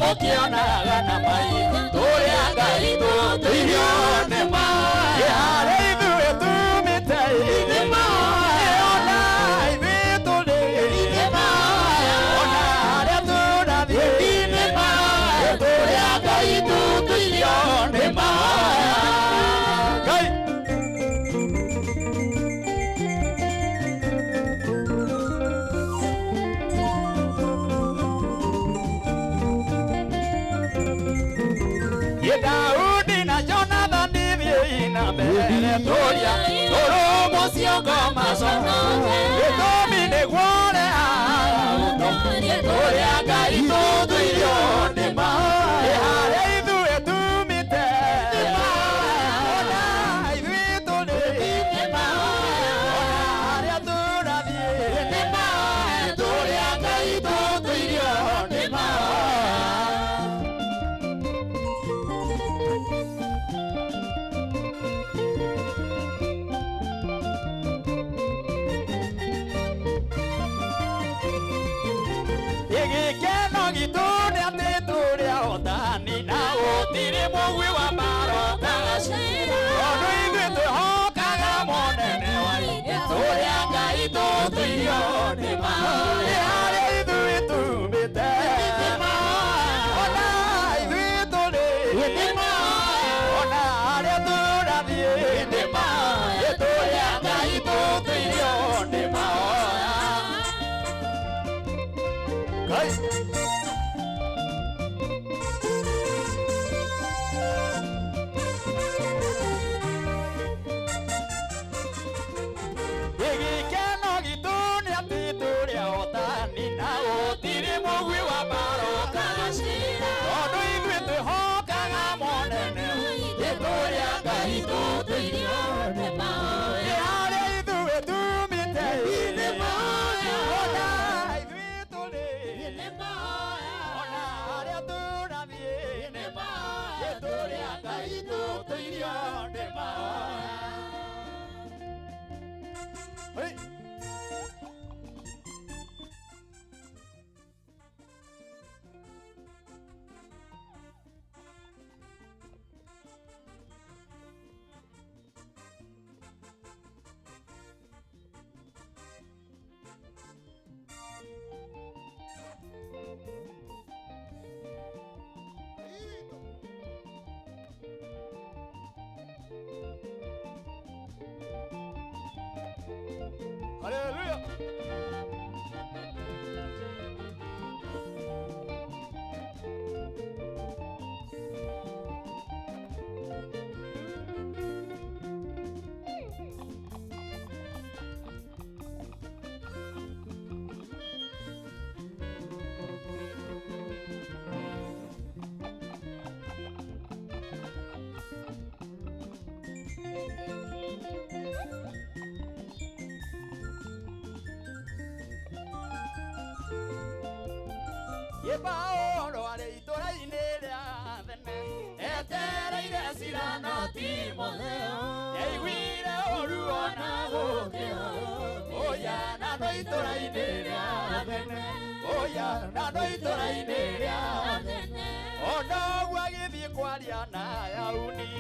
Mũkĩonaga na maitho tũrĩa Ngai tũtũirio nĩ mahoya. Harĩa ithuĩ tumĩte nĩ mahoya, ona ithuĩ tũrĩ nĩ mahoya, ona harĩa tũrathiĩ nĩ mahoya, tũrĩa Ngai tũtũirio nĩ mahoya. Ngai. Ye Daudi na Jonathani thiĩi na mbere tũria tũrũmũ ciongoma gĩtũmi nĩguo ũrĩa tũrĩa Ngai tũtũirio nĩ mahoya. Harĩa ithuĩ tumĩte ona ithuĩ tũrĩ ona harĩa tũrathiĩ tũrĩa Ngai tũtũirio nĩ mahoya. Gĩkeno gitũ nĩ atĩ tũrĩ ahotani na gũtirĩ mũgui wa mbara ũtagacĩra, tondũ ithuĩ twĩhokaga mũnene wa ita tũrĩa Ngai tũtũirio nĩ mahoya. Harĩa ithuĩ tumĩte ona ithuĩ tũrĩ ona harĩa tũrathiĩ nĩ mahoya, tũrĩa Ngai tũtũirio nĩ mahoya. Ngai. Gĩkeno gitũ nĩ atĩ tũrĩ ahotani na gũtirĩ mũgui wa mbara ũtagacĩra, tondũ ithuĩ twĩhokaga mũnene tũrĩa Ngai tũtũirio nĩ mahoya. Harĩa ithuĩ tumĩte ona ithuĩ tũrĩ ona harĩa tũrathiĩ nĩ mahoya, tũrĩa Ngai tũtũirio nĩ mahoya. Hey. Hallelujah. Ye Paũlũ arĩ itũra-inĩ rĩa Athene etereire cira no Timotheo nĩaiguire ũru ona gũkĩra oya na no itũra-inĩ rĩa Athene oya na no itũra-inĩ rĩa Athene ona ũguo agĩthiĩ kwaria na Ayahudi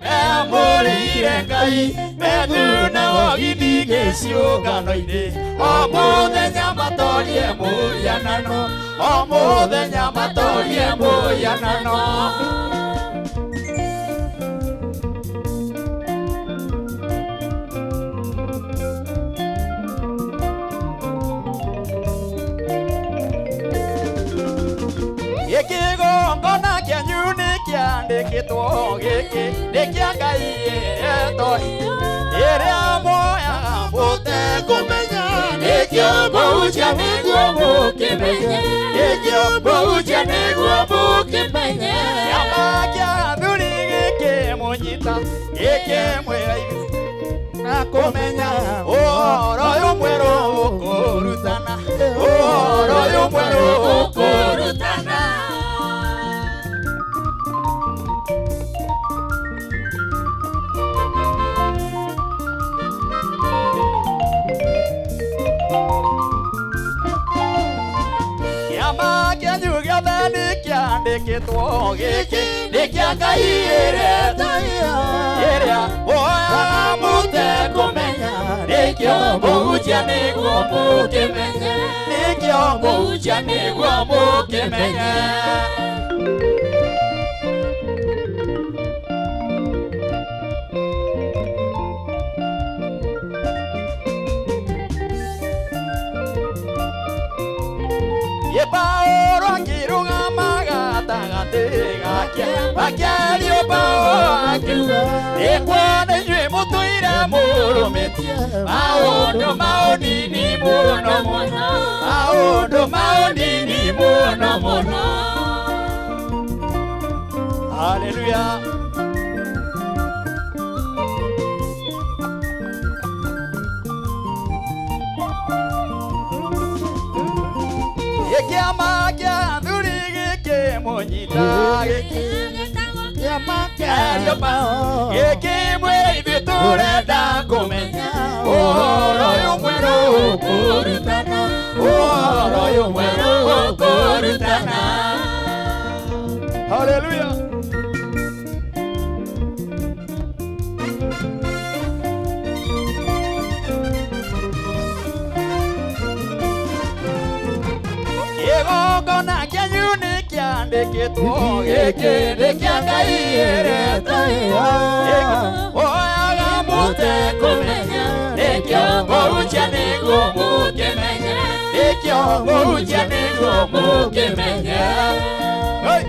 memũrĩire Ngai methuna wogithi gĩciũngano-inĩ o mũthenya matorie mũhianano o mũthenya matorie mũhianano. Gĩkĩgongona kĩanyu nĩ kĩandĩkĩtwo gĩkĩ nĩ kĩa Ngai ĩtoi ĩrĩa muoyaga mũtekũmenya nĩkĩo mũhunjia nĩguo mũkĩmenye nĩkĩo mũhunjia nĩguo mũkĩmenye kĩama kĩa athuri gĩkĩmũnyita gĩkĩmwĩra ithuĩ na kũmenya ũhoro ũyũ mwerũ ũkũrutana ũhoro ũyũ mwerũ ũkũrutana. Kĩama kĩanyu gĩothe kĩandĩkĩtwo gĩkĩ nĩ kĩa Ngai ĩrĩa oyaga mũtekũmenya nĩkĩo mũhunjia nĩguo mũkĩmenye nĩkĩo mũhunjia nĩguo mũkĩmenye. Paũlũ akĩrũgama gatagatĩ gake akĩario Paũlũ akiuga nĩkuona inyuĩ mũtũire mũrũmĩtie maũndũ ma ũnini mũno mũno maũndũ ma ũnini mũno mũno. Haleluya. Kĩama kĩa athuri gĩkĩmũnyita gĩkĩmwĩra ithuĩ tũrenda kũmenya ũhoro ũyũ mwerũ ũkũrutana ũhoro ũyũ mwerũ ũkũrutana. Haleluya. Kĩgongona kĩanyu nĩ kĩandĩkĩtwo gĩkĩ nĩ kĩa Ngai oyaga mũtekũmenya nĩkĩo mũhunjia nĩguo mũkĩmenye nĩkĩo mũhunjia nĩguo mũkĩmenye. Hey!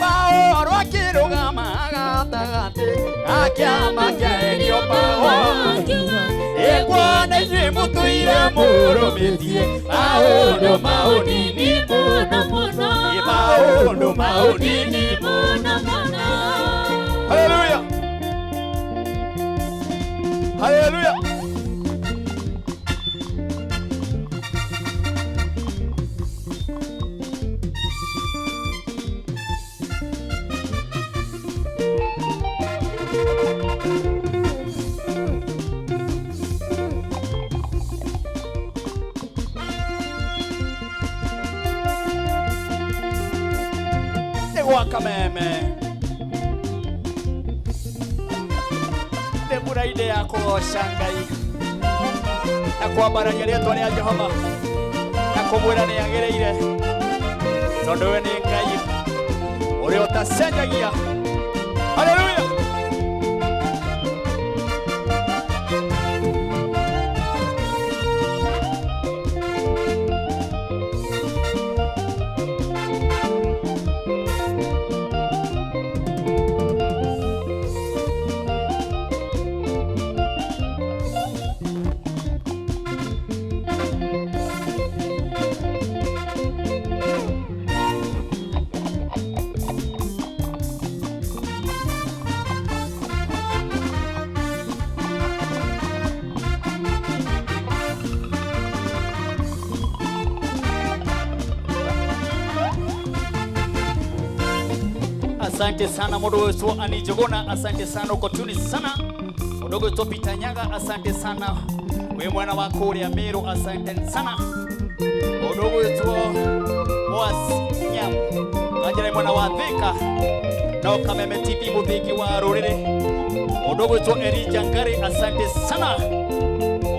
Paũlũ akĩrũgama gatagatĩ ga kĩama kĩario Paũlũ ĩkuona inyuĩ mũtũire mũrũmĩtie maũndũ ma ũnini mũno mũno maũndũ ma ũnini mũno mũno. Haleluya. Haleluya. Nĩ gwa kameme nĩ mbura-inĩ ya kũgoca Ngai na kwambararia rĩtwa rĩa Jehova na kũmwĩra nĩ agĩrĩire tondũ we nĩ Ngai ũrĩa ũtacenjagia. Haleluya. Asante sana mudogo wetu Ani Jogona, asante sana uko tuni sana. Mudogo wetu Peter Nyaga, asante sana. We mwana wa kuria Meru, asante sana. Mudogo wetu Boas Nyam, Kanjira mwana wa Thika, no Kameme TV muthiki wa ruriri. Mudogo wetu Elijah Ngari, asante sana.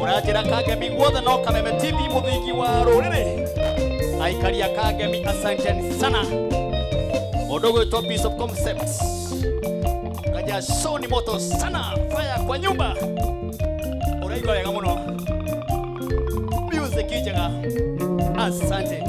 Uranjira Kangemi guothe no Kameme TV muthiki wa ruriri. Aikaria Kangemi, asante sana. Mudogo wetu Bishop Concepts Kaja show ni moto sana, fire kwa nyumba. Uraigua wega muno. Music njega. Asante.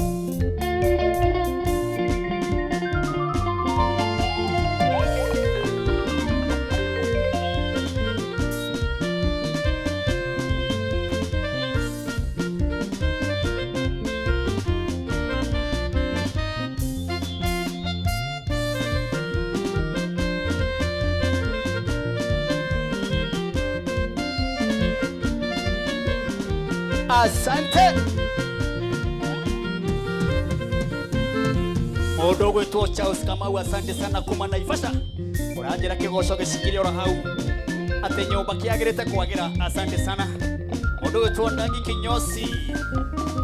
Asante. Mudogo wetu Charles Kamau, asante sana kuma Naivasha. Uranjira kigoco gicikire oro hau ati nyumba kiagirite kwagira. Asante sana mundu gwitwo Ndangi Kinyosi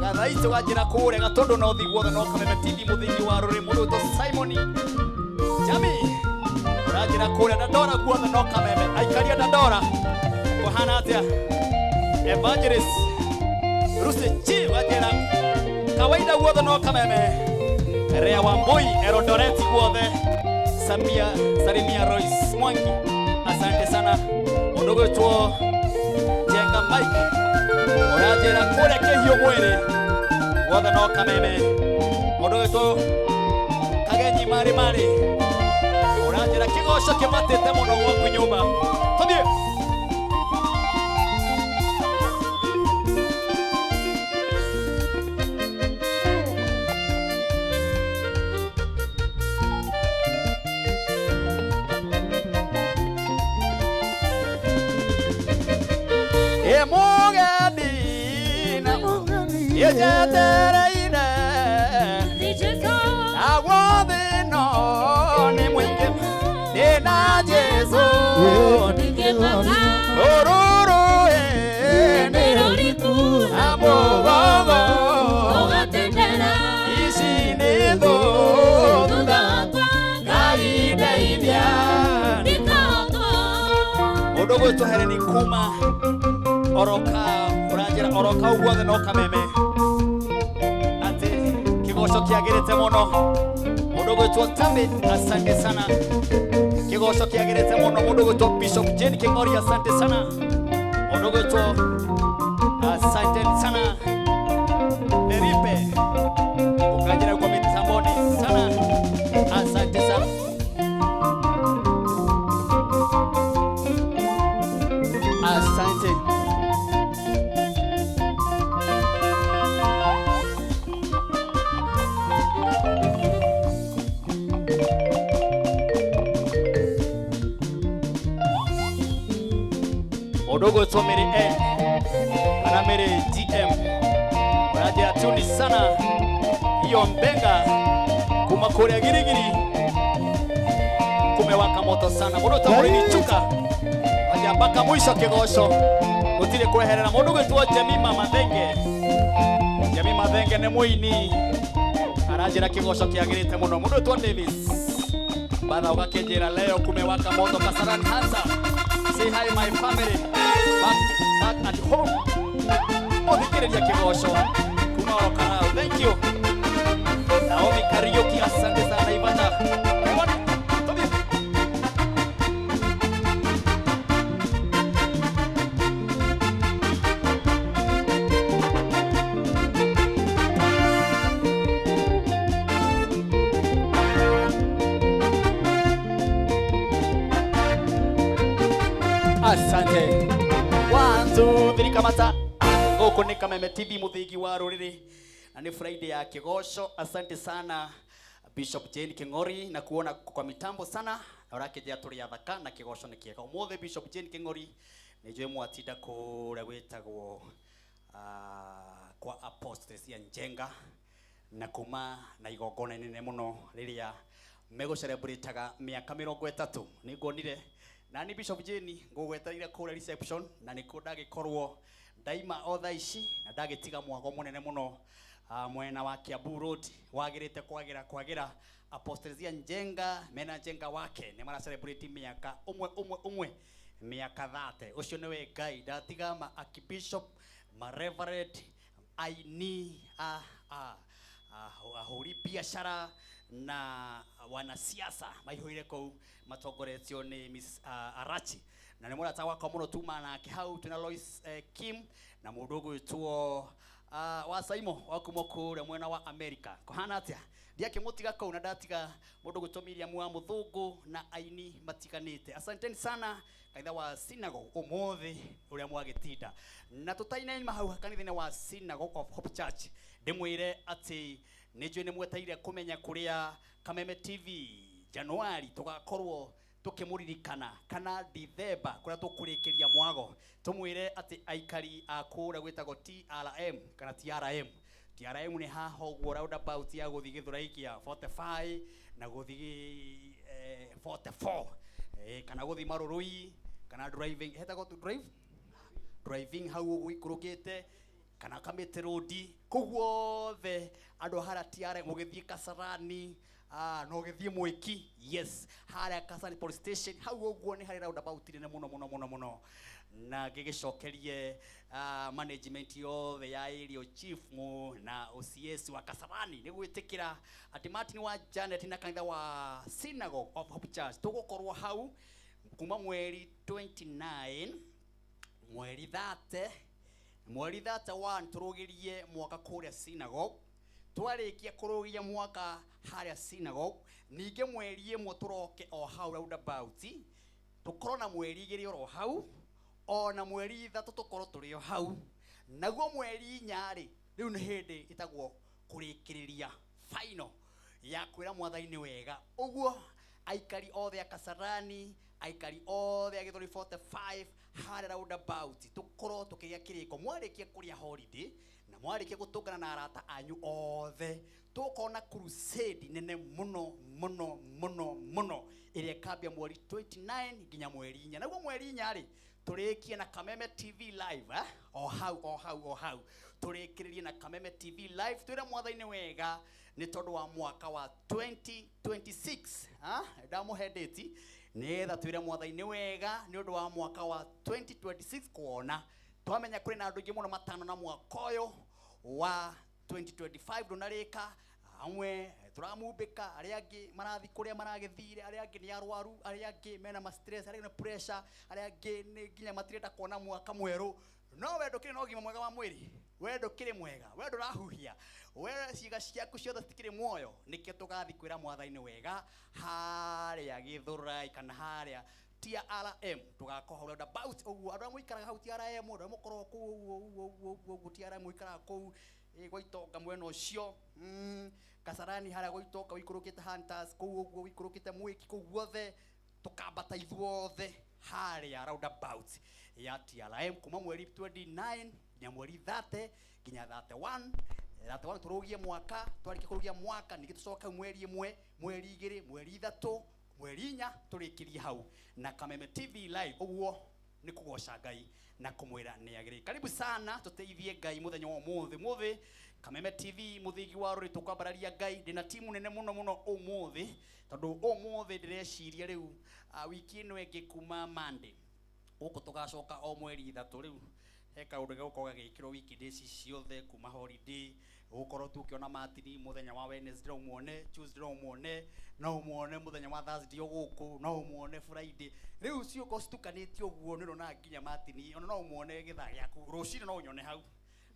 gathaitũ ganjĩra kũrĩa Gatundu North guothe no Kameme TV mũthingi wa rũrĩ. Mũndũ gwĩtwo Simon Jami ũranjĩra kũrĩa Dandora guothe no Kameme. Aikaria Dandora kũhana atĩa? Evangelist Rusi Chi wanjĩra kawaida guothe no Kameme. Rea Wambui Eldoret guothe. Samia Salimia Royce Mwangi asante sana. Mũndũ gwĩtwo Jenga Mike ũranjĩra kũrĩa Kĩhiũ mwĩrĩ guothe no Kameme. Mũndũ gwĩtwo Kagenyi Marĩ Marĩ ũranjĩra kĩgoco kĩmatĩte mũno gwaku nyũmba. Tũthiĩ. Yejetereire naguo thĩno nĩ mũingĩ ndĩna Jesũ rũrũ nĩ na mũgogo ici nĩ thũ Ngai ndeithia. Mũndũ gwĩtwo Helen kuma oroka ũranjĩra oroka ũguothe no Kameme ati kigoco kiagirite muno. Mundu gwitwo Tami asante sana. Kigoco kiagirite muno. Mundu gwitwo Bishop Jane King'ori asante sana. Mundu gwitwo asante sana Felipe ukanjira kwa mitamboni sana asante sana. Asante. Odogo to Mary N kana Mary GM ũranjĩra tuni sana hiyo mbenga kuma kũrĩa girigiri kumewaka moto sana. Mũndũ ta mũrĩmi chuka aja mpaka mwisho kigoco gũtirĩ kweherera. Mũndũ gwĩtwo Jemima Mathenge. Jemima Mathenge nĩ mũini aranjĩra kigoco kĩagĩrĩte mũno. Mũndũ gwĩtwo Davis Batha ũgakĩnjĩra leo kumewaka moto Kasarani Hansa. Say hi my family back at home. Othikĩrĩria kĩgoco kuma oro Karau. Thank you Naomi Kariuki asante sana Ivana. Tũthiĩ. Asante. 1 2 3 kamata. Gũkũ nĩ Kameme TV mũthingi wa rũrĩrĩ na nĩ Friday ya kigoco. Asante sana Bishop Jane King'ori na kuona kwa mitambo sana na ũrakĩnjĩra tũrĩ athaka na kigoco nĩ kĩega. Ũmũthĩ Bishop Jane King'ori nĩ njũĩ mwatinda kũrĩa gwĩtagwo kwa Apostle cia Njenga na kuma na igongona inene mũno rĩrĩa megũcelebrataga mĩaka 30. Nĩ nguonire nani Bishop Jane ngũgwetereire kũrĩa reception na nĩkuo ndagĩkorwo ndaima o thaa ici na ndagĩtiga mwago mũnene mũno mwena wa Kiambu Road wagĩrĩte kwagira Apostle cia Njenga mena Njenga wake nĩ mara celebrate mĩaka ũmwe ũmwe ũmwe mĩaka 30. Ũcio nĩwe Ngai ndatiga ma Archbishop ma Reverend aini ahũri biacara na wanasiasa maihũire kũu matongoretio nĩ Miss Arachi na nĩ mũrata wakwa mũno tuma nake hau twĩna Lois Kim na mũndũ ũgwĩtwo wa Saimo wa kuma kũrĩa mwena wa America. Kũhana atĩa? Ndiakĩmũtiga kũu na ndatiga mũndũ ũgwĩtwo Miriam wa Mũthũngũ na aini matiganĩte. Asanteni sana kanitha wa Synagogue ũmũthĩ ũrĩa mwagĩtinda na tũtainaima hau kanitha-inĩ wa Synagogue of Hope Church. Ndĩmwĩre atĩ nĩ njũĩ nĩ mwetereire kũmenya kũrĩa Kameme TV Januari tũgakorwo tukĩmũririkana kana Dithemba kũrĩa tũkũrĩkĩria mwago. Tũmwĩre atĩ aikari a kũrĩa gwĩtagwo TRM kana TRM. TRM nĩ haha ũguo roundabout ya gũthiĩ Gĩthũrai kĩa 45 na gũthiĩ 44. Kana gũthiĩ Marũrũi kana driving, hetagwo tu drive driving hau ũguo ikũrũkĩte, kana Kamĩtĩ Road, kũu guothe andũ a harĩa TRM, ũgĩthiĩ Kasarani, na ũgĩthiĩ Mwĩki, yes, harĩa Kasarani police station hau ũguo nĩ harĩ roundabout nene mũno mũno mũno mũno. Na ngĩgĩcokerie management yothe ya area, chief mu na OCS wa Kasarani, nĩ gwĩtĩkĩra atĩ Martin wa Janet na kanitha wa Synagogue of Hope Church tũgũkorwo hau kuma mweri 29, mweri 30, mweri 31, tũrũgĩrie mwaka kũrĩa synagogue. Twarĩkia kũrũgia mwaka harĩa synagogue, ningĩ mweri 1 tũroke o hau roundabout, tũkorwo na mweri 2 oro hau, ona mweri 3 tũkorwo tũrĩ o hau. Naguo mweri 4 rĩ, rĩu nĩ hĩndĩ ĩtagwo kũrĩkĩrĩria final ya kwĩra Mwathani wega. Ũguo aikari othe a Kasarani, aikari othe a Gĩthũri 45 harĩa roundabout, tũkorwo tũkĩgĩa kĩrĩko mwarĩkia kũrĩa holiday na mwarĩkia gũtũngana na arata anyu othe, tũgũkorwo na crusade nene mũno mũno mũno mũno ĩrĩa ĩkambia mweri 29 nginya mweri 4. Naguo mweri 4 rĩ, tũrĩkie na Kameme TV live, eh? O hau o hau o hau tũrĩkĩrĩrie na Kameme TV live, twĩre Mwathani wega nĩ tondũ wa mwaka wa 2026. Ah, ndamũhe date nĩgetha twĩre Mwathani wega nĩ ũndũ wa mwaka wa 2026, kuona twamenya kũrĩ na andũ aingĩ mũno matano na mwaka ũyũ wa 2025 ndũnarĩka. Amwe tũramumbĩka, arĩa angĩ marathi kũrĩa maragĩthire, arĩa angĩ nĩ arwaru, arĩa angĩ mena ma stress, arĩa angĩ nĩ pressure, arĩa angĩ nĩ nginya matirenda kuona mwaka mwerũ. No we ndũkĩrĩ na ũgima mwega wa mwĩrĩ, we ndũkĩrĩ mwega, we ndũrahuhia, we ciĩga ciaku ciothe citikĩrĩ muoyo. Nĩkĩo tũgathi kwĩra Mwathani wega harĩa Gĩthũrai kana harĩa TRM, tũgakorwo hau roundabout ũguo. Andũ arĩa mũikaraga hau TRM, andũ arĩa mũkoragwo kũu ũguo ũguo ũguo ũguo ũguo TRM, mũikaraga kũu gwa Itonga mwena ũcio, Kasarani harĩa gwa Itonga ũikũrũkĩte Hunters kũu ũguo, ũikũrũkĩte Mwĩki kũu guothe, tũkambata ithuothe harĩa roundabout ya TRM kuma mweri 29 nginya mweri 30, nginya 31. 31 tũrũgie mwaka. Twarĩkia kũrũgia mwaka, ningĩ tũcoke hau mweri 1, mweri 2, mweri 3, mweri 4, tũrĩkĩrie hau na Kameme TV live. Ũguo nĩ kũgoca Ngai na kũmwĩra nĩ agĩrĩire. Karibu sana, tũteithie Ngai mũthenya wa ũmũthĩ. Mũthĩ Kameme TV, mũthingi wa rũrĩ, tũkwambararia Ngai. Ndĩna timu nene mũno mũno ũmũthĩ, tondũ ũmũthĩ ndĩreciria rĩu wiki ĩno ĩngĩ kuma Monday gũkũ tũgacoka o mweri 3. Rĩu he kaũndũ gegũkorwo gagĩkĩrwo wiki days ciothe kuma holiday, gũkorwo tu ũkĩona Martin mũthenya wa Wednesday, no ũmuone Tuesday, no ũmuone, no ũmuone mũthenya wa Thursday o gũkũ, no ũmuone Friday. Rĩu ciũko citukanĩtio ũguo, nĩ ũrona nginya Martin ona no ũmuone gĩthaa gĩaku rũcinĩ, no ũnyone hau,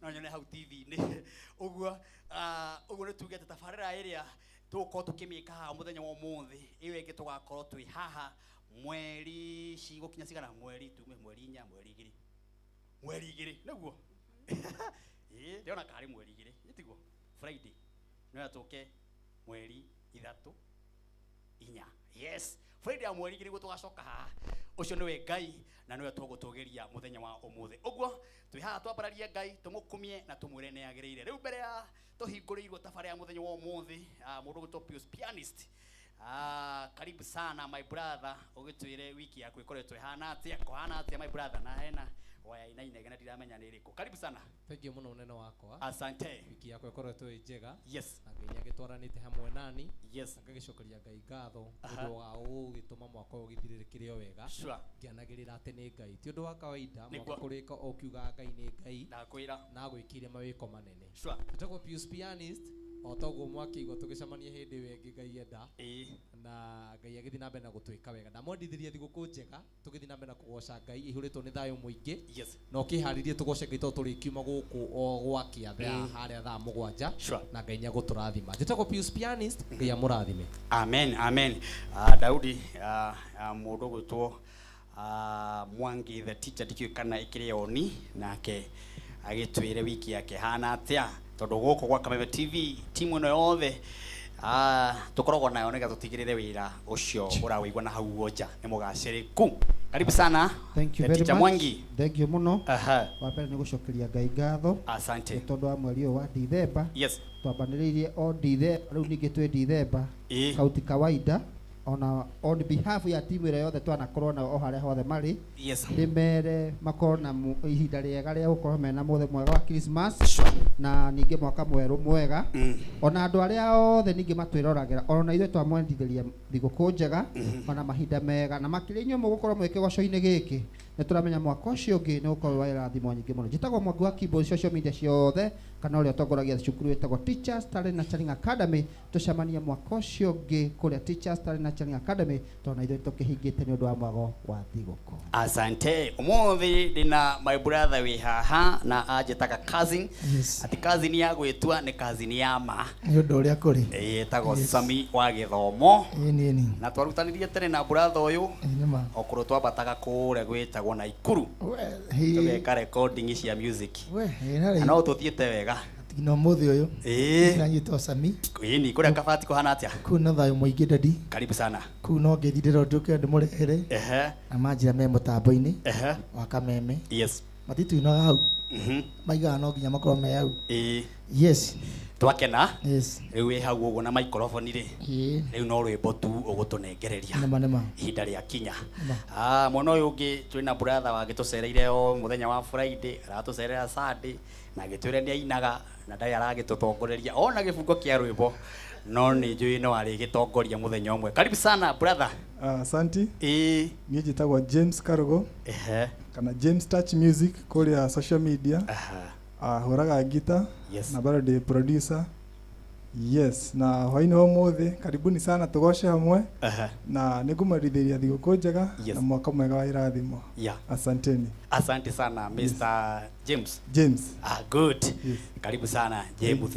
no nyone hau TV-inĩ ũguo. Ũguo nĩ tuge atĩ tabarĩra ĩrĩa tũgũkorwo tũkĩmĩka haha mũthenya wa ũmũthĩ, ĩyo ĩngĩ tũgakorwo twĩ haha mweri cigũkinya cigana, mweri tume mweri 4, mweri 2, mweri 2 nĩguo. Ĩĩ, ndĩrona karĩ mweri 2, ĩtiguo Friday no tũke mweri 3, 4, yes, Friday ya mweri 2 nĩguo tũgacoka haha. Ũcio nĩwe Ngai na nĩwe tũgũtũgĩria mũthenya wa ũmũthĩ. Ũguo twĩ haha twambararie Ngai, tũmũkumie na tũmwĩre nĩ agĩrĩire. Rĩu mbere ya tũhingũrĩirwo tabarĩra ya mũthenya wa ũmũthĩ, mũndũ ũgwĩtwo Pius Pianist, karibu sana my brother, ũgĩtwĩre wiki yaku ĩkoretwo ĩhana atĩa, kũhana atĩa my brother, na hena waya ina inegene ndiramenya nĩ ĩrĩkũ. Karibu sana. Thengiũ mũno mũnene wakwa. Asante. Wiki yakwa ĩkoretwo ĩ njega na Ngai nĩ agĩtwaranĩte hamwe nani na ngagĩcokeria Ngai ngatho nĩ ũndũ wa gũgĩtũma mwaka ũyũ ũgĩthirĩrĩkĩre o wega, ngĩanagĩrĩra atĩ nĩ Ngai. Ti ũndũ wa kawaida mwaka kũrĩka o ũkiugaga Ngai nĩ Ngai Ndakwĩra. na agwĩkĩire mawĩko manene. Njĩtagwo Pius Pianist, o toguo mwakĩigua tũgĩcemania hĩndĩ ĩyo ĩngĩ Ngai enda, na Ngai agĩthiĩ na mbere na gũtwĩka wega. Ndamwendithirie thigũkũ njega, tũgĩthiĩ na mbere na kũgoca Ngai ihũrĩtwo nĩ thayũ mũingĩ, na ũkĩharĩrie tũgoce Ngai tondũ tũrĩkiuma gũkũ o gwakĩa thaa harĩa thaa 7, na Ngai nĩ agũtũrathima. Njĩtagwo Pius Pianist, Ngai amũrathime. Amen, amen. Daudi, mũndũ ũgwĩtwo Mwangi the teacher, ndikĩũĩ kana ĩkĩrĩ oni nake agĩtwĩre wiki yake hana atĩa, tondũ gũkũ gwa Kameme TV timu ĩno yothe tũkoragwo nayo nĩgetha tũtigĩrĩre wĩra ũcio ũrawĩigua na hau nja nĩ mũgacĩrĩku. Karibu sana, Thank you the very teacher much. Mwangi. Thank you mũno. Wa mbere nĩ gũcokeria Ngai ngatho Asante. nĩ tondũ wa mweri ũyũ wa Dithemba. Twambanĩrĩirie o Dithemba, rĩu ningĩ twĩ Dithemba. Kauti kawaida. Ona on behalf ya timu ĩrĩa yothe twanakorwo nao o harĩa hothe marĩ, Yes. ndĩmere makorwo na ihinda rĩega rĩa gũkorwo mena mũthĩ mwega wa Christmas, Sure. na ningĩ mwaka mwerũ mwega. Ona andũ arĩa othe ningĩ matwĩroragĩra, ona ithuĩ twamwendithĩria thigũkũ njega, ona mahinda mega, na makĩria inyuĩ mũgũkorwo mwĩ kĩgoco-inĩ gĩkĩ, nĩ tũramenya mwaka ũcio ũngĩ nĩ ũgũkorwo wa irathimo nyingĩ mũno. Njĩtagwo Mwangi wa Keyboard, social media ciothe, kana ũrĩa ũtongoragia cukuru wĩtagwo Teachers Talent Nurturing Academy. Tũcemanie mwaka ũcio ũngĩ kũrĩa Teachers Talent Nurturing Academy, tondũ na ithuĩ tũkĩhingĩte nĩ ũndũ wa mwago wa thigũkũ. Asante. Umuthi ndina my brother wi haha na anjĩtaga cousin. Yes. Ati cousin ya gwĩtua nĩ cousin ya ma. Nĩ ũndũ ũrĩa kũrĩ. Ĩtagwo Yes. Sami wa gĩthomo. Ĩĩ nĩ nĩ. Na twarutanirie tene na brother ũyũ. Ĩĩ nĩ ma. Okorwo twambataga kũrĩa gwĩtagwo Naikuru. We, hĩ. Tũgeka recording cia music. We, ĩ na Na rĩu. no tũthiĩte wega. Nginya ũmũthĩ ũyũ. Ĩĩ. Nanyitwo Sami. Ĩni kũrĩa kabati kũhana atĩa? Kũu na thayũ mũingĩ dadi. Karibu sana. Kũu no ngeithi ndĩrona njũke ndĩmũrehere. Ehe. Na manjĩra me mũtambo-inĩ. Ehe. Wa Kameme. Yes. Matituinaga hau. Maigaga no nginya makorwo me hau. Ĩĩ. Yes. Twakena. Yes. Rĩu wĩ hau ũguo na microphone rĩ. Ĩĩ. Rĩu no rwĩmbo tu ũgũtũnengereria. Nĩma nĩma. Ihinda rĩa kinya. Nĩma. Mwena ũyũ ũngĩ twĩna brother wagĩtũcereire o mũthenya wa Friday, aratũcerera Sunday, na agĩtwĩra nĩ ainaga na ndarĩ aragĩtũtongoreria ona gĩbungo kĩa rwĩmbo, no nĩ njũĩ no arĩgĩtongoria mũthenya ũmwe. Karibu sana brother. Asanti. Ĩĩ. Niĩ njĩtagwo James Karugo. Ehe. Kana James Touch Music kũrĩa social media. Aha. Hũraga guitar. Yes. Na bado ndĩ producer. Yes, na hwaĩ-inĩ wa ũmũthĩ karibuni sana tũgoce hamwe. Aha. Na nĩngũmwendithĩria thigũkũ njega Yes. na mwaka mwega wa irathimo. Yeah. Asanteni. Asante sana Mr. James. James. Good. Yes. Karibu sana James.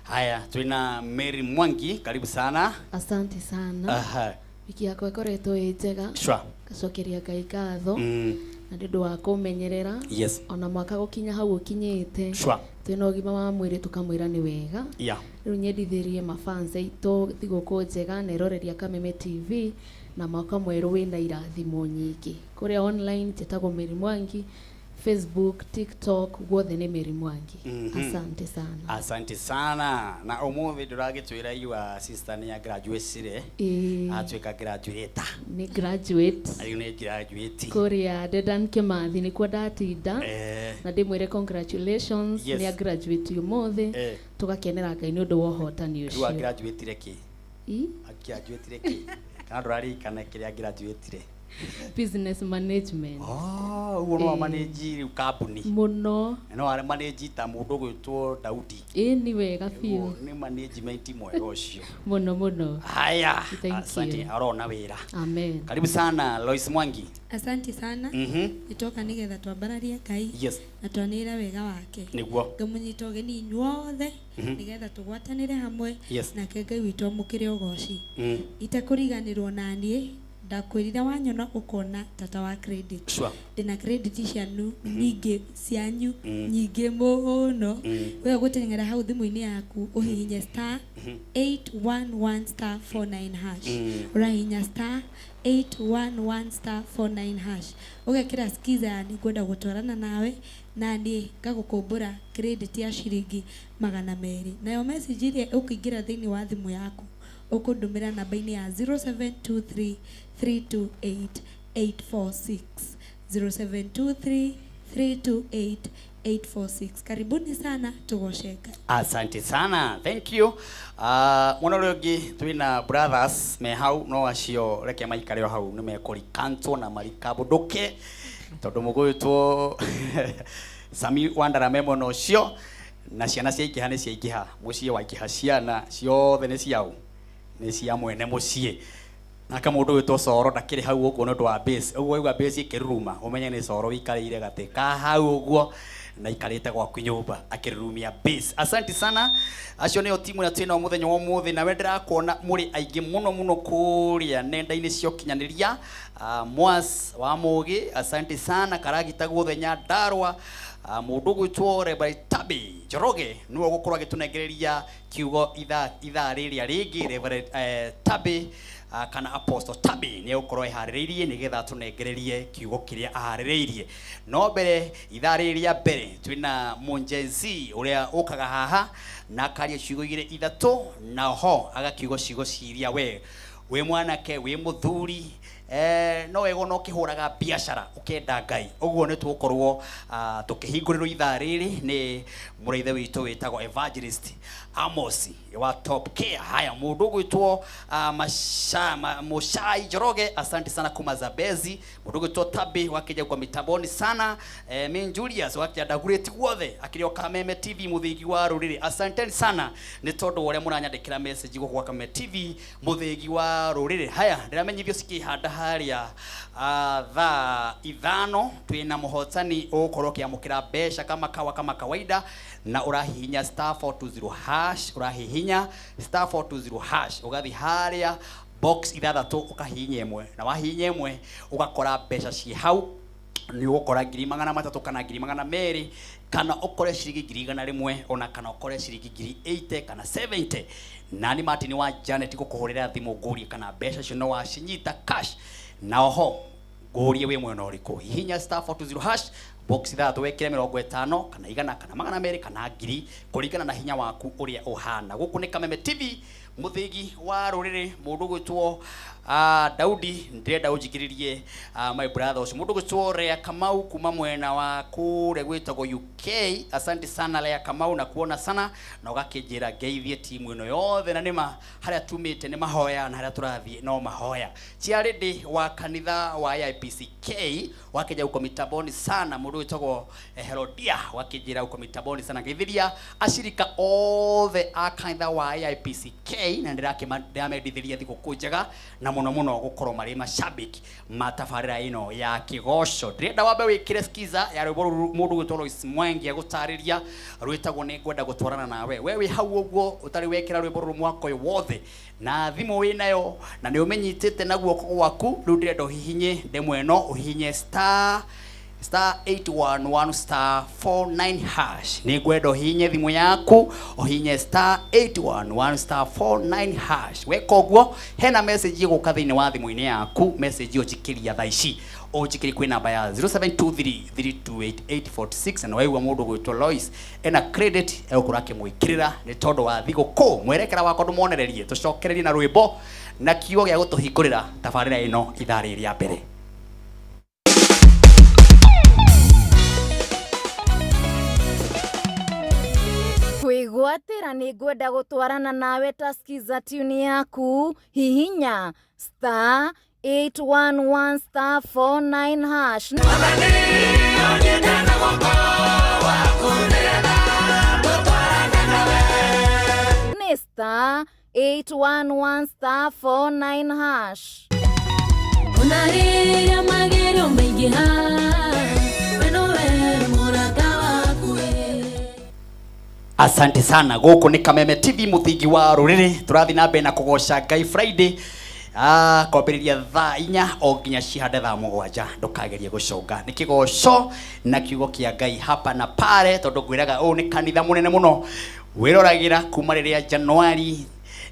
Haya, twina Mary Mwangi, karibu sana. Asante sana. Aha. Wiki yakwa ĩkoretwo ĩ njega. Sure. Ngacokeria Ngai ngatho. Na nĩ ũndũ wa kũmenyerera. Yes. Ona mwaka gũkinya hau ũkinyĩte. Sure. Twĩna ũgima wa mwĩrĩ tũkamwĩra nĩ wega. Yeah. Rĩu nyendithĩrie mafans aitũ thigũkũ njega na eroreria Kameme TV na mwaka mwerũ wĩna irathimo nyingĩ. Kũrĩa online njĩtagwo Mary Mwangi, Facebook, TikTok, guothe nĩ Mary Mwangi. Asante sana. Asante sana. Na ũmũthĩ ndũragĩtwĩra your sister nĩ a graduate Ĩĩ. Atuĩka graduate. Nĩ graduate. Rĩu nĩ graduate. Kũrĩa Dedan Kimathi nĩkuo ndatinda. Na ndĩmwĩre congratulations. Yes. Nĩ a graduate ũmũthĩ. Tũgakenera Ngai nĩ ũndũ wa ũhotani Rĩu a ũcio. graduate kĩ? Ĩ? A graduate kĩ? Kana ndũraririkana kĩrĩa graduate? Business management. Oh, ũguo no manage rĩu kambuni. Mũno. No arĩ manage ta mũndũ ũgwĩtwo Daudi. Ĩ ni wega biũ. Nĩ management mwega ũcio. Mũno mũno. Haya, Thank asante, you. arona wĩra. Amen. Karibu sana Lois Mwangi. Asante sana. Nĩtwoka nĩgetha twambararie Ngai. Yes. Na twanĩrĩre wega wake. Nĩguo. Ngamũnyita ũgeni inyuothe nĩgetha tũgwatanĩre hamwe. Yes. Nake Ngai witũ amũkĩre ũgoci. Itekũriganĩrwo na niĩ ndakwĩrire wanyona ũkona tata wa credit. Sure. Ndĩna credit cianyu nyingĩ cianyu nyingĩ mũno. We ũgũteng'era hau thimũ-inĩ yaku ũhihinye star 811 star 49 hash. Ũrahihinya star 811 star 49 hash. Ũgekĩra skiza ya nĩngwenda gũtwarana nawe na niĩ ngagũkũmbũra credit ya ciringi 200. Nayo message ĩrĩa ũkũingĩra thĩinĩ wa thimũ yaku ũkũndũmĩra namba-inĩ ya 0723 328 846. 0723 328 846. Karibuni sana tugoce Ngai. Asante sana. Thank you. Mwena ũrĩa ũngĩ twĩna brothers me hau no acio reke maikare o hau nĩ mekũrikantwo na marikabũndũke tondũ mũgũĩtwo Sami Wandara me mwena ũcio na ciana ciaingĩha nĩ ciaingĩha mũciĩ waingĩha ciana ciothe nĩ ciao nĩ cia mwene mũciĩ. Nake mũndũ wĩtwo Coro ndakĩrĩ hau ũguo nĩ ũndũ wa bass. Ũguo waigua bass ĩkĩruruma ũmenye nĩ Coro wĩikarĩire gatĩ ka hau ũguo na ikarĩte gwaku nyũmba akĩrurumia bass. Asante sana. Acio nĩo timu ĩrĩa twĩnao mũthenya wa ũmũthĩ, nawe ndĩrakuona mũrĩ aingĩ mũno mũno kũrĩa nenda-inĩ cia ũkinyanĩria. Mwas wa Mũgĩ, asante sana. Karagita guothe Nyandarua. Mũndũ ũgwĩtwo Reverend Tabi Njoroge nĩwe ũgũkorwo agĩtũnengereria kiugo ithaa rĩrĩa rĩngĩ. Reverend Tabi kana Apostle Tabi nĩ egũkorwo eharĩrĩirie nĩgetha atũnengererie kiugo kĩrĩa aharĩrĩirie. No mbere ithaa rĩrĩ rĩa mbere twĩna Mũnjenzi ũrĩa ũkaga haha na akaria ciugo igĩrĩ ithatũ, na ho agakiuga ciugo ciria we Wĩ mwanake, wĩ mũthuri, no wega ona ũkĩhũraga biacara ũkenda Ngai. Ũguo nĩ tũgũkorwo tũkĩhingũrĩrwo ithaa rĩrĩ nĩ mũraithe witũ wĩtagwo Evangelist Amos wa Top Care. Haya, mũndũ ũgwĩtwo Mushai Njoroge, asante sana kuma Zambezi. Mũndũ ũgwĩtwo Tabi wakĩja kwa mitamboni sana. Min Julius wakĩja Ndagurĩti guothe akĩrĩ o Kameme TV mũthĩgi wa rũrĩrĩ, asanteni sana nĩ tondũ wa ũrĩa mũranyandĩkĩra message gũkũ gwa Kameme TV mũthĩgi wa rũrĩrĩ. Haya, ndĩramenyithio cikĩhanda harĩa thaa 5 twĩna mũhotani ũgũkorwo ũkĩamũkĩra mbeca kama kawa kama kawaida, na ũrahihinya star 420 hash, ũrahihinya star 420 hash ũgathiĩ harĩa box 6 ũkahihinya ĩmwe, na wahihinya ĩmwe ũgakora mbeca ciĩ hau. Nĩ ũgũkora 300,000 kana 200,000 kana ũkore ciringi 100,000 ona kana ũkore ciringi 80,000 kana 70. Na nĩ Martin wa Janet gũkũhũrĩra thimũ ngũrie kana mbeca icio no wacinyita cash, na oho ngũrie wĩ mwena ũrĩkũ. Hihinya star 420 hash box 6 wekĩre 50 kana 100 kana 200 kana 1000 kũringana na hinya waku ũrĩa ũhana. Gũkũ nĩ Kameme TV mũthĩgi wa rũrĩrĩ. Mũndũ ũgwĩtwo Daudi, ndĩrenda ũnjikĩrĩrie my brother ũcio mũndũ ũgwĩtwo Lea Kamau kuma mwena wa kũrĩa gwĩtagwo UK. Asante sana Lea Kamau, na kuona sana na ũgakĩnjĩra ngeithie timu ĩno yothe, na nĩma harĩa tumĩte nĩ mahoya na harĩa tũrathiĩ no mahoya. Chiarĩndĩ wa kanitha wa AIPCK wakĩnja uko mitamboni sana, mũndũ wĩtagwo Herodia wakĩnjĩra uko mitamboni sana. Ngeithiria acirika othe a kanitha wa AIPCK na ndĩramendithĩria thigũkũ njega na mũno mũno gũkorwo marĩ mashabiki ma tabarĩra ĩno ya kĩgoco. Ndĩrenda wambe wĩkĩre skiza ya rwĩmbo rũrũ mũndũ gwĩtwo Lois Mwangi agũtarĩria, rwĩtagwo nĩ ngwenda gũtwarana nawe. We wĩ hau ũguo ũtarĩ wekĩra rwĩmbo rũrũ mwaka ũyũ wothe na thimũ wĩnayo na nĩ ũmĩnyitĩte na guoko gwaku, rĩu ndĩrenda ũhihinye ndemwa ĩno, ũhihinye star star 811 star 49 hash. Nĩ ngwenda ũhihinye thimũ yaku ũhihinye star 811 star 49 hash. Weka ũguo hena message ĩgũka thĩinĩ wa thimũ-inĩ yaku, message ĩyo njikĩria thaa ici, ũnjikĩrie kwĩ namba ya 0723328846, na waigua mũndũ gwĩtwo Lois ena credit egũkorwo akĩmwĩkĩrĩra nĩ tondũ wa thigũkũ. Mwerekera wakwa ndũmonererie, tũcokererie na rwĩmbo na kiugo gĩa gũtũhingũrĩra tabarĩra ĩno ithaa rĩrĩ rĩa mbere. Kwĩgwatĩra nĩ ngwenda gũtwarana nawe ta skiza tune yaku, hihinya star 811 star 49 hash. Nĩ star 811 star 49 hash. Ona rĩrĩa magerio maingĩha, we nowe mũrata waku. Asante sana. Gũkũ nĩ Kameme TV mũthingi wa rũrĩrĩ, tũrathiĩ na mbere na kũgoca Ngai Friday kwambĩrĩria thaa 4 o nginya cihande thaa 7. Ndũkagerie gũconga, nĩ kĩgoco na kiugo kĩa Ngai hapa na pale, tondũ ngwĩraga ũũ nĩ kanitha mũnene mũno wĩroragĩra kuma rĩrĩa Januari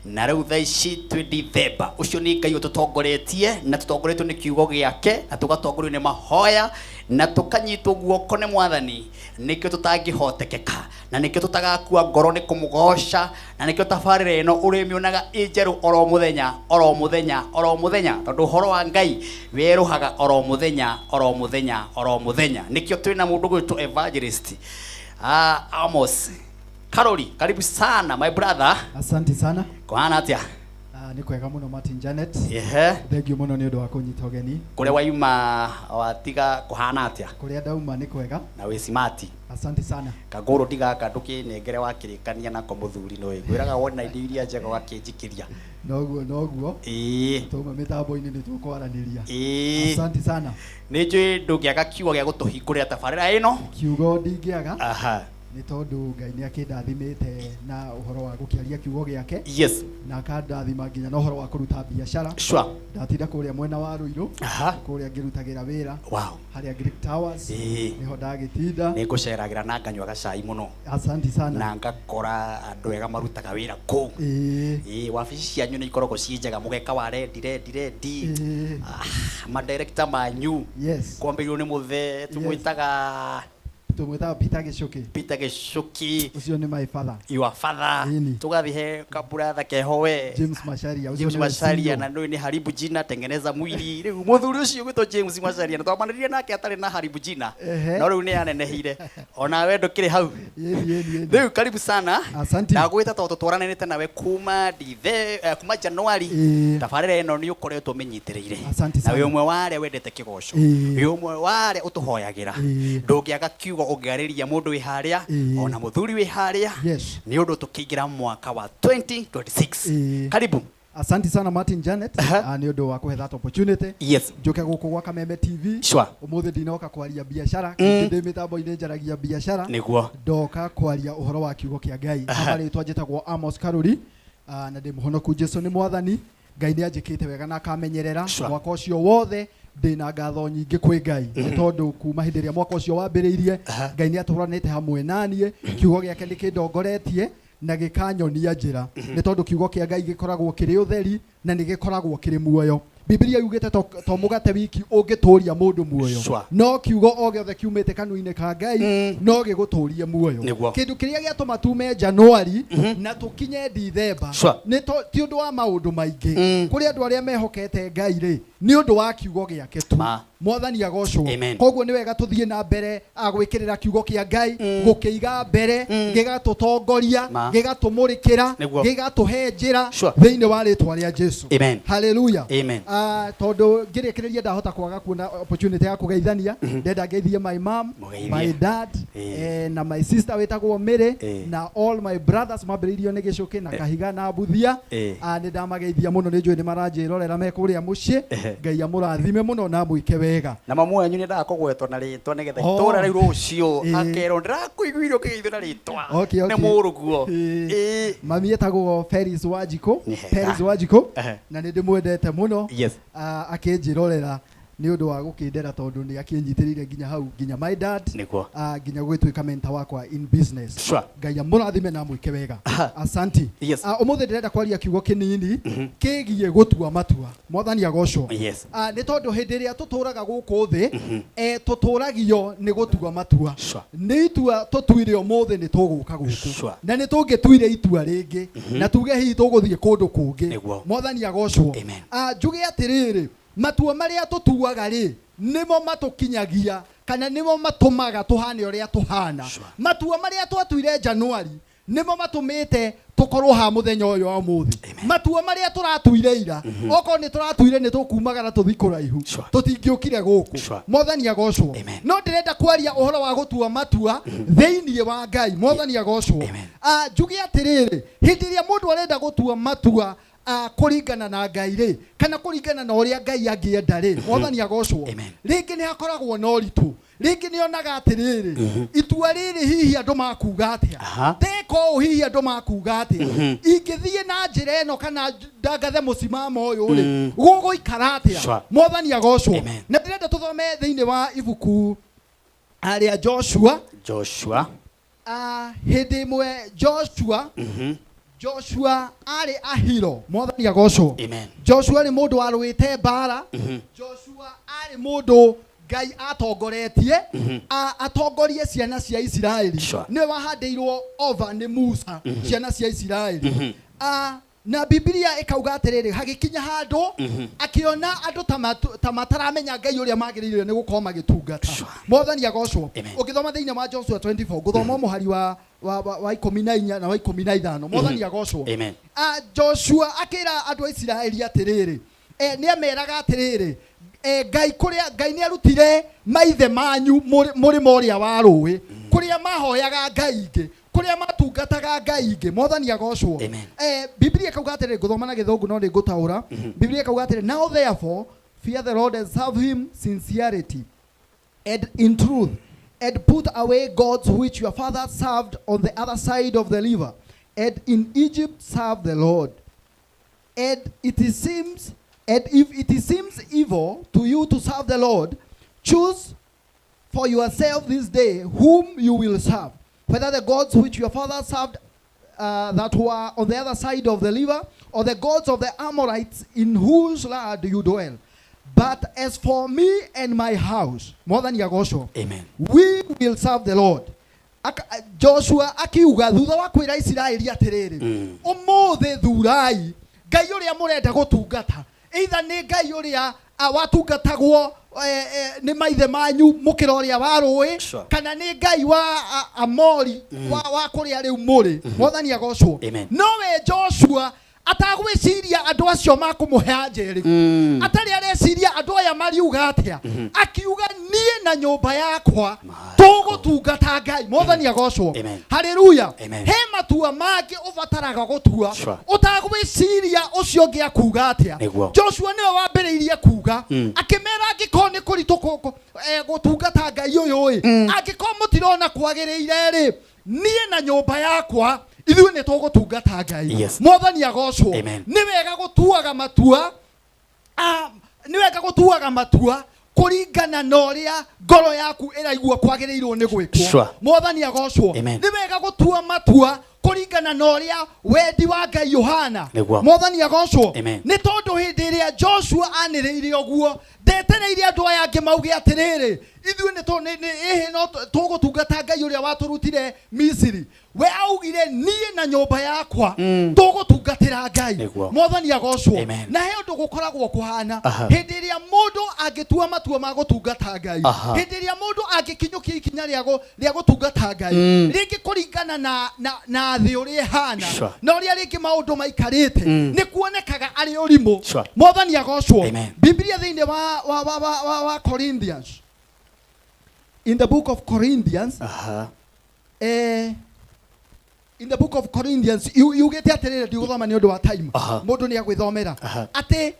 na rĩu thaa ici twĩ Dithemba. Ũcio nĩ Ngai ũtũtongoretie na tũtongoretio nĩ kiugo gĩake na tũgatongorio nĩ mahoya na tũkanyitwo guoko nĩ Mwathani, nĩkĩo tũtangĩhotekeka na nĩkĩo tũtagakua ngoro nĩ kũmũgoca, na nĩkĩo tabarĩra ĩno ũrĩmĩonaga ĩ njerũ oro mũthenya oro mũthenya oro mũthenya, tondũ ũhoro wa Ngai werũhaga oro mũthenya oro mũthenya oro mũthenya. Nĩkĩo twĩna mũndũ gwĩtwo Evangelist Amos Karori, karibu sana my brother. Asante sana. Kũhana atĩa? Nĩ kwega mũno Martin Janet. Ehe. Thank you mũno nĩ ũndũ wa kũnyita ũgeni. Kũrĩa waima watiga kũhana atĩa? Kũrĩa ndauma nĩ kwega. Na wĩ smart. Asante sana. Kagũrũ ndigaka ndũkĩnengere wakĩrĩkania nako mũthuri nĩ ngwĩraga wona indo iria njega ũgakĩnjikĩria. Noguo noguo. Ĩĩ. Twauma mĩtambo-inĩ nĩ tũkwaranĩria. Ĩĩ. Asante sana. Nĩ njũĩ ndũngĩaga kiugo gĩa gũtũhingũrĩra tabarĩra ĩno. Kiugo ndingĩaga. Aha. Nĩ tondũ Ngai nĩ akĩndathimĩte na ũhoro wa gũkĩaria kiugo gĩake. Yes. Na akandathima nginya na ũhoro wa kũruta biacara. Sure. Ndatinda kũrĩa mwena wa Ruiru. Aha. Kũrĩa ngĩrutagĩra wĩra. Wow. Harĩa Greek Towers. Ĩĩ. Nĩho ndagĩtinda. Nĩ ngũceragĩra na nganyua gacai mũno. Asante sana. Na ngakora andũ ega marutaga wĩra kũu. Ĩĩ. Ĩĩ, wabici cianyu nĩ ikoragwo ciĩ njega, mũgeka wa rendi rendi rendi. Ĩĩ. Madirector manyu. Yes. Kwambĩrĩrio nĩ mũthee tũmwĩtaga Tũmwĩtaga Peter Gĩcũkĩ. Peter Gĩcũki. Ũcio nĩ my father. Your father. Ĩni. Tũgathiĩ he kaburatha keho we. James Macharia. Ũcio James nĩwe Macharia CEO. na nĩ nĩ haribu jina tengeneza mwili. Rĩu mũthuri ũcio ũgwĩtwo James Macharia na twamanĩrire nake atarĩ na haribu jina. Ehe. No rĩu nĩ anenehire. Ona we ndũkĩrĩ hau. Ĩni, ĩni, ĩni. Rĩu karibu sana. Asante. Ndagwĩta tondũ twaranĩte nawe kuma dithe kuma Januari. Ĩĩ. Tabarĩra ĩno nĩ ũkoretwo ũmĩnyitĩrĩire. Asante Na sana. wĩ ũmwe wa arĩa wendete kĩgoco. Ĩĩ. Wĩ ũmwe wa arĩa ũtũhoyagĩra. Ĩĩ. Ndũngĩaga kiugo ũngĩarĩria mũndũ wĩ harĩa Ĩĩ. ona mũthuri wĩ harĩa. Yes. Nĩ ũndũ tũkĩingĩra mwaka wa 2026. Ĩĩ. Karibu. Asante sana Martin Janet nĩ ũndũ wa kũhe that opportunity. Yes. Njoke gũkũ gwa Kameme TV. Sure. Ũmũthĩ ndinoka kwaria biacara, kaingĩ ndĩ mĩtambo-inĩ njaragia biacara. Nĩguo. Ndoka kwaria ũhoro wa kiugo kĩa Ngai. Hama rĩtwa njĩtagwo Amos Karuri, na ndĩ mũhonoku. Jesu nĩ mwathani. Ngai nĩ anjĩkĩte wega na akamenyerera. Sure. Mwaka ũcio wothe ndĩna ngatho nyingĩ kwĩ Ngai, nĩ tondũ kuma hĩndĩ ĩrĩa mwaka ũcio wambĩrĩirie, Ngai nĩ atũranĩte hamwe naniĩ. Kiugo gĩake nĩ kĩndongoretie na gĩkanyonia njĩra, nĩ tondũ kiugo kĩa Ngai gĩkoragwo kĩrĩ ũtheri na nĩ gĩkoragwo kĩrĩ muoyo. Bibilia yugĩte to mũgate wiki ũngĩtũria mũndũ muoyo, Sure. no kiugo o gĩothe kiumĩte kanua-inĩ ka Ngai no gĩgũtũrie muoyo. Nĩguo. Kĩndũ kĩrĩa gĩatũma tume Januari na tũkinye Dithemba Sure. nĩ ti ũndũ wa maũndũ maingĩ. Kũrĩ andũ arĩa mehokete Ngai rĩ, nĩ ũndũ wa kiugo gĩake tu. Ma. Mwathani agocwo. Amen. Koguo nĩ wega tũthiĩ na mbere gwĩkĩrĩra kiugo kĩa Ngai, gũkĩiga mbere, gĩgatũtongoria, Ma. gĩgatũmũrĩkĩra, Nĩguo. gĩgatũhe njĩra Sure. thĩinĩ wa rĩtwa rĩa Jesu. Amen. Haleluya. Amen. Tondũ ngĩrĩkĩrĩria ndahota kwaga kuona opportunity ya kũgeithania, ndenda ngeithie my mom, Mũgeithie. my dad, Ĩĩ. na my sister wĩtagwo Mary, Ĩĩ. na all my brothers mambĩrĩirio nĩ Gĩcũkĩ na Kahiga na Mbuthia. Ĩĩ. Nĩ ndamageithia mũno, nĩ njũĩ nĩ maranjĩrorera me kũrĩa mũciĩ. Ngai amũrathime mũno na amwĩke wega. Na mamu wanyu nĩ endaga kũgwetwo na rĩtwa nĩgetha Oh. itũra rĩu rũciũ Ĩĩ. akerwo ndĩrakũiguire ũkĩgeithio na rĩtwa Okay, nĩ okay. mũrũguo. Ĩĩ. Ĩĩ. Mami etagwo Feris Wanjikũ. Nĩ hega. Feris Wanjikũ. Ehe. Na nĩ ndĩmwendete mũno. Yes. Akĩnjĩrorera nĩ ũndũ wa gũkĩndera, tondũ nĩ akĩnyitĩrĩire nginya hau, nginya my dad, Nĩguo. Nginya gũgĩtuĩka mentor wakwa in business. Sure. Ngai amũrathime na amwĩke wega. Asanti. Yes. Ũmũthĩ ndĩrenda kwaria kiugo kĩnini kĩgiĩ gũtua matua. Mwathani agocwo. Yes. Nĩ tondũ hĩndĩ ĩrĩa tũtũraga gũkũ thĩ, tũtũragio nĩ gũtua matua. Sure. Nĩ itua tũtuire ũmũthĩ nĩ tũgũka gũkũ, Sure. na nĩ tũngĩtuire itua rĩngĩ na tuge hihi tũgũthiĩ kũndũ kũngĩ. Nĩguo. Mwathani agocwo. Amen. Njuge atĩrĩrĩ, matua marĩa tũtuaga rĩ, nĩmo matũkinyagia kana nĩmo matũmaga tũhane ũrĩa tũhana. Sure. Matua marĩa twatuire Januari nĩmo matũmĩte tũkorwo ha mũthenya ũyũ wa ũmũthĩ. Matua marĩa tũratuire ira, okorwo nĩ tũratuire nĩ tũkumagara tũthi kũraihu, Sure. tũtingĩũkire gũkũ. Sure. Mwathani agocwo. Amen. No ndĩrenda kwaria ũhoro wa gũtua matua thĩinĩ wa Ngai. Mwathani agocwo. Amen. Njuge atĩrĩrĩ, hĩndĩ ĩrĩa mũndũ arenda gũtua matua kũringana na Ngai rĩ, kana kũringana na ũrĩa Ngai angĩenda rĩ, mwathani agocwo, Amen. rĩngĩ nĩ hakoragwo na ũritũ. Rĩngĩ nĩ onaga atĩrĩrĩ, itua rĩrĩ hihi andũ makuga atĩa? Aha. Ndeka ũũ hihi andũ makuga atĩa? Ingĩthiĩ na njĩra ĩno kana ndangathe mũcimamo ũyũ rĩ, gũgũikara atĩa? Sure. Mwathani agocwo. Amen. Na ndĩrenda tũthome thĩinĩ wa ibuku rĩa Joshua. Joshua. Hĩndĩ ĩmwe Joshua arĩ ahiro. Mwathani agocwo. Amen. Joshua nĩ mũndũ warũĩte mbara. Joshua arĩ mũndũ Ngai atongoretie atongorie ciana cia Isiraeli. Sure. Nĩwe wahandĩirwo over nĩ Musa ciana cia Isiraeli. Na Bibilia ĩkauga atĩrĩrĩ, hagĩkinya handũ akĩona andũ ta mataramenya Ngai ũrĩa magĩrĩire nĩ gũkorwo magĩtungata. Sure. Mwathani agocwo. Amen. Ũngĩthoma thĩinĩ wa Joshua 24, ngũthoma mũhari wa 14 na wa 15. Mwathani agocwo. Amen. Joshua akĩra andũ a Isiraeli atĩrĩrĩ, nĩ ameraga atĩrĩrĩ, Ngai kũrĩa Ngai nĩ arutire maithe manyu mũrĩmo ũrĩa wa rũĩ, kũrĩa mahoyaga Ngai ingĩ, kũrĩa matungataga Ngai ingĩ. Mwathani agocwo. Amen. Biblia ĩkauga atĩrĩrĩ, ngũthoma na gĩthũngũ no nĩ ngũtaũra. Biblia ĩkauga atĩrĩrĩ, now therefore fear the Lord and serve him sincerity and in truth, and put away gods which your fathers served on the other side of the river, and in Egypt serve the Lord. And if it seems evil to you to serve the Lord, choose for yourself this day whom you will serve, whether the gods which your fathers served that were on the other side of the river, or the gods of the Amorites in whose land you dwell. But as for me and my house, Mwathani agocwo, Amen. we will serve the Lord. Joshua akiuga thutha wa kwĩra Isiraeli atĩrĩrĩ, ũmũthĩ thurai Ngai ũrĩa mũrenda gũtungata, either nĩ Ngai ũrĩa watungatagwo nĩ maithe manyu mũkĩra ũrĩa wa rũĩ, kana nĩ Ngai wa Amori wa kũrĩa rĩu mũrĩ. Mwathani agocwo. Amen. Nowe Joshua atagwĩciria andũ acio makũmũhe anja ĩrĩkũ, atarĩ areciria andũ aya mariuga atĩa, akiuga niĩ na nyũmba yakwa tũgũtungata Ngai. Mwathani agocwo. Amen. Haleluya. Amen. He matua mangĩ ũbataraga gũtua ũtagwĩciria ũcio ũngĩ akuga atĩa. Nĩguo. Joshua nĩwe wambĩrĩirie kuga, akĩmera angĩkorwo nĩ kũritũ gũtungata Ngai ũyũ ĩ, angĩkorwo mũtirona kwagĩrĩire rĩ, niĩ na nyũmba yakwa ithuĩ nĩ tũgũtungata Ngai. Yes. Mwathani agocwo. Amen. Nĩ wega gũtuaga matua, nĩ wega gũtuaga matua kũringana na ũrĩa ngoro yaku ĩraigua kwagĩrĩirwo nĩ gwĩkwo. Mwathani agocwo. Amen. Nĩ wega gũtua matua kũringana na ũrĩa wendi wa Ngai ũhana. Nĩguo. Mwathani agocwo. Amen. Nĩ tondũ hĩndĩ ĩrĩa Joshua anĩrĩire ũguo, ndetereire andũ aya angĩ mauge atĩrĩrĩ, ithuĩ nĩ ĩhĩ no tũgũtungata Ngai ũrĩa watũrutire Misiri. We augire niĩ na nyũmba yakwa tũgũtungatĩra Ngai. Nĩguo. Mwathani agocwo. Amen. Na he ũndũ gũkoragwo kũhana Aha. hĩndĩ ĩrĩa mũndũ angĩtua matua ma gũtungata Ngai, Aha. hĩndĩ ĩrĩa mũndũ angĩkinyũkia ikinya rĩa gũtungata Ngai, rĩngĩ kũringana na thĩ ũrĩa ĩhana na ũrĩa rĩngĩ maũndũ maikarĩte, nĩ kuonekaga arĩ ũrimũ. Mwathani agocwo. Amen. Biblia thĩinĩ wa Corinthians, in the book of Corinthians, in the book of Corinthians yugĩte atĩrĩrĩ, ndigũthoma nĩ ũndũ wa time, Aha. mũndũ nĩ agwĩthomera, Aha. atĩ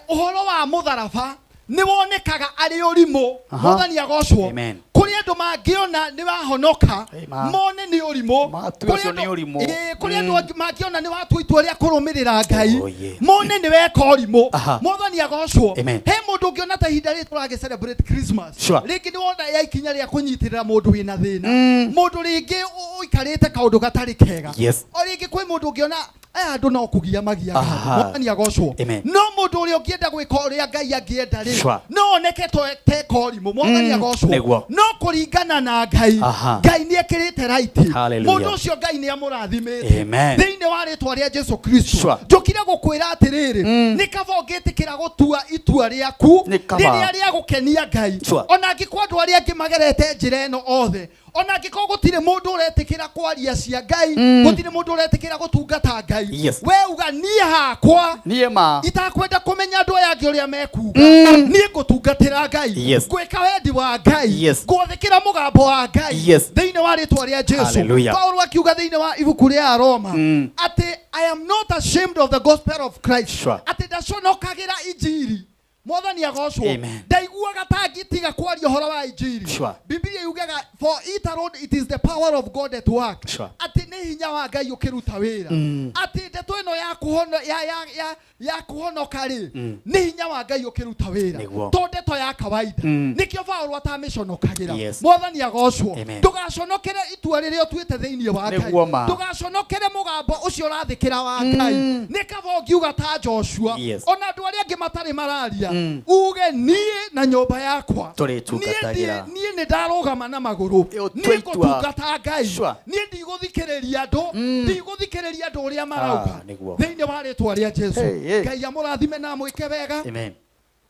ũhoro wa mũtharaba nĩ wonekaga arĩ ũrimũ. Aha. Mwathani agocwo. Amen. Kũrĩ andũ mangĩona nĩ wahonoka, Amen. mone nĩ ũrimũ. Matue Kũrĩ ũcio nĩ ũrimũ. Kũrĩ andũ angĩ mangĩona nĩ watua itua rĩa kũrũmĩrĩra Ngai, Oh, yeah. mone nĩ weka ũrimũ. Aha. Mwathani agocwo. Amen. He mũndũ ũngĩona ta ihinda rĩrĩ tũragĩ celebrate Christmas, rĩngĩ nĩ wona ya ikinya rĩa kũnyitĩrĩra mũndũ wĩna thĩna, mũndũ rĩngĩ ũikarĩte kaũndũ gatarĩ kega. Yes. O rĩngĩ kwĩ mũndũ ũngĩona aya andũ no kũgia magiaga. Aha. Mwathani agocwo. Amen. No mũndũ ũrĩa ũngĩenda gwĩka ũrĩa Ngai angĩenda rĩ, Sure. no oneke teka ũrimũ. Mwathani agocwo. Nĩguo. No kũringana na Ngai, Aha. Ngai nĩ ekĩrĩte right. Hallelujah. Mũndũ ũcio Ngai nĩ amũrathimĩte Amen. thĩinĩ wa rĩtwa rĩa Jesu Kristo. Sure. Njũkire gũkwĩra atĩrĩrĩ, nĩ kaba ũngĩtĩkĩra gũtua itua rĩaku Nĩ kaba. rĩrĩa rĩa gũkenia Ngai, Sure. ona angĩkorwo andũ arĩa angĩ magerete njĩra ĩno othe, ona angĩkorwo gũtirĩ mũndũ ũretĩkĩra kwaria cia Ngai, gũtirĩ mũndũ ũretĩkĩra gũtungata Ngai, Yes. we uga niĩ hakwa Niĩ ma. itakwenda kũmenya andũ aya angĩ ũrĩa mekuga, niĩ ngũtungatĩra Ngai, Yes. ngwĩka wendi wa Ngai, Yes. ngwathĩkĩra mũgambo wa Ngai, Yes. thĩinĩ wa rĩtwa rĩa Jesu. Hallelujah. Paulo akiuga thĩinĩ wa ibuku rĩa Roma atĩ I am not ashamed of the gospel of Christ, Sure. atĩ ndaconokagĩra injiri. Mwathani agocwo. Amen. Ndaiguaga ta ngĩtiga kwaria ũhoro wa injiri. Sure. Biblia yugaga, for it alone it is the power of God at work, Sure. atĩ nĩ hinya wa Ngai ũkĩruta wĩra, atĩ ndeto ĩno ya kũhono ya kũhonoka rĩ, nĩ hinya wa Ngai ũkĩruta wĩra, Nĩguo. to ndeto ya kawaida. Nĩkĩo Paũlũ atamĩconokagĩra. Yes. Mwathani agocwo. Amen. Ndũgaconokere itua rĩrĩa ũtuĩte thĩinĩ wa Ngai. Nĩguo ma. Ndũgaconokere mũgambo ũcio ũrathĩkĩra wa Ngai. Nĩ kaba ũngiuga ta Joshua, Yes. ona andũ arĩa angĩ matarĩ mararia, uge niĩ na nyũmba yakwa Tũrĩtungatagĩra. niĩ nĩ ndarũgama na magũrũ, Ĩ, niĩ ũtue itua. ngũtungata Ngai. Sure. Niĩ ndigũthikĩrĩria andũ, ndigũthikĩrĩria andũ ũrĩa marauga, Ah, nĩguo. thĩinĩ wa rĩtwa rĩa Jesu. Hey, hey. Ngai amũrathime na amwĩke wega. Amen.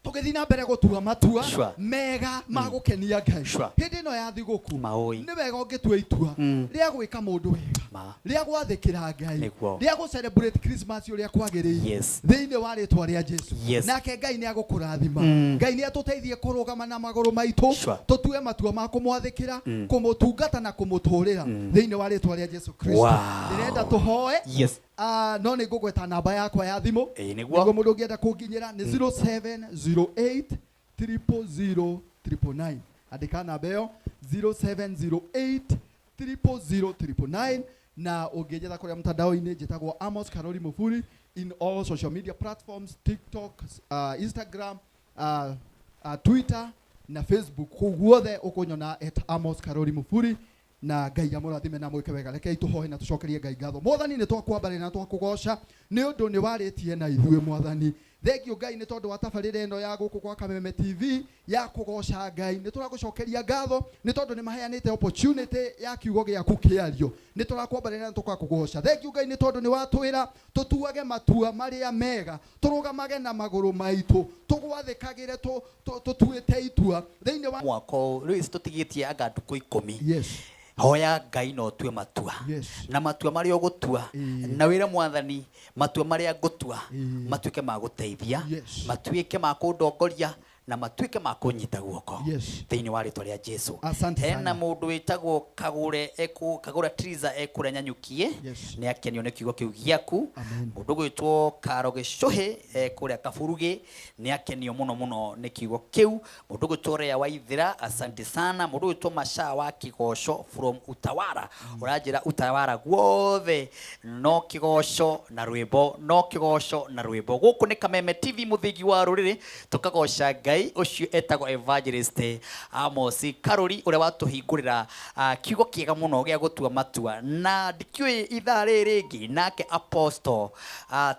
Tũgĩthiĩ na mbere gũtua matua Sure. mega ma gũkenia Ngai Sure. hĩndĩ ĩno ya thigũkũ. Maũĩ. Nĩ wega ũngĩtua itua rĩa gwĩka mũndũ wega, Ma. rĩa gwathĩkĩra Ngai, Nĩguo. rĩa gũ celebrate Christmas ũrĩa kwagĩrĩire, Yes. thĩinĩ wa rĩtwa rĩa Jesu. Yes. Nake Ngai nĩ agũkũrathima. Ngai nĩ atũteithie kũrũgama na magũrũ maitũ, Sure. tũtue matua ma kũmwathĩkĩra, kũmũtungata na kũmũtũrĩra, thĩinĩ wa rĩtwa rĩa Jesu Kristo. Wow. Ndĩrenda tũhoe. Yes. No nĩ ngũgweta namba yakwa ya thimũ, Ĩĩ, nĩguo. nĩguo mũndũ ũngĩenda kũnginyĩra nĩ 0708 000 999. Andĩka namba ĩyo, 0708 000 999, na ũngĩnjetha kũrĩa mtandao-inĩ njĩtagwo Amos Karori Muburi in all social media platforms, TikTok, Instagram, Twitter na Facebook. Kũu guothe ũkũnyona at Amos Karori Muburi. Na Ngai amũrathime na mwĩke wega. Rekei tũhoe na tũcokerie Ngai ngatho. Mwathani, nĩ twakwambarĩra na twakũgoca nĩ ũndũ nĩ warĩtie na ithuĩ. Mwathani, thengio Ngai nĩ tondũ wa tabarĩra ĩno ya gũkũ kwa Kameme TV ya kũgoca Ngai. Nĩ tũragũcokeria ngatho nĩ tondũ nĩ maheanĩte opportunity ya kiugo gĩaku kĩario. Nĩ tũrakwambarĩra na tũgakũgoca. Thengio Ngai nĩ tondũ nĩ watwĩra tũtuage matua marĩa mega, tũrũgamage na magũrũ maitũ, tũgwathĩkagĩre, tũtuĩte itua thĩinĩ wa mwaka ũyũ. Rĩu ici tũtigĩtie anga ndukũ 10. Yes. Hoya Ngai na ũtue matua. Yes. Na matua marĩa ũgũtua, na wĩre Mwathani matua marĩa ngũtua matuĩke ma gũteithia, Yes. matuĩke ma kũndongoria, na matuĩke ma kũnyita guoko Yes. thĩinĩ wa rĩtwa rĩa Jesu. Asante Hena sana. mũndũ wĩtagwo Kagũre eku Kagũra Triza ekũrĩa Nyanyukie. Yes. Nĩ akenio nĩ kiugo kĩu gĩaku. Amen. Mũndũ gwĩtwo Karo Gĩcũhĩ ekũrĩa Kaburugĩ nĩ akenio mũno mũno nĩ kiugo kĩu. Mũndũ gwĩtwo Rea Waithira, asante sana. Mũndũ gwĩtwo Mashaa wa Kĩgoco from Utawara, ũranjĩra Utawara guothe no kĩgoco na rwĩmbo, no kĩgoco na rwĩmbo. Gũkũ nĩ Kameme TV, mũthingi wa rũrĩrĩ, tũkagoca Ngai. Ũcio etagwo Evangelist Amos Karori, ũrĩa watũhingũrĩra kiugo kĩega mũno gĩa gũtua matua. Na ndikĩũĩ ithaa rĩrĩ rĩngĩ nake Apostle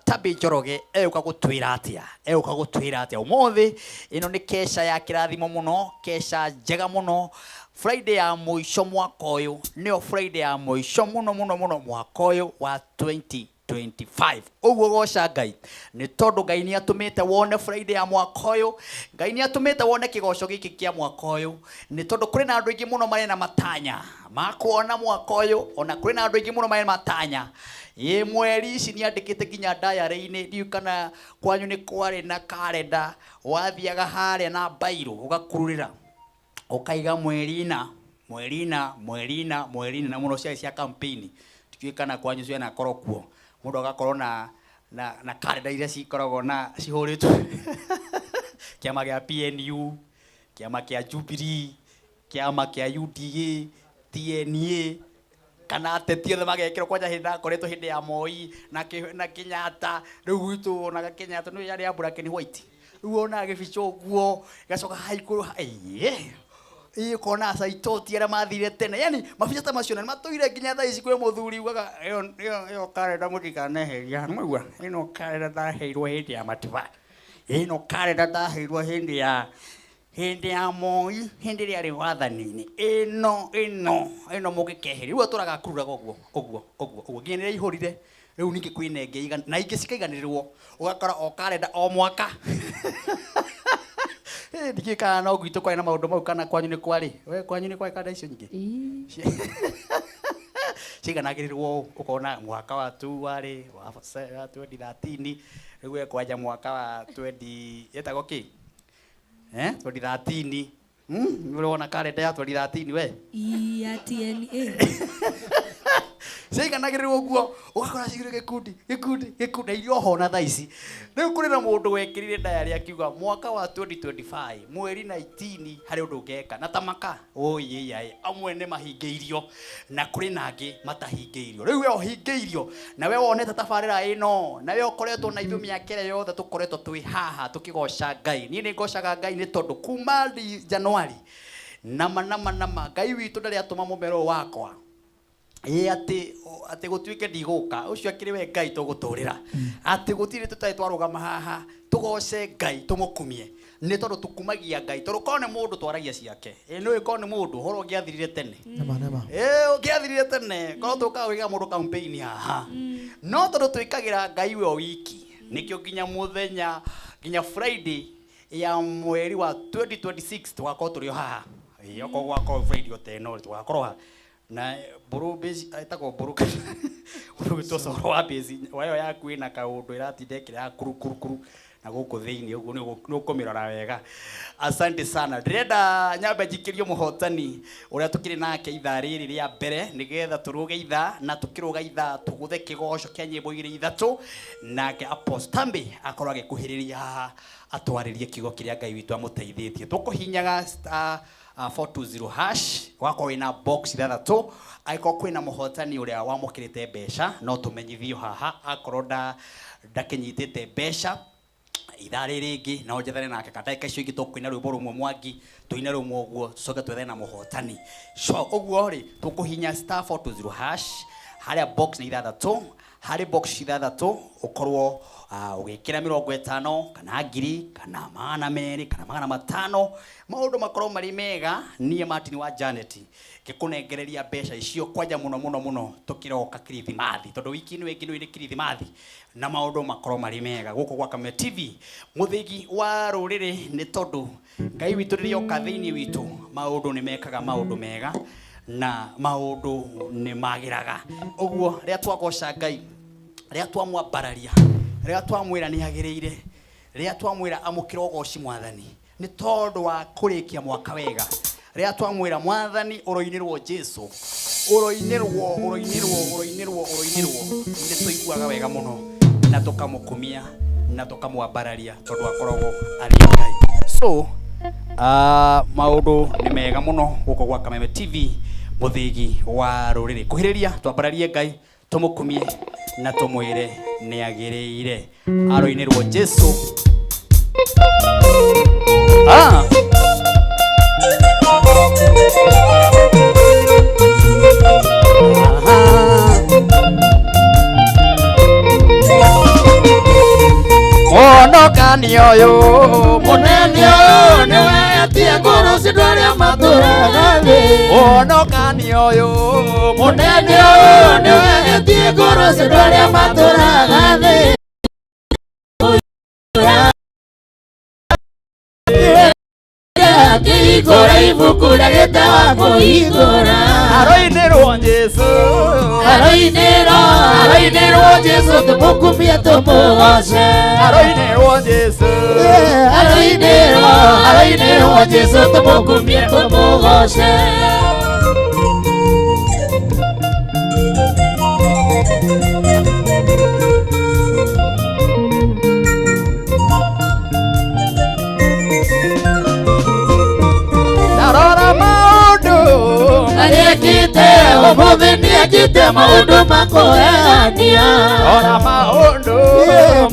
Tabi Njoroge egũka gũtwĩra atĩa, egũka gũtwĩra atĩa ũmũthĩ. Ĩno nĩ kesha ya kĩrathimo mũno, kesha njega mũno, Friday ya mũico mwaka ũyũ, nĩyo Friday ya mũico mũno mũno mũno mwaka ũyũ wa 2025. Ũguo goca Ngai nĩ tondũ Ngai nĩ atũmĩte wone Friday ya mwaka ũyũ. Ngai nĩ atũmĩte wone kĩgoco gĩkĩ kĩa mwaka ũyũ, nĩ tondũ kũrĩ na andũ aingĩ mũno marĩ na matanya ma kuona mwaka ũyũ. Ona kũrĩ na andũ aingĩ mũno marĩ na matanya ĩ mweri ici nĩ andĩkĩte nginya diary-inĩ. Ndiũĩ kana kwanyu nĩ kwarĩ na karenda, wathiaga harĩa na mbairũ ũgakururĩra ũkaiga mweri na mweri na mweri na mweri na mũno ciarĩ cia campaign. Ndiũĩ kana kwanyu cianakorwo kuo, mũndũ agakorwo na karenda iria cikoragwo na cihũrĩtwo kĩama gĩa PNU, kĩama kĩa Jubilee, kĩama kĩa UDA, TNA, kana ateti othe magekĩrwo. Kwanja hĩndĩ ndakoretwo hĩndĩ ya Moi na Kenyatta, rĩu gwitũ wonaga Kenyatta nĩ yarĩ ya black and white, rĩu wonaga gĩbica ũguo gacoka haha igũrũ, ĩĩ ĩĩ, ũkona Saitoti arĩa mathire tene, yani mabica ta macio na nĩmatũire nginya thaa ici. Kwĩ mũthuri ugaga ĩyo ĩyo ĩyo karenda mũtikaneheria, nĩmwaigua ĩno karenda ndaheirwo hĩndĩ ya Matiba, ĩno karenda ndaheirwo hĩndĩ ya Moi, hĩndĩ ĩrĩa arĩ wathani-inĩ, ĩno ĩno ĩno mũngĩkeheria. Rĩu atũraga akururaga ũguo ũguo ũguo ũguo nginya nĩrĩa ihũrire. Rĩu ningĩ kwĩna ĩngĩ na ingĩ cikaiganĩrĩrwo, ũgakora o karenda o mwaka. Ndikĩũĩ kana no gwitũ kwarĩ na maũndũ mau kana kwanyu nĩ kwarĩ. We kwanyu nĩ kwarĩ karenda icio nyingĩ ciiganagĩrĩrwo, ũkona mwaka wa tu warĩ wa 2013, rĩu we kwanja mwaka wa 20 ĩtagwo kĩ, 2013. Nĩ ũrona karenda ya 2013 we? Ya TNA. Ciaiganagĩrĩrwo ũguo, ũgakora cigĩrĩ gĩkundi gĩkundi gĩkundi na iria oho na thaa ici. Rĩu kũrĩ na mũndũ wekĩrire diary akiuga mwaka wa 2025 mweri 19 harĩ ũndũ ngeka na tamaka ũyĩyaĩ. Amwe nĩ mahingĩirio na kũrĩ na angĩ matahingĩirio. Rĩu we ũhingĩirio na we wonete tabarĩra ĩno na we ũkoretwo na ithuĩ mĩaka ĩrĩa yothe tũkoretwo twĩ haha tũkĩgoca Ngai. Niĩ nĩ ngocaga Ngai nĩ tondũ kuma Januari nama nama nama Ngai witũ ndarĩ atũma mũmero ũyũ wakwa ĩ atĩ gũtuĩke ndigũka. Ũcio akĩrĩ we Ngai tũgũtũrĩra atĩ gũtirĩ tũtarĩ twarũgama haha tũgoce Ngai tũmũkumie, nĩ tondũ tũkumagia Ngai tondũ korwo nĩ mũndũ twaragia ciake. Ĩ nĩũĩ korwo nĩ mũndũ ũhoro ũngĩathirire tene. Nema nema. Ĩ ũngĩathirire tene korwo tũkaga gwĩka mũndũ campaign haha, no tondũ twĩkagĩra Ngai we wiki, nĩkĩo nginya mũthenya nginya Friday ya mweri wa 2026 tũgakorwo tũrĩ o haha. Ĩ okorwo gwakorwo Friday o ta ĩno tũgakorwo haha na mbũrũ base ĩtagwo mbũrũ ũndũ gwĩtwo coro wa base wayo yaku ĩna kaũndũ ĩratinda ĩkĩrĩa kuru kuru kuru na gũkũ thĩinĩ ũguo nĩ ũkũmĩrora wega. Asante sana. Ndĩrenda nyambe njikĩrio mũhotani ũrĩa tũkĩrĩ nake ithaa rĩrĩ rĩa mbere, nĩgetha tũrũge ithaa na tũkĩrũga ithaa tũgũthe kĩgoco kĩa nyĩmbo igĩrĩ ithatũ, nake Apostle Tambi akorwo agĩkuhĩrĩria haha atwarĩrie kiugo kĩrĩa Ngai witũ amũteithĩtie. Tũkũhinyaga star 420 hash, wakorwo wĩna box ithathatũ. Angĩkorwo kwĩna mũhotani ũrĩa wamũkĩrĩte mbeca no tũmenyithio haha, akorwo ndakĩnyitĩte mbeca. Ithaa rĩrĩ rĩngĩ no njethane nake kana ndagĩka icio ingĩ tũkũina rwĩmbo rũmwe Mwangi, tũine rũmwe ũguo tũcoke twethe na mũhotani. So ũguo rĩ, tũkũhinya star 420 hash harĩa box nĩ ithathatũ, harĩ box ithathatũ ũkorwo ũgĩkĩra 50 kana 1000 kana 200 kana 500, maũndũ makorwo marĩ mega. Niĩ Martin wa Janet ngĩkũnengereria mbeca icio kwanja mũno mũno mũno tũkĩroka Kirithimathi, tondũ wiki ĩno ĩngĩ nĩ Kirithimathi, na maũndũ makorwo marĩ mega gũkũ gwa Kameme TV, mũthĩgi wa rũrĩrĩ, nĩ tondũ Ngai witũ rĩrĩa oka thĩinĩ witũ maũndũ nĩ mekaga maũndũ mega na maũndũ nĩ magĩraga. Ũguo rĩrĩa twagoca Ngai, rĩrĩa twamwambararia, rĩrĩa twamwĩra nĩ agĩrĩire, rĩrĩa twamwĩra amũkĩre ũgoci Mwathani nĩ tondũ wa kũrĩkia mwaka wega, rĩrĩa twamwĩra Mwathani ũroinĩrwo Jesu, ũroinĩrwo, ũroinĩrwo, ũroinĩrwo, ũroinĩrwo, nĩ tũiguaga wega mũno na tũkamũkumia na tũkamwambararia tondũ akoragwo arĩ Ngai. So maũndũ nĩ mega mũno gũkũ gwa Kameme TV, mũthĩgi wa rũrĩrĩ. Kuhĩrĩria twambararie Ngai, tũmũkumie na tũmwĩre nĩ agĩrĩire. Aroinĩrwo Jesu. Mũhonokani ũyũ mũnene ũyũ nĩwe etie ngũrũ cindũ arĩa matũraga thĩ. Mũhonokani ũyũ mũnene ũyũ nĩwe etie ngũrũ cindũ arĩa matũraga thĩ. Akĩhingũra ibuku rĩa gĩtawa kũhingũra. Aroinĩrwo Jesu, aroinĩrwo, aroinĩrwo Jesu, tũmũkumie tũmũgoce. Aroinĩrwo Jesu, aroinĩrwo, aroinĩrwo Jesu, tũmũkumie tũmũgoce. Ndarora maũndũ marĩa ekĩte ũmũthĩ, nĩekĩte maũndũ makũhenia. Rora maũndũ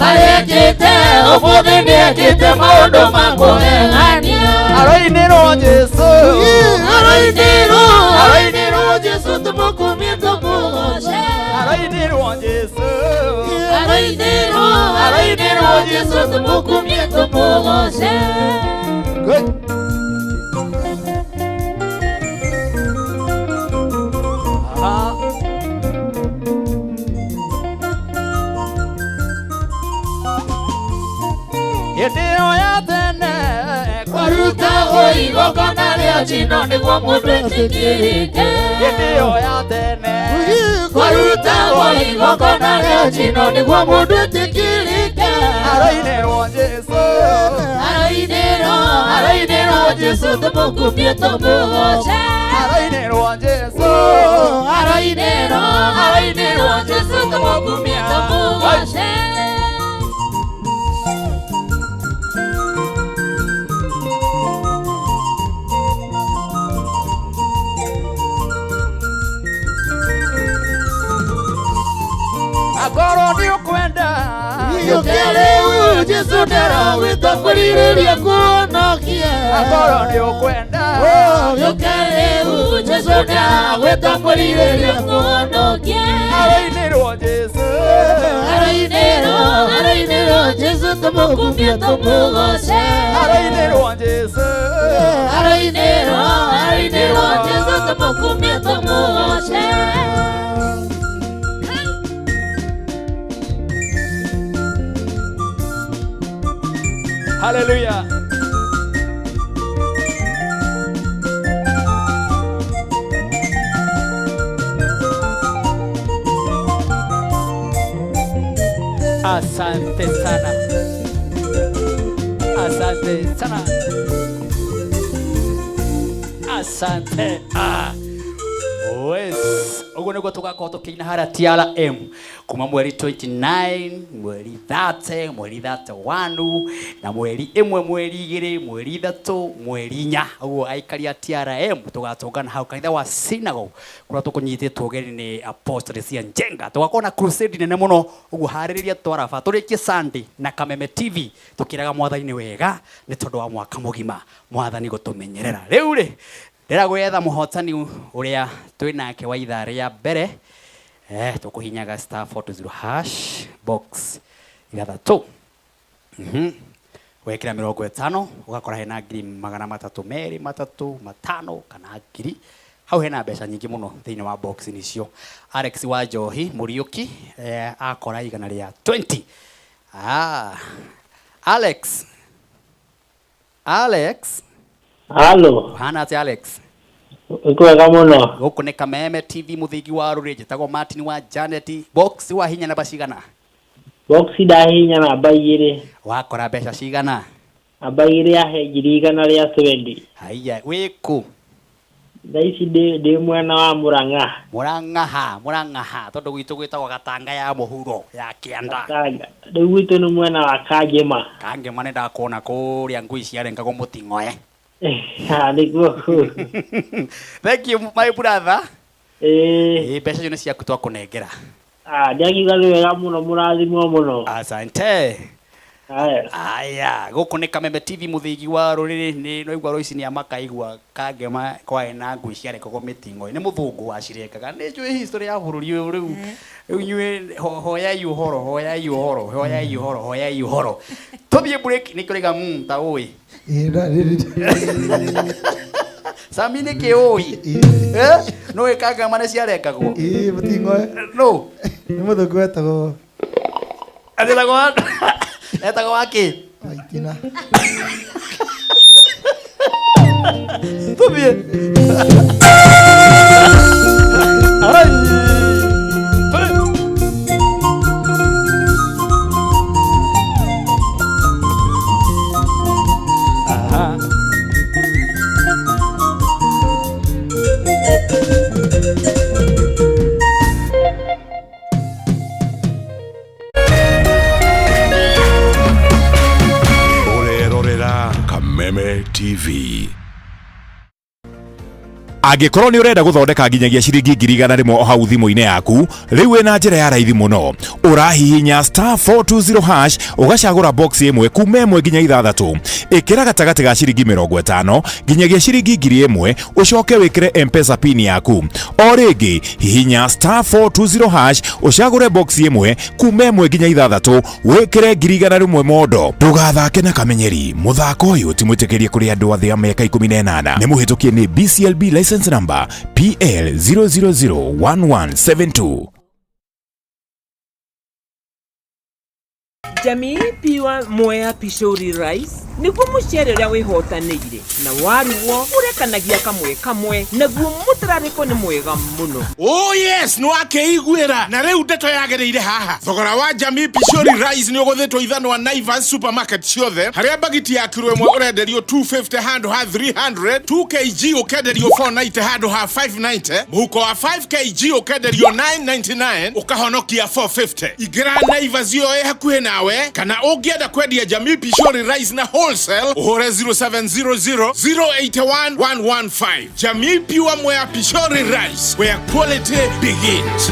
marĩa ekĩte ũmũthĩ, nĩekĩte maũndũ makũhenia. Aroinĩrwo Jesu, aroinĩrwo, aroinĩrwo Jesu, tũmũkumie tũmũgoce. Aroinĩrwo Jesu, aroinĩrwo, aroinĩrwo Jesu, tũmũkumie tũmũgoce. Good. Hĩndĩ ĩyo ya tene kwarutagwo igongona rĩa njino nĩguo mũndũ etĩkĩrĩke. Hĩndĩ ĩyo ya tene kwarutagwo igongona rĩa njino nĩguo mũndũ etĩkĩrĩke. Aroinĩrwo Jesu, aroinĩrwo, aroinĩrwo Jesu, tũmũkumie tũmũgoce. Aroinĩrwo Jesu, aroinĩrwo, aroinĩrwo Jesu, tũmũkumie tũmũgoce. Akorwo nĩ ũkwenda Gĩũke rĩu, Jesu nĩaragwĩta kwĩrirĩria kũhonokia. Akorwo nĩ ũkwenda Gĩũke rĩu, Jesu nĩaragwĩta kwĩrirĩria kũhonokia. Aroinĩrwo Jesu, aroinĩrwo, aroinĩrwo Jesu, tũmũkumie tũmũgoce. Aroinĩrwo Jesu, aroinĩrwo, aroinĩrwo Jesu, tũmũkumie tũmũgoce. Hallelujah. Asante sana. Asante sana. Asante. Wes. Ũguo nĩguo tũgakorwo tũkĩina harĩa TRM kuma mweri 29, mweri 30, mweri 31 na mweri 1, mweri 2, mweri 3, mweri 4. Ũguo aikari a TRM tũgatũngana hau kanitha wa synagogue kũrĩa tũkũnyitĩtwo ũgeni nĩ Apostle cia Njenga. Tũgakorwo na crusade nene mũno. Ũguo harĩrĩria twaraba tũrĩkie Sunday na Kameme TV tũkĩraga mwathani wega nĩ tondũ wa mwaka mũgima mwathani gũtũmenyerera. Rĩu rĩ ndĩra gwetha mũhotani ũrĩa twĩ nake wa ithaa rĩa mbere, tũkũhinyaga star 420 hash box ithathatũ. Wekĩra 50 ũgakora hena ngiri magana matatũ merĩ matatũ matano kana ngiri. Hau hena mbeca nyingĩ mũno thĩinĩ wa box icio. Alex wa Njohi Mũriũki, akora igana rĩa 20. Alex. Alex. Halo. Hana atĩa Alex? Kwega mũno. Gũkũ nĩ Kameme TV mũthingi wa rũrĩ, njĩtagwo Martin wa Janet. Box wa hinya namba cigana? Box ndahinya namba 2. Wakora mbeca cigana? Namba 2 yahe ngiri igana rĩa 20. Haiya, wĩkũ? Thaa ici ndĩ mwena wa Murang'a. Murang'a ha, Murang'a ha, tondũ gwitũ gwĩtagwo Gatanga ya mũhuro ya kĩanda. Gatanga. Rĩu gwitũ nĩ mwena wa Kangema. Kangema nĩ ndakuona kũrĩa ngui ciarengagwo mũting'oe. Nĩguo. Thank you my brother. Mbeca icio nĩ ciaku twakũnengera. Ndiakiuga nĩ wega mũno, mũrathimwo mũno. Asante. Aya, gũkũ nĩ Kameme TV mũthĩgi wa rũrĩrĩ. Nĩ noigua Royce nĩ amakaigua Kangema kwarĩ na ngui ciarengagwo mĩting'oe. Nĩ mũthũngũ wacirengaga. Nĩ njũĩ history ya bũrũri ũyũ rĩu. Rĩu inyuĩ hoyai ũhoro, hoyai ũhoro, hoyai ũhoro, hoyai ũhoro. Tũthiĩ break, nĩ kũrĩga ta ũĩ. Sami nĩ kĩ ũĩ? Nũĩ Kangema nĩ ciarengagwo? Ĩĩ, mũting'oe. Nũ? Nĩ mũthũngũ wetagwo. Etagwo wa etagwo wa kĩ? Waitina. Tũthiĩ. Aha. Ũrerorera Kameme TV. Angĩkorwo nĩ ũrenda gũthondeka nginyagia ciringi 100,000 o hau thimũ-inĩ yaku, rĩu wĩna njĩra ya raithi mũno. Ũrahihinya star 420 hash ũgacagũra box ĩmwe kuma 1 nginya 6. Ĩkĩra gatagatĩ ga ciringi 50 nginyagia ciringi 1,000, ũcoke wĩkĩre M-Pesa pin yaku. O rĩngĩ hihinya star 420 hash ũcagũre box ĩmwe kuma 1 nginya 6, wĩkĩre 100,000 mondo. Ndũgathake na kamenyeri. Mũthako ũyũ ti mwĩtĩkĩrie kũrĩ andũ athĩ a mĩaka 18. Nĩ mũhĩtũkie nĩ BCLB license number PL 0001172. Jamii Pure Mwea Pishori Rice nĩguo mũcere ũrĩa wĩhotanĩire na warugwo ũrekanagia kamwe kamwe naguo mũtararĩko nĩ mwega mũno. Oh yes, nĩ wakĩiguĩra na rĩu ndeto yagĩrĩire haha. Thogora wa Jamii Pishori Rice nĩ ũgũthĩtwo ithanwa Naivas supermarket ciothe, harĩa bagiti ya kiro ĩmwe ũrenderio 250 handũ ha 300, 2 kg ũkenderio 490 handũ ha 590, mũhuko wa 5 kg ũkenderio 999 ũkahonokia 450. Ingĩra Naivas ĩyo ĩ hakuhĩ nawe, kana ũngĩenda kwendia Jamii Pishori Rice na wholesale ũhũre 0700 081 115. Jamii Pure Mwea Pishori Rice, where quality begins.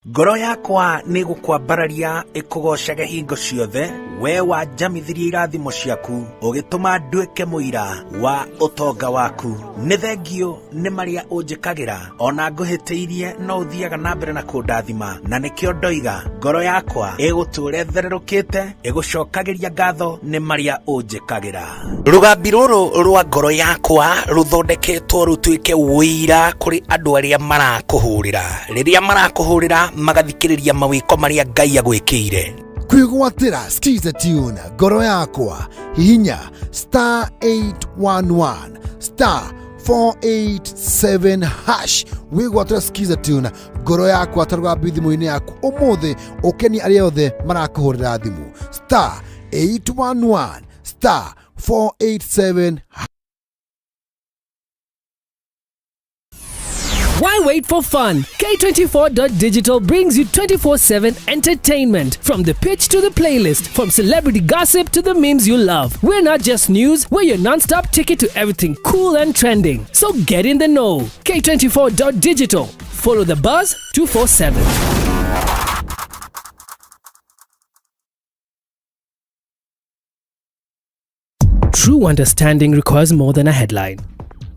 Ngoro yakwa nĩ gũkwambararia ĩkũgocage hingo ciothe, we wanjamithirie irathimo ciaku, ũgĩtũma nduĩke mũira wa ũtonga waku. Nĩ thengio nĩ marĩa ũnjĩkagĩra, ona ngũhĩtĩirie no ũthiaga na mbere na kũndathima, na nĩkĩo ndoiga ngoro yakwa ĩgũtũũra ĩthererũkĩte, ĩgũcokagĩria ngatho nĩ marĩa ũnjĩkagĩra. Rũgambi rũrũ rwa ngoro yakwa rũthondeketwo rũtuĩke ũira kũrĩ andũ arĩa marakũhũrĩra. Rĩrĩa marakũhũrĩra magathikĩrĩria mawĩko marĩa Ngai agwĩkĩire. Kwĩgwatĩra Skiza Tune ngoro yakwa, hihinya star 811 star 487 hash wĩgwatĩra Skiza Tune ngoro yakwa ta rũgambi thimũ-inĩ yaku ũmũthĩ, ũkenie arĩa othe marakũhũrĩra thimũ. Star 811 star 487. Why wait for fun? K24.digital brings you 24/7 entertainment. From the pitch to the playlist, from celebrity gossip to the memes you love. We're not just news, we're your non stop ticket to everything cool and trending. So get in the know. K24.digital. Follow the buzz 247. True understanding requires more than a headline.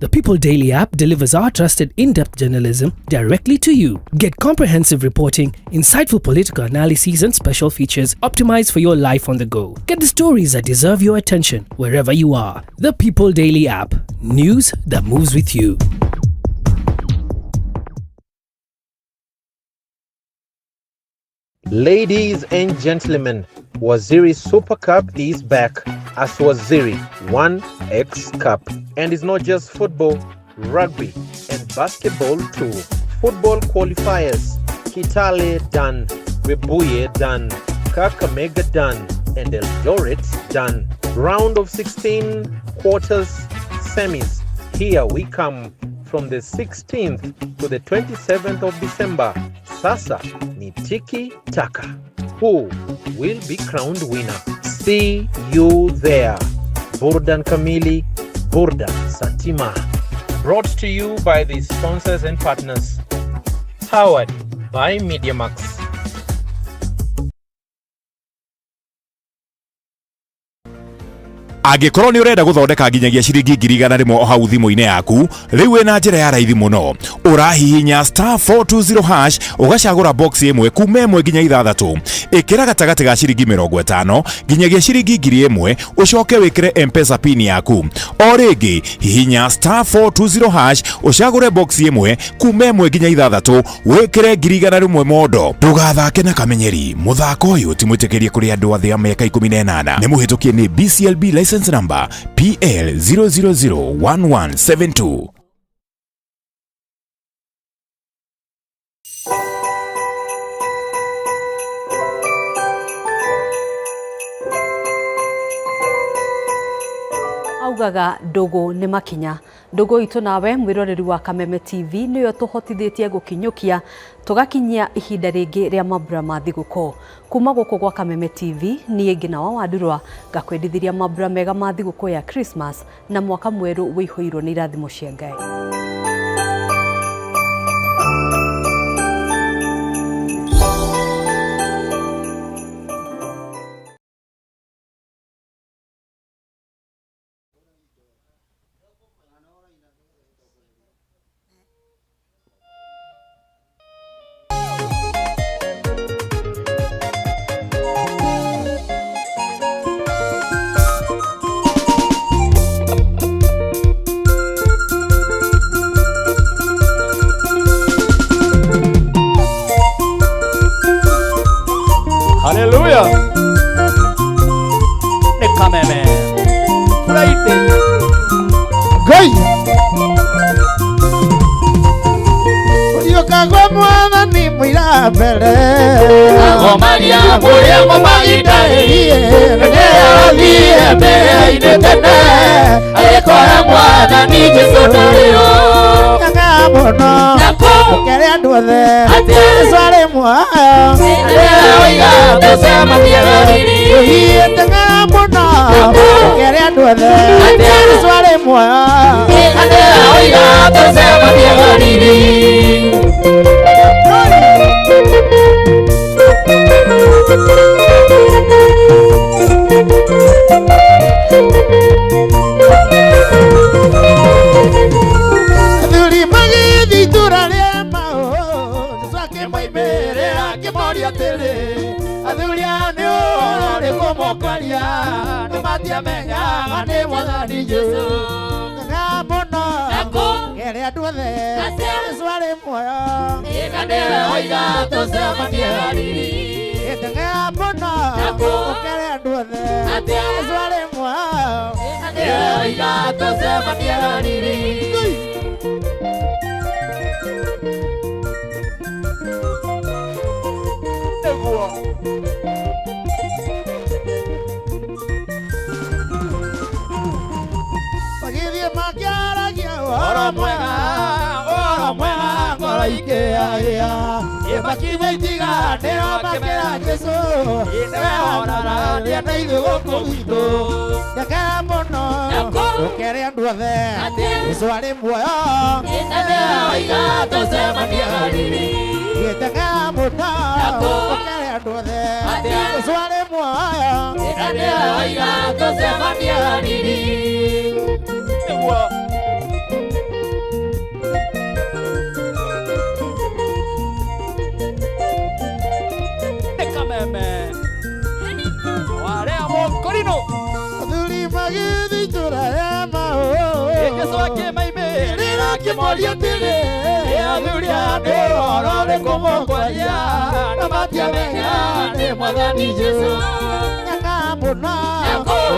The People Daily app delivers our trusted in depth journalism directly to you. Get comprehensive reporting, insightful political analyses, and special features optimized for your life on the go. Get the stories that deserve your attention wherever you are. The People Daily app. News that moves with you. Ladies and gentlemen, Waziri Super Cup is back as Waziri 1X Cup. And it's not just football, rugby, and basketball too. Football qualifiers Kitale done, Webuye done, Kakamega done, and Eldoret done. Round of 16, quarters, semis. Here we come from the 16th to the 27th of December. Sasa ni tiki taka. Who will be crowned winner? See you there. Burdan Kamili, Burdan Satima. Brought to you by the sponsors and partners. Powered by MediaMax. Angĩkorwo nĩ ũrenda gũthondeka nginyagia ciringi 100,000 o hau thimũ-inĩ yaku, rĩu wĩna njĩra ya raithi mũno. Ũrahihinya *420 hash ũgacagũra box ĩmwe kuma ĩmwe nginya ithathatũ. Ĩkĩra gatagatĩ ga ciringi 50 nginyagia ciringi 1000, ũcoke wĩkĩre M-Pesa pin yaku. O rĩngĩ hihinya *420 hash ũcagũre box ĩmwe kuma ĩmwe nginya ithathatũ, wĩkĩre 100,000 mondo. Ndũgathake na kamenyeri, mũthako ũyũ ti mwĩtĩkĩrie kũrĩ andũ a thĩ ya mĩaka 18. Nĩ mũhĩtũkie nĩ BCLB license number PL 0001172. Augaga ndugu nĩ makinya. Ndugu itũ nawe mwĩroreri wa Kameme TV nĩyo tũhotithĩtie gũkinyũkia tũgakinyia ihinda rĩngĩ rĩa mambura ma thigũkũ. Kuma gũkũ gwa Kameme TV niĩ Ngina wa Wandurwa ngakwendithiria mambura mega ma thigũkũ ya Christmas na mwaka mwerũ wĩihũirwo nĩ irathimo cia Ngai. Haleluya. Nĩ Kameme. Friday. Ngai. Ũriũka kwa Mwathani mũira mbere. Agomaria kũrĩa mũmahinda nĩathiĩ mbere-inĩ tene agĩkora Mwathani Jesũ ndarĩo. Nyaga mũno ũkere andũ othe Jesũ arĩ muoyo. Oiga tũcemanie Galili. Ũhiĩte mũno ũkere andũ othe Jesũ arĩ muoyo. Oiga tũcemanie Galili. Athuri magĩthiĩ itũũra rĩa Emau, Jesũ akĩmoimĩrĩra akĩmoria atĩrĩ, athuri aya nĩ ũhoro ũrĩkũ mũkwaria? Nĩ matiamenyaga nĩ Mwathani Jesũ. Nyaga mũno kere andũ othe Jesũ arĩ muoyo. Na nĩwe oiga tũcemanie Galili. Nyaga mũno kere andũ othe Jesũ arĩ muoyo. Na nĩwe oiga tũcemanie Galili. Nĩguo. Ũhoro mwega, ũhoro mwega ngoro ikĩagĩa. Ĩmakinya itiganĩro makĩra Jesũ, nĩwe wonanagia na ithuĩ gũkũ gwitũ. Njagera mũno ũkere andũ othe Jesũ arĩ muoyo Oiga tũcemanie Galili. Njagera mũno ũkere andũ othe Jesũ arĩ muoyo Oiga tũcemanie Galili. Nĩguo. Nĩ kameme. Warea mũkũrinũ. Athuri magĩthiĩ itũũra rĩa Maũ. Jesũ akĩmaimĩrĩra akĩmoria atĩrĩ, athuri aya nĩ ũhoro ũrĩkũ mũkwaria na matiamenya nĩ Mwathani Jesũ. Nyaga mũno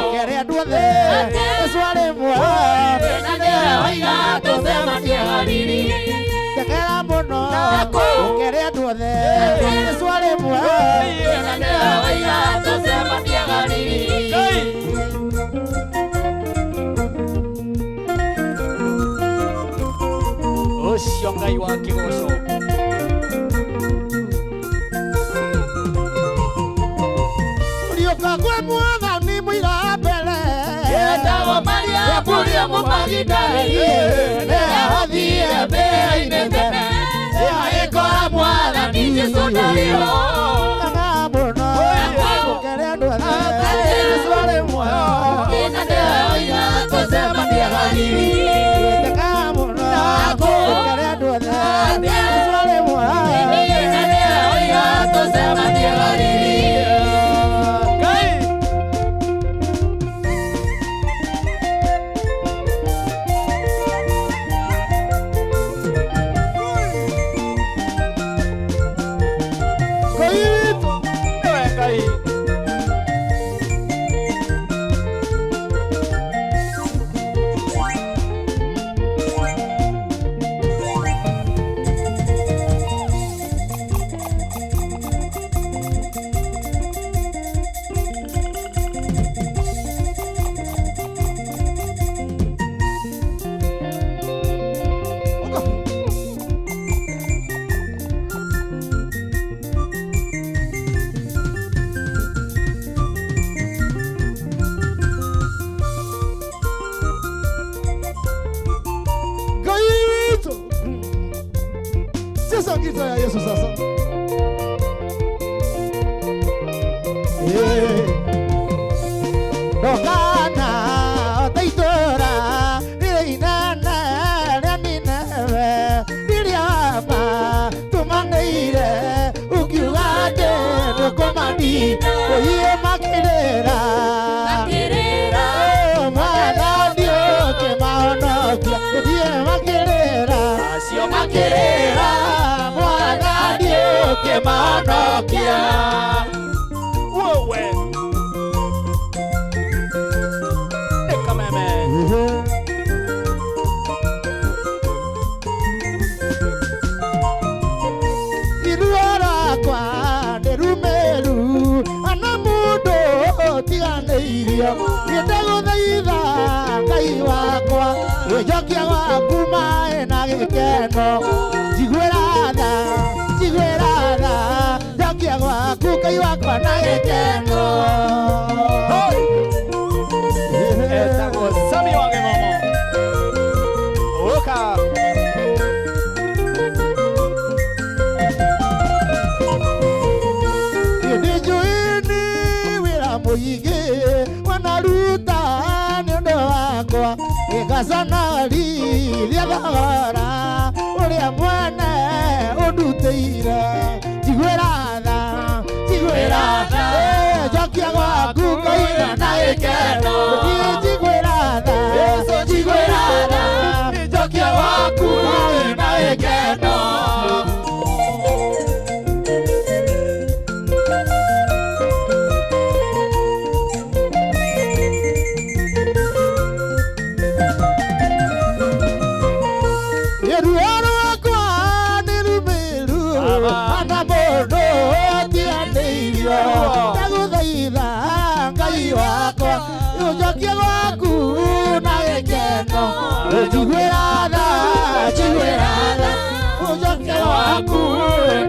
ũkere andũ othe Jesũ arĩ muoyo Na nĩwe oiga tũcemanie Galili. Njagera mũno ũkere andũ othe Jesũ arĩ muoyo Na nĩwe oiga tũcemanie Galili. Ũcio Ngai wa kĩgoco. Ũrĩũka kwĩ Mwathani mũira mbere Etagwo Mariamu ũrĩa Mũmagidali, nĩathire mbĩrĩra-inĩ tene, agĩkora Mwathani Jesũ ndarĩ ho. Nyaga mũno ũkere andũ othe Jesũ arĩ muoyo Na nĩwe oiga tũcemanie Galili. Nyaga mũno ũkere andũ othe Jesũ arĩ muoyo Na nĩwe oiga tũcemanie Galili. Ngai. Ngai witũ Nĩwe Ngai. Ngai witũ Cheza ngita ya Yesu sasa. Ndokana ota itũũra rĩrĩa inene rĩa Nineve rĩrĩa matũmanĩire ũkiuga atĩ ndũkũmanina ũiye makĩrĩra Makĩrĩra. Mwathani ũkĩmahonokia ũthiĩ makĩrĩra Acio makĩrĩra Mwathani ũkĩmahonokia. Wewe. Nĩ kameme. Iruo rwakwa nĩ rumĩru ana mũndũ ũtiganĩirio nĩndagũthaitha Ngai wakwa wĩnjokia gwaku maĩ na gĩkeno njiguĩra tha njiguĩra tha njokia gwaku Ngai wakwa na gĩkeno. Etagwo Sami wa Gĩthomo. Ũka. Nĩ njũĩ nĩ wĩra mũingĩ wanaruta nĩ ũndũ wakwa gĩgacanarithia thogora ũrĩa mwene ũndutĩire njiguĩra tha njiguĩra tha njokia gwaku ngaira na gĩkeno niĩ njiguĩra tha Jesũ njiguĩra tha njokia gwaku na gĩkeno. Ruo rwakwa Njiguĩra tha, njiguĩra tha, ũcoke waku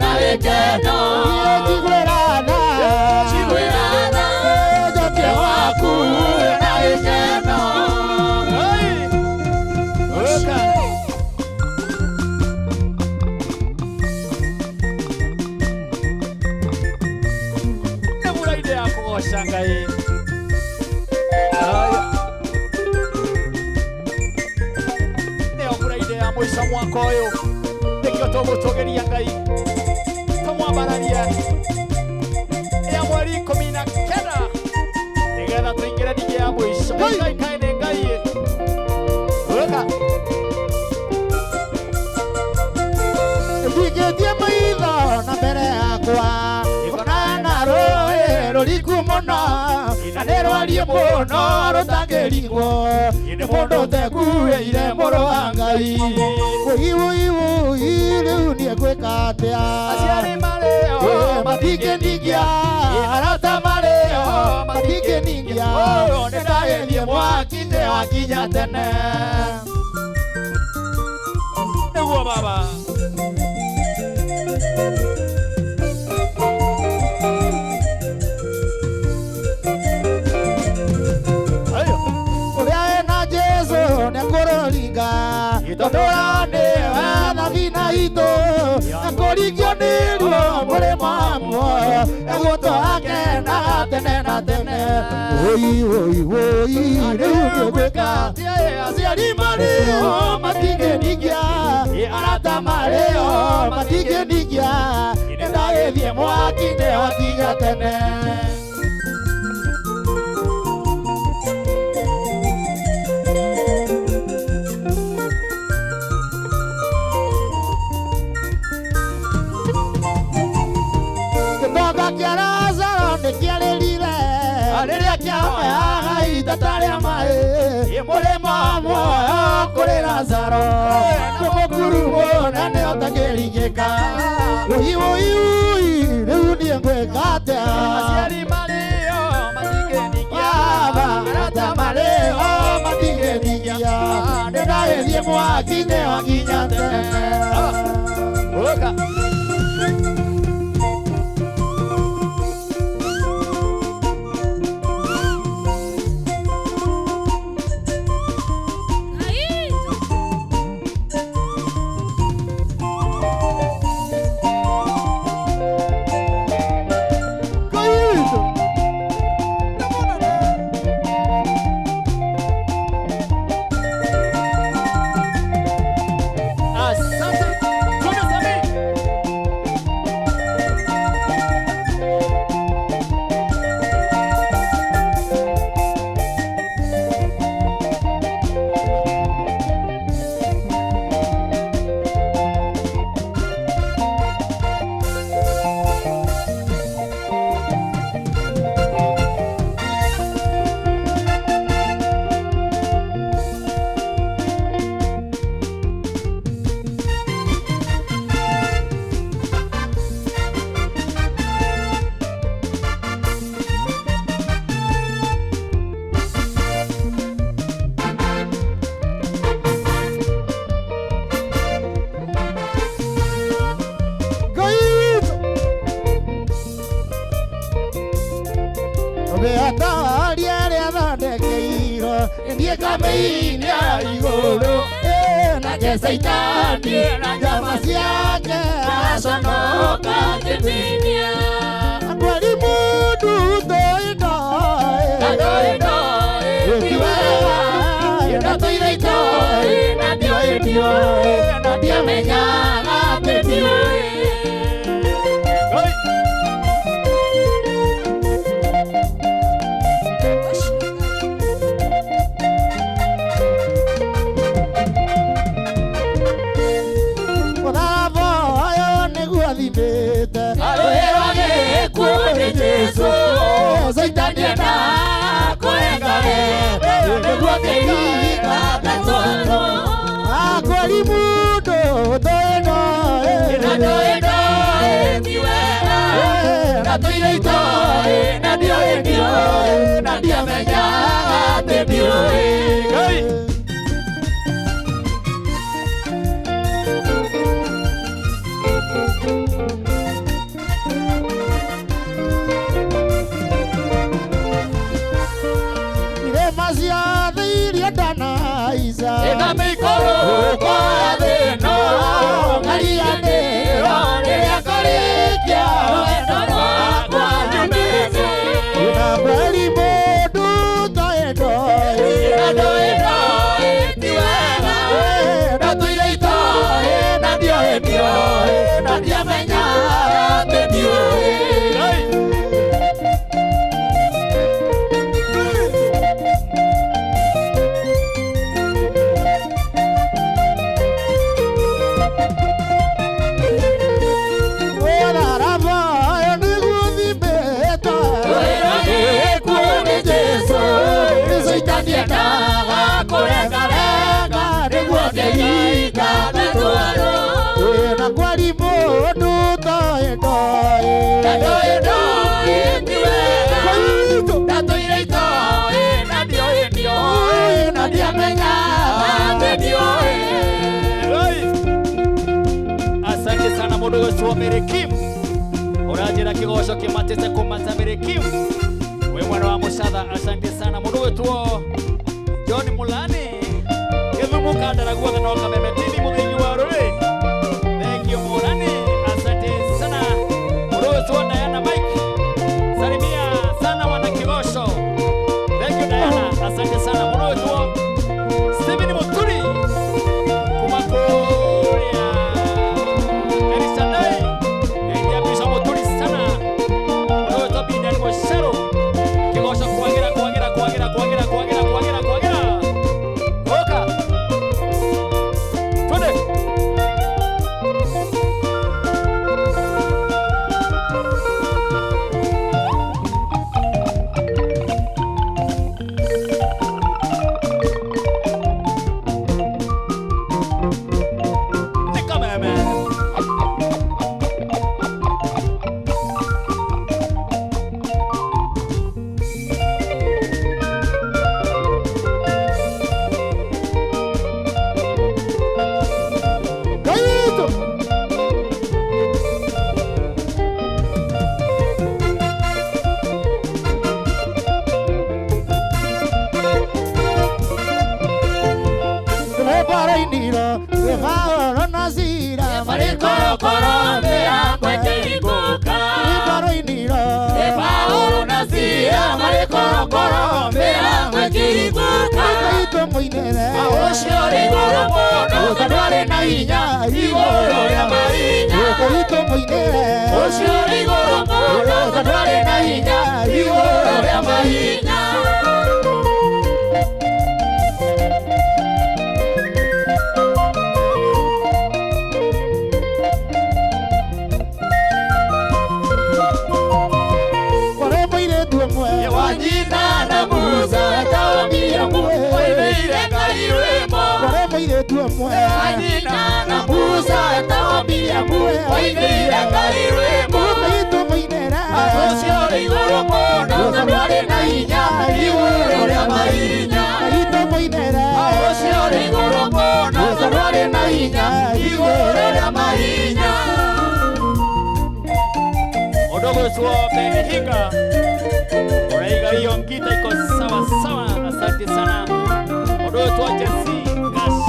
na gĩkeno. Njiguĩra tha, njiguĩra tha, ũcoke waku na gĩkeno. Ngai. Nĩyo mbura-inĩ ya mũico mwaka ũyũ nĩkĩo tũgũtũgĩria Ngai tũmwambararie ya mweri 19 nĩgetha tũingĩre ningĩ ya mũico. Ngai kaĩ nĩ Ngai wega. Ndigĩtie maitho na mbere yakwa ngona na rũĩ rũriku mũno na nĩ rwarie mũno rũtangĩringwo nĩ mũndũ ũtekuĩire mũrũ wa Ngai. Wũi wũi wũi rĩu niĩ ngwĩka atĩa? Aciari marĩo matingĩningia, arata marĩo matingĩningia, nĩ ndagĩthiĩ mwaki-inĩ wakinya tene. Nĩguo baba. Tondũra nĩwe thabina itũ akũringio nĩ ruo mũrĩmo wa muoyo egũtũakenaga tene na tene. Wũi wũi wũi rĩu nĩ ngwĩka atĩa? Aciari marĩo matingĩningia, arata marĩo matingĩningia, nĩ ndagĩthiĩ mwaki-inĩ wakinya tene. Gĩtonga kĩa Lazaro nĩkĩarĩrire rĩrĩa kĩahoyaga itata rĩa maĩ mũrĩmo wa muoyo kũrĩ Lazaro nĩ mũkuru mũnene ũtangĩringĩka. Wũi wũi wũi rĩu niĩ ngwĩka atĩa? Aciari marĩo matingĩningia, Baba arata marĩo matingĩningia, nĩ ndagĩthiĩ mwaki-inĩ wakinya tene. Ũka. Saitani na njama ciake aconoka kĩminia. Akwari mũndũ ndoĩ ndoĩ ndoĩ ti wega ndatũire itoĩ na ndioĩ ndioĩ na ndiamenyaga atĩ ndiũĩ. Saitani enda kũengare nĩguo kĩhinga gatũrũ. Akwari mũndũ ndoĩ ndoĩ na ndoĩ ndoĩ ti wega ndatũire itoĩ na ndioĩ ndioĩ na ndiamenyaga atĩ ndiũĩ. Mary Kim uranjira kigoco kimatite kumata Mary Kim we mwana wa Mucatha asante sana mundu witwo John Mulani Githumu Kandara guothe no Kameme TV muthingi wa ruri. Thank you Mulani, asante sana. Mundu witwo Diana Mike, salimia sana wana Kigosho. Thank you Diana, asante sana. Mundu witwo Stephen Muturi kuma kuria Elishadai, ngeithia Bishop Muturi sana. Mundu witwo Bidan Mucheru, Kigosho kwagira kwagira kwagira kwagira kwagira kwagira kwagira. Oka. Twende. Nĩ Kameme. Kaito. Reparoiniro, reparo nasira, Marikoro mĩrango ĩkĩhingũka. Reparoiniro, Reparo nasira, marĩkorokoro mĩrango ĩkĩhingũka. Kaito moinere, Ũcio ũrĩ igũrũ mũno tondũ arĩ na hinya igũrũ rĩa mahinya. Kaito moinere, Ũcio ũrĩ igũrũ mũno tondũ arĩ na hinya igũrũ rĩa mahinya. Kore moiretu ĩmwe, Wa nyina na Musa etagwo Miriamu, oimĩire Ngai rwĩmbo. Kore moiretu ĩmwe, Wa nyina na Musa etagwo Miriamu, oimĩire Ngai rwĩmbo. Kaito moinere, Ũcio ũrĩ igũrũ mũno tondũ arĩ na hinya igũrũ rĩa mahinya. Kaito moinere, Ũcio ũrĩ igũrũ mũno tondũ arĩ na hinya igũrũ rĩa mahinya. Ũndũ gwĩtwo Ben Hinga uraiga hiyo ngita iko sawa sawa, asante sana. Ũndũ gwĩtwo Jesse Gash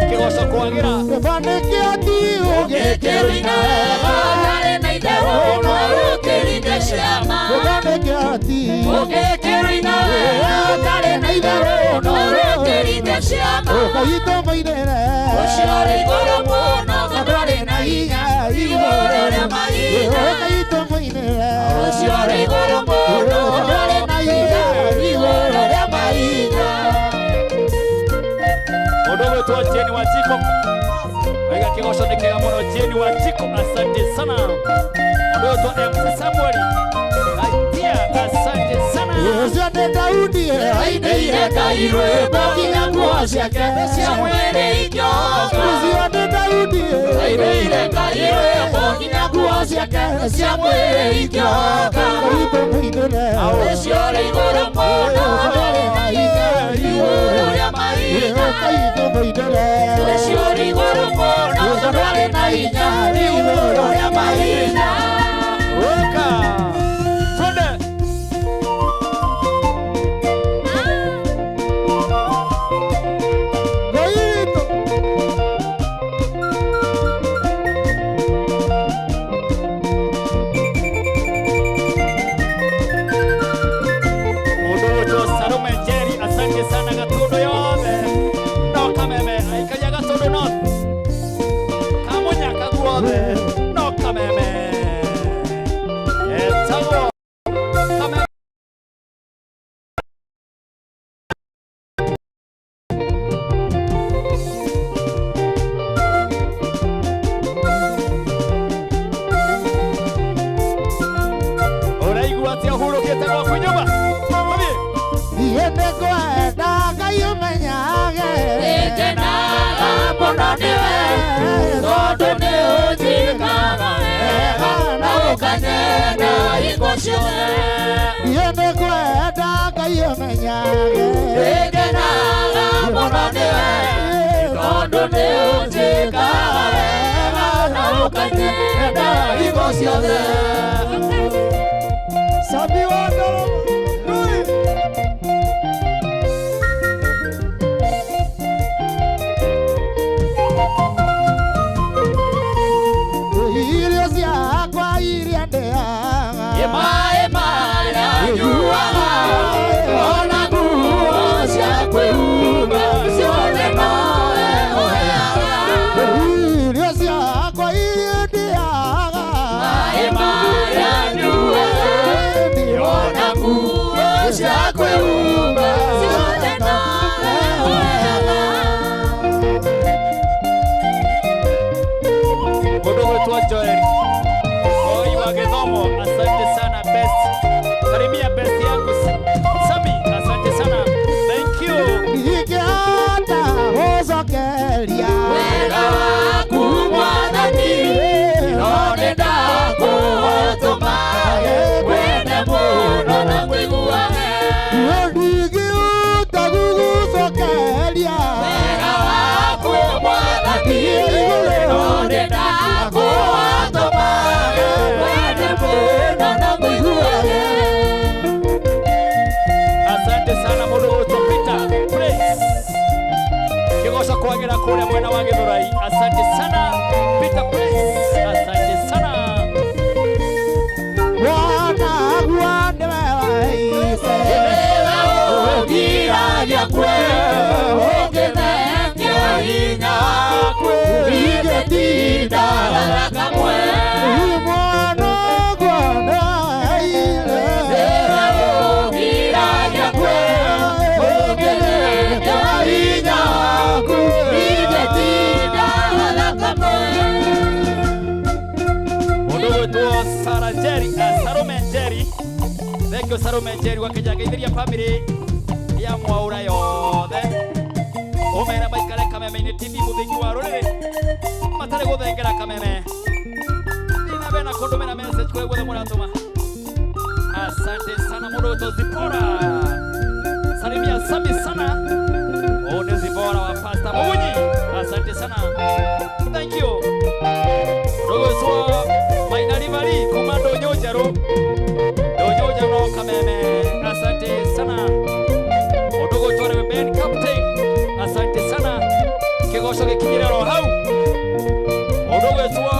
Kĩgoco kwagira. Rebanĩkĩati Ũngĩkĩringa wega ũtarĩ na itherũ no ũkĩringe ciama. Rebanĩkĩati Ũngĩkĩringa wega ũtarĩ na itherũ no ũkĩringe ciama. Kaito moinere, Ũcio ũrĩ igũrũ mũno tondũ arĩ na hinya igũrũ rĩa mahinya. Kaito moinere, Ũcio ũrĩ igũrũ mũno tondũ arĩ na hinya igũrũ rĩa mahinya. Ũndũ gwĩtwo Jane wa Jiko Waiga Kĩgoco nĩ kĩega mũno Jane wa Jiko, asante sana. Ũndũ gwĩtwo MC Samuel Gaitia, asante sana. Ũcio nĩ Daudi Ainĩire Ngai rwĩmbo nginya nguo ciake cia mwĩrĩ ikĩohoka. Ũcio nĩ Daudi Ainĩire Ngai rwĩmbo nginya nguo ciake cia mwĩrĩ ikĩohoka. Kaito moinere, Ũcio ũrĩ igũrũ mũno tondũ arĩ na hinya igũrũ rĩa mahinya. Kaito moinere, Ũcio ũrĩ igũrũ mũno tondũ arĩ na hinya igũrũ rĩa mahinya. Oka. Twende. Kaito Mũndũ gwĩtwo Salome Njeri, asante sana Gatundu yothe. No Kameme, aikaria Gatundu North. Kamunyaka guothe, no Kameme. Etagwo Kameme. Ũraigua atĩa ũhurũkĩte gwaku nyũmba? Tũthiĩ. Niĩ nĩngwenda Ngai ũmenyage Nĩngenaga mũno nĩwe tondũ nĩ ũnjĩkaga wega na ũkanyenda hingo ciothe. Niĩ nĩngwenda Ngai ũmenyage Nĩngenaga mũno nĩwe tondũ nĩ ũnjĩkaga wega na ũkanyenda ũkanyenda hingo ciothe. Sami wa Ndarama. Irio ciakwa iria ndĩaga Maĩ marĩa nyuaga ona nguo cia kwĩhumba ciothe nowe ũheaga. Irio ciakwa iria ndĩaga Maĩ marĩa nyuaga ona nguo cia kwĩhumba ciothe nowe ũheaga. Mũndũ ũgwĩtwo Joel Oi wa Gĩthomo, asante sana best. Salimia best yangu Sami, asante sana. Thank you. Ingĩhota gũcokeria Wega waku Mwathani, no nĩndakũhotoma wende mũno na kũiguage. Ndingĩhota gũgũcokeria Wega waku Mwathani, no nĩndakũhotoma wende mũno na kũiguage. Asante sana mũndũ ũgwĩtwo Peter Praise. Kĩgoco kwagĩra kũrĩa mwena wa Gĩthũrai. Asante sana Peter Praise. Asante sana. Wonagua nĩwe waise Ũgiragia kwe, ũngĩthengia hinya wakwe, ingĩtinda kamwe. Mwanagua nĩwe Ũgiragia kwe, ũngĩthengia hinya wakwe, ingĩtinda kamwe. Mũndũ ũgwĩtwo Sarah Njeri, Salome Njeri. Thank you Salome Njeri gwakinya ngeithĩria family ya Mwaũra yothe. Ũmere maikare Kameme-inĩ TV mũthingi wa rũrĩrĩ matarĩ gũthengera Kameme. Thiĩ na mbere na kũndũmĩra message kũrĩa guothe mũratũma. Asante sana mũndũ ũgwĩtwo Zipora. Salimia Sami sana. Huyu ni Zipora wa Pastor Mugunyi. Asante sana. Thank you. Rũgũcwo Maina Rivari kuma Ndũnyũ Njerũ. Ndũnyũ Njerũ no Kameme. Asante sana. Mũndũ ũgwĩtwo nĩwe Ben Captain. Asante sana. Kĩgoco gĩkinyĩre oro hau. Mũndũ ũgwĩtwo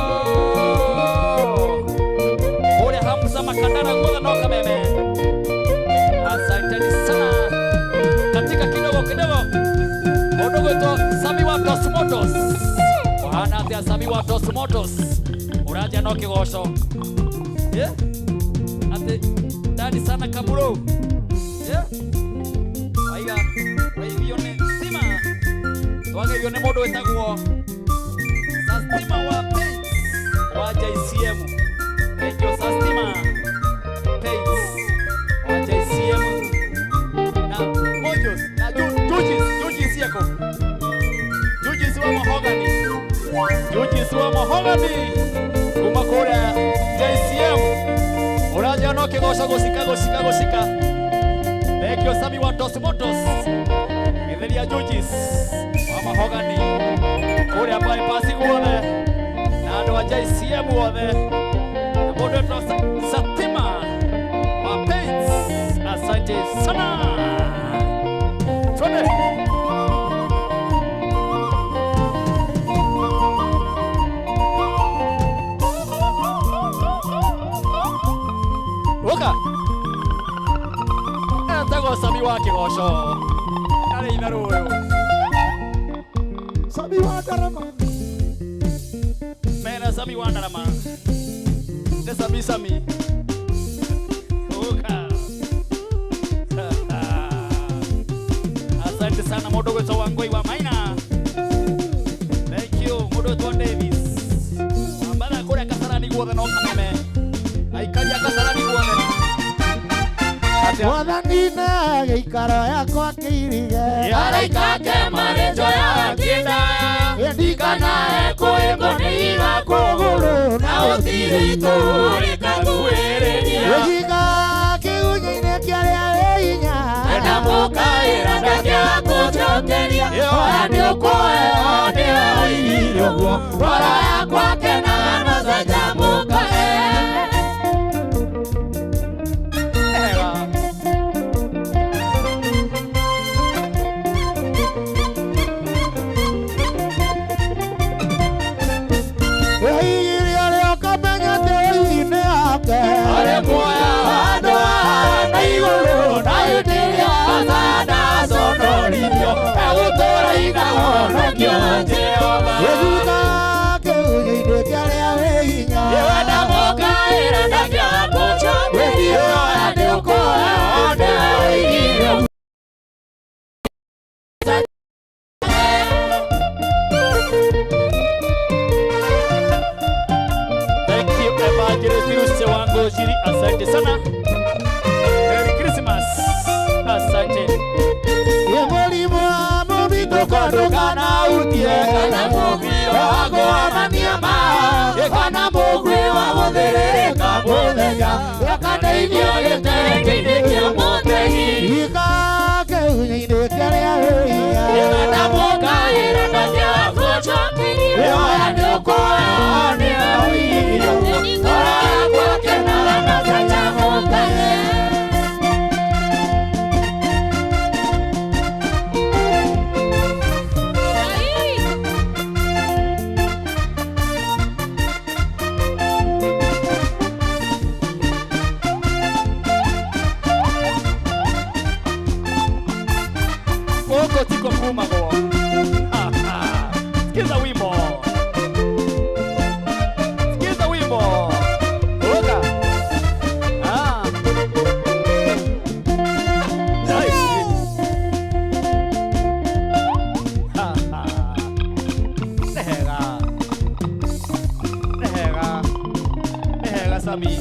kũrĩa Hamza Makandara guothe no Kameme. Asanteni sana. Katika kidogo kidogo mũndũ ũgwĩtwo Sami wa Tosmotos. Ũhana atĩa Sami wa Tosmotos? Ũranjia no kĩgoco. Yeah? Atĩ ndani sana Kamuro. Yeah? Waiga waigio nĩ stima. Twageithio nĩ mũndũ wĩtagwo Sastima wa Paints wa JCM. Thank you Sastima Paints wa JCM na Mojos na Jujis, Jujis yako. Jujis wa Mahogany. Jujis wa Mahogany kuma kũrĩa JCM. Ũranjia no kĩgoco gũcika gũcika gũcika. Thank you Sami wa Tosmotos. Getheria Jujis wa Mahogany kũrĩa bypass guothe na andũ a JCM othe na mũndũ wetwo Satima wa Paints. Asante sana. Twende. Ũka. Etagwo Sami wa Kĩgoco. Arĩ itharũ ũyũ. Sami wa Ndarama. Mena Sami wa Ndarama. Nĩ Sami Sami. Ũka. Asante sana mũndũ ũgwĩtwo Wangũi wa Maina. Thank you mũndũ ũgwĩtwo Davis. Wambatha kũrĩa Kasarani guothe no Kameme. Aikari a Kasarani guothe. Atĩa? Mwathani nĩ gĩikaro yakwa kĩirige Araika ake marĩ njoya kĩnda. Ndikanae kwĩngwo nĩ iga kũgũrũ na gũtirĩ itũũra rĩkakuhĩrĩria. Gĩciga kĩgunyĩ-inĩ kĩa arĩa wĩ hinya Na mũkaĩra ndangĩaga kũnjokeria. Oya nĩũkũheo nĩwe woigire ũguo. Ngoro yakwa kenaga na mũcanjamũkage. Wĩigĩrĩre rĩa ũkamenya tĩri-inĩ yake. Arĩ muoya handũ na igũrũ na hĩndĩ ĩrĩa ndaconorithio egũtũũra ikahonokio Jehova. Wĩguta kĩhunyũ-inĩ kĩa arĩa wĩ hinya. Yewe ndamũkaĩra nakĩo Wĩthiĩra nĩ ũkũheo nĩoigire. Thank you Evangelist Lucy wangu Shiri, asante sana. Merry Christmas. Asante. Wĩ mũrimũ wa mũthitũko ndũkanautie kana mũgwĩ wa kũhamania ma kana mũgwĩ wa gũthĩrĩrĩka mũthenya gakateithio gĩtenge-inĩ kĩa mũtegi. Ika kĩhunyũ-inĩ kĩa arĩa wĩ hinya. Ndamũkaĩra nakĩo gũcokeria wĩhoya nĩ ũkũheo nĩoigire. Ngoro yakwa kenaga na canjamũkage. Huko tiko kumagwo. Ha, ha. Sikiza wimbo. Sikiza wimbo. Oka. Ah. Nice. Ha, ha. Nehega. Nehega. Nehega Sami.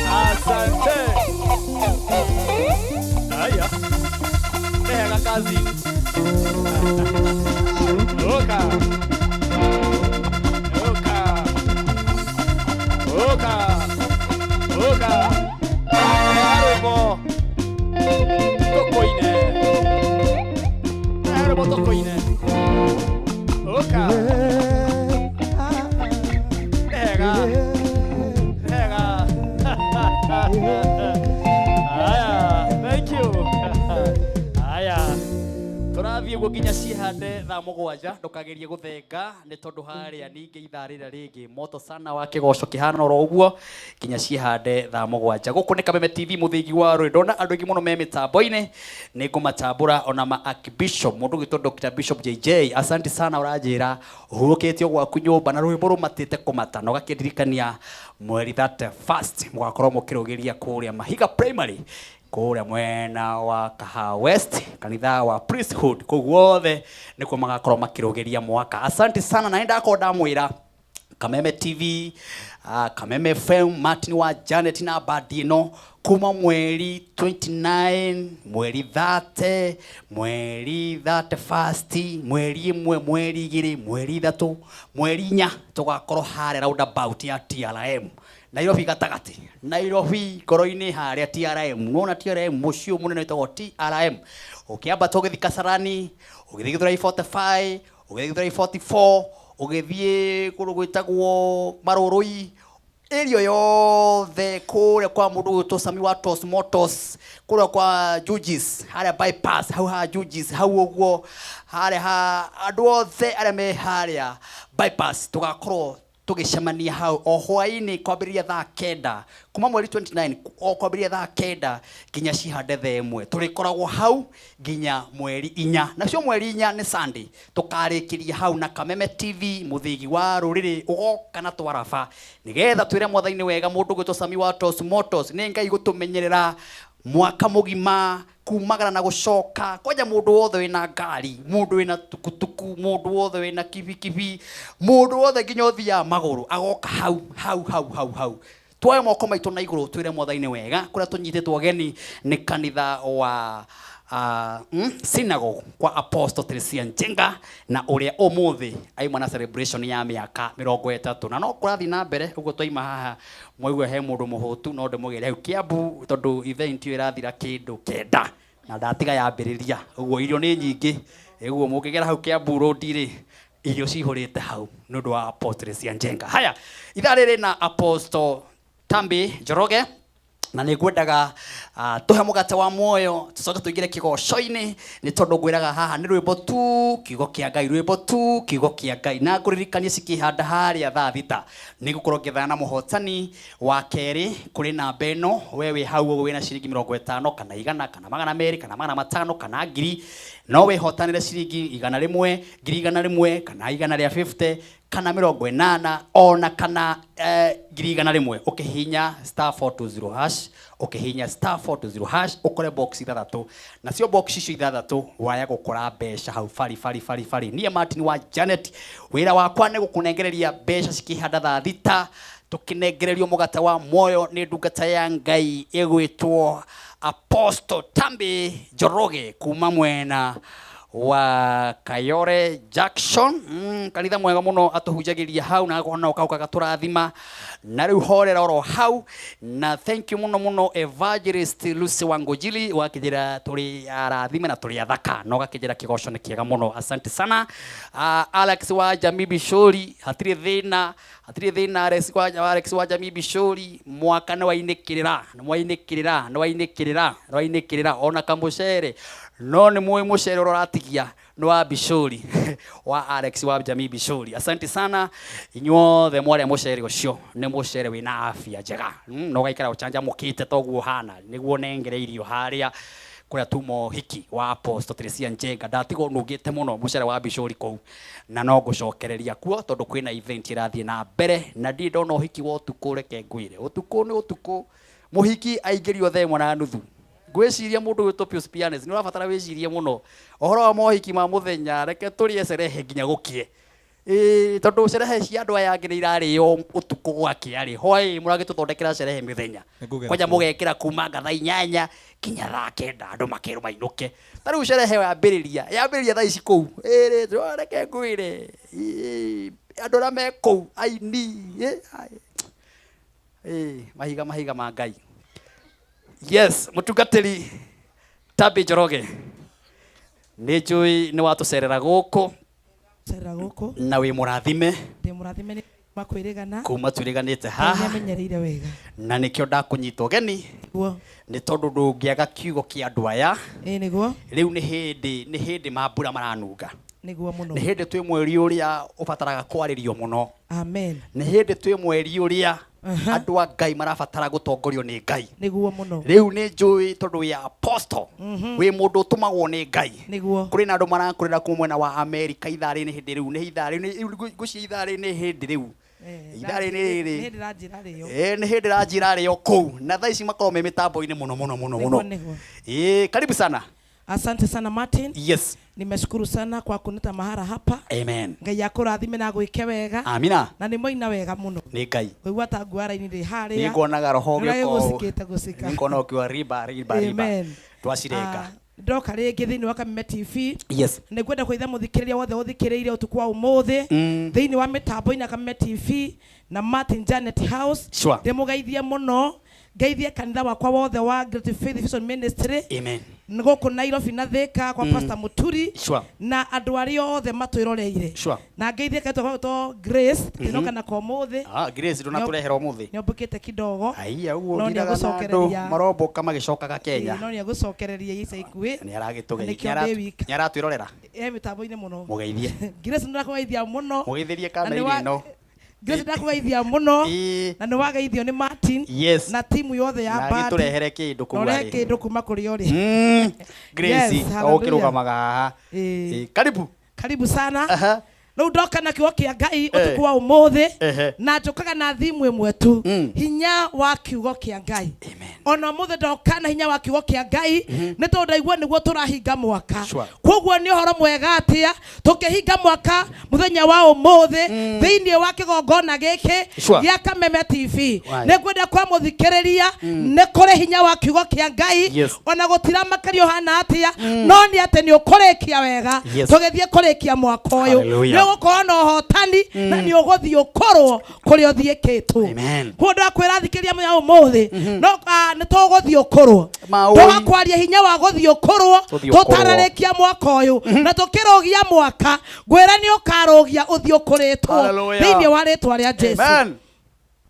Asante. Asante. Haya. Nehega kazi. Oka. Oka. Oka. Oka. Rwĩmbo. Tũkũine. Rwĩmbo tũkũine. Oka. Nehega. Nehega. Haya, thank you. Haya. Tũrathiĩ ũguo nginya cihande thaa mũgwanja ndũkagerie gũthenga nĩ tondũ harĩa ningĩ ithaa rĩrĩa rĩngĩ moto sana wa kĩgoco kĩhana oro ũguo nginya cihande thaa mũgwanja. Gũkũ nĩ Kameme TV mũthĩgi wa rũĩ. Ndona andũ aingĩ mũno me mĩtambo-inĩ nĩ ngũmatambũra ona ma Archbishop mũndũ ũgwĩtwo Dr. Bishop JJ, asante sana ũranjĩra ũhurũkĩtio gwaku nyũmba na rwĩmbo rũmatĩte kũmata na ũgakĩndirikania mweri 31st mũgakorwo mũkĩrũgĩria kũrĩa Mahiga Primary kũrĩa mwena wa Kahawa West kanitha wa Priesthood kũu guothe nĩkuo magakorwo makĩrũgĩria mwaka. Asante sana na nĩndakorwo ndamwĩra Kameme TV, Kameme FM, Martin wa Janet na bandi ĩno kuma mweri 29, mweri 30, mweri 31, mweri 1, mweri 2, mweri 3, mweri 4 tũgakorwo harĩa roundabout ya TRM Nairobi gatagatĩ, Nairobi ngoro-inĩ harĩa TRM. Nĩwona TRM mũciĩ ũyũ mũnene wĩtagwo TRM, ũkĩambata ũgĩthiĩ Kasarani, ũgĩthiĩ Gĩthũrai 45, ũgĩthiĩ Gĩthũrai 44, ũgĩthiĩ kũndũ gwĩtagwo Marũrũi, area yothe kũrĩa kwa mũndũ ũgwĩtwo Sami wa Tos Motos, kũrĩa kwa Jujis, harĩa bypass, hau ha Jujis, hau ũguo, harĩa ha andũ othe arĩa me harĩa bypass tũgakorwo tũgĩcemania hau o hwaĩ-inĩ kwambĩrĩria thaa 9 kuma mweri 29 o kwambĩrĩria thaa 9 nginya cihande thaa 1 tũrĩkoragwo hau nginya mweri 4 nacio mweri 4 nĩ Sunday tũkarĩkĩria hau na Kameme TV mũthĩgi wa rũrĩrĩ ũgoka na twaraba nĩgetha twĩre mwathani wega mũndũ ũgwĩtwo Sami wa Tos Motos nĩ Ngai gũtũmenyerera mwaka mũgima kumagara na gũcoka kwanja mũndũ wothe wĩna ngari mũndũ wĩna tukutuku mũndũ wothe wĩna kibikibi mũndũ wothe nginya ũthiaga magũrũ agoka hau hau hau hau hau Tuoe moko maitũ na igũrũ twĩre Mwathani wega kũrĩa tũnyitĩtwo ũgeni nĩ kanitha wa synagogue kwa Apostle Teresia Njenga na ũrĩa ũmũthĩ aima na celebration ya mĩaka 30 na no kũrathiĩ na mbere ũguo. Twaima haha mwaigua he mũndũ mũhũtu no ndĩmũgĩre hau Kiambu tondũ event ĩyo ĩrathira kĩndũ 9 na ndatiga yambĩrĩria ũguo, irio nĩ nyingĩ ũguo mũngĩgera hau Kiambu Road rĩ, irio cihũrĩte hau nĩ ũndũ wa Apostle Teresia Njenga. Haya, ithaa rĩrĩ na Apostle Tambi Njoroge na nĩ ngwendaga tũhe mũgate wa muoyo tũcoke tũingĩre kĩgoco-inĩ nĩ tondũ ngwĩraga haha nĩ rwĩmbo tu, kiugo kĩa Ngai, rwĩmbo tu, kiugo kĩa Ngai. Na ngũririkanie cikĩhanda harĩa thaa 6 nĩ ngũkorwo ngĩethana na mũhotani wa kerĩ kũrĩ namba ĩno. We wĩ hau ũguo wĩna ciringi 50 kana 100 kana 200 kana 500 kana 1000, no wĩhotanĩre ciringi 100, 100,000 kana 150 kana 80 ona kana 100,000 ũkĩhihinya *420 hash, ũkĩhihinya *420 hash ũkore box ithathatũ, nacio box icio ithathatũ waya gũkora mbeca hau bari bari bari bari. Niĩ Martin wa Janet, wĩra wakwa nĩ gũkũnengereria mbeca cikĩhanda thaa 6 tũkĩnengererio mũgate wa muoyo nĩ ndungata ya Ngai ĩgwĩtwo Apostle Tambi Njoroge kuma mwena wa Kayore Jackson. Kanitha mwega muno atuhunjagĩria hau na ona ũkauka gatũrathima na rĩu horera oro hau. Na thank you muno muno Evangelist Lucy Wangũjili wakĩnjĩra tũrĩ arathime na tũrĩ athaka na ũgakĩnjĩra kĩgoco nĩ kĩega mũno, asante sana. Alex wa Jamii Bishori, hatirĩ thĩna, hatirĩ thĩna. Alex wa Jamii Bishori, mwaka nĩ wainĩkĩrĩra, nĩ wainĩkĩrĩra, nĩ wainĩkĩrĩra, nĩ wainĩkĩrĩra ona kamũcere no nĩ mũĩ mũcere ũrĩa ũratigia nĩ wa Bishori, wa Alex wa Jamii Bishori. Asante sana inyuothe mwarĩa mũcere ũcio, nĩ mũcere wĩna afya njega, na ũgaikara ũcanjamũkĩte toguo ũhana nĩguo nengereirio harĩa kũrĩa tuma ũhiki wa Apostle Teresia Njenga. Ndatigwo nungĩte mũno mũcere wa Bishori kũu na no ngũcokereria kuo tondũ kwĩna event ĩrathiĩ na mbere na ndirĩ ndona ũhiki wa ũtukũ. Reke ngwĩre, ũtukũ nĩ ũtukũ, mũhiki aingĩrio thaa 1:30. Ngwĩciria mũndũ wĩtwo Pius Pianes nĩ ũrabatara wĩcirie mũno ũhoro wa mohiki ma mũthenya. Reke tũrĩe cerehe nginya gũkie. Ĩĩ, tondũ cerehe cia andũ aya angĩ nĩ irarĩo ũtukũ gwakĩa rĩ, hwaĩ mũragĩtũthondekera cerehe mĩthenya. Nĩngũgera kwanja kuo. Mũgekĩra kuma nga thaa 8 nginya thaa 9 andũ makerwo mainũke. Ta rĩu cerehe yambĩrĩria thaa ici kũu ĩrĩ, reke ngwĩre, ĩĩ, andũ arĩa me kũu aini ĩ, ai. Ĩĩ, mahiga mahiga ma Ngai. Yes, mũtungatĩri Tambi Njoroge, nĩ njũĩ nĩ watũcerera gũkũ. Cerera gũkũ. Na wĩ mũrathime. Ndĩ mũrathime nĩ makwĩrĩgana. Kuma twĩrĩganĩte Ngai haha. nĩamenyereire wega. Na nĩkĩo ndakũnyita ũgeni. Nĩguo. Nĩ tondũ ndũngĩaga kiugo kĩa andũ aya. Ĩĩ nĩguo. Rĩu nĩ hĩndĩ mambura maranunga. Nĩguo mũno. Nĩ hĩndĩ twĩ mweri ũrĩa ũbataraga kwarĩrio mũno. Amen. Nĩ hĩndĩ twĩ mweri ũrĩa andũ a Ngai marabatara gũtongorio nĩ Ngai. Nĩguo mũno. Rĩu nĩ njũĩ tondũ wĩ apostle, wĩ mũndũ ũtũmagwo nĩ Ngai. Nĩguo. Kũrĩ na andũ marakũrĩra kuma mwena wa Amerika. Ithaa rĩrĩ nĩ hĩndĩ rĩu, nĩ ithaa rĩu ngwĩciria ithaa rĩrĩ nĩ hĩndĩ rĩu, ithaa rĩrĩ rĩrĩ. Nĩ ndĩranjĩra rĩo. Ĩĩ, nĩ hĩndĩ ranjĩra rĩo kũu na thaa ici makorwo me mĩtambo-inĩ mũno mũno mũno mũno. Nĩguo nĩguo. Ĩĩ, karibu sana. Asante sana Martin. Yes. Nimeshukuru sana kwa kunita mahara hapa. Amen. Ngai akũrathime na gwĩke wega. Amina. Na nĩ moina wega mũno. Nĩ Ngai. Kũigua ta nguara-inĩ ndĩ harĩa. Nĩ nguonaga roho Nĩ ũgĩũka ũũ. ũgũcikĩte gũcika. Nĩ nguona ũkiuga riba riba riba. Amen. Twacirenga. Ah, ndoka rĩngĩ thĩinĩ wa Kameme TV. Yes. Nĩ ngwenda kũitha mũthikĩrĩria wothe ũthikĩrĩirie ũtukũ wa ũmũthĩ thĩinĩ wa mĩtambo-inĩ ya Kameme TV na Martin Janet House. Ndĩmũgeithie mũno, ngeithie kanitha wakwa wothe wa Great Faith Vision Ministry. Amen. Nĩ gũkũ Nairobi na Thika kwa Pastor Muturi na andũ arĩa othe matwĩroreire. Na ngeithie kaitũ gwĩtwo Grace ndĩnoka nako ũmũthĩ. Ah, Grace ndũnatũrehera ũmũthĩ. Nĩombũkĩte kidogo. Aiya, ũguo No ndiraga na andũ nĩegũcokereria. marombũka magĩcokaga Kenya. Ĩĩ, no nĩegũcokereria ica ikuhĩ. Nĩ aragĩtũgeithia. Nĩkĩo ndĩ wika. Nĩ aratwĩrorera. E mĩtambo-inĩ mũno. Mũgeithie. Grace nĩndakũgeithia mũno. Mũgeithĩrie Na nĩ kamera-inĩ ĩno. Grace ndakũgeithia mũno na nĩ wageithio nĩ Martin Yes. na timu yothe ya Na band. agĩtũrehere kĩndũ kũu Na ũrehe arĩ. kĩndũ kuma kũrĩa ũrĩ. Grace Yes, hallelujah. ũkĩrũgamaga haha. Ĩĩ. Ĩĩ, karibu. Karibu sana. Rĩu ndoka na kiugo kĩa Ngai ũtukũ wa ũmũthĩ. Ehe. Na njũkaga na thimu ĩmwe tu, hinya wa kiugo kĩa Ngai. Ona ũmũthĩ ndoka na hinya wa kiugo kĩa Ngai, nĩ tondũ ndaigua nĩguo tũrahinga mwaka. Koguo nĩ ũhoro mwega atĩa tũkĩhinga mwaka mũthenya wa ũmũthĩ thĩinĩ wa kĩgongona gĩkĩ gĩa Kameme TV. Nĩ ngwenda kwa mũthikĩrĩria, nĩ kũrĩ hinya wa kiugo kĩa Ngai. Ona gũtiramakerio hana atĩa, no nĩ atĩ nĩ ũkũrĩkia wega. Tũgĩthiĩ kũrĩkia mwaka ũyũ, nĩ ũgũkorwo na ũhotani na nĩ ũgũthiĩ ũkorwo kũrĩa ũthiĩkĩtwo. Koguo ndakwĩra thikĩrĩria mũthenya wa ũmũthĩ, no nĩ tũgũthiĩ ũkũrwo. Maũĩ. Tũgakwaria hinya wa gũthiĩ ũkũrwo Tũthiĩ ũkũrwo. tũtanarĩkia mwaka ũyũ, na tũkĩrũgia mwaka ngwĩra nĩ ũkarũgia ũthiĩ ũkũrĩtwo Hallelujah. thĩinĩ wa rĩtwa rĩa Jesu. Amen.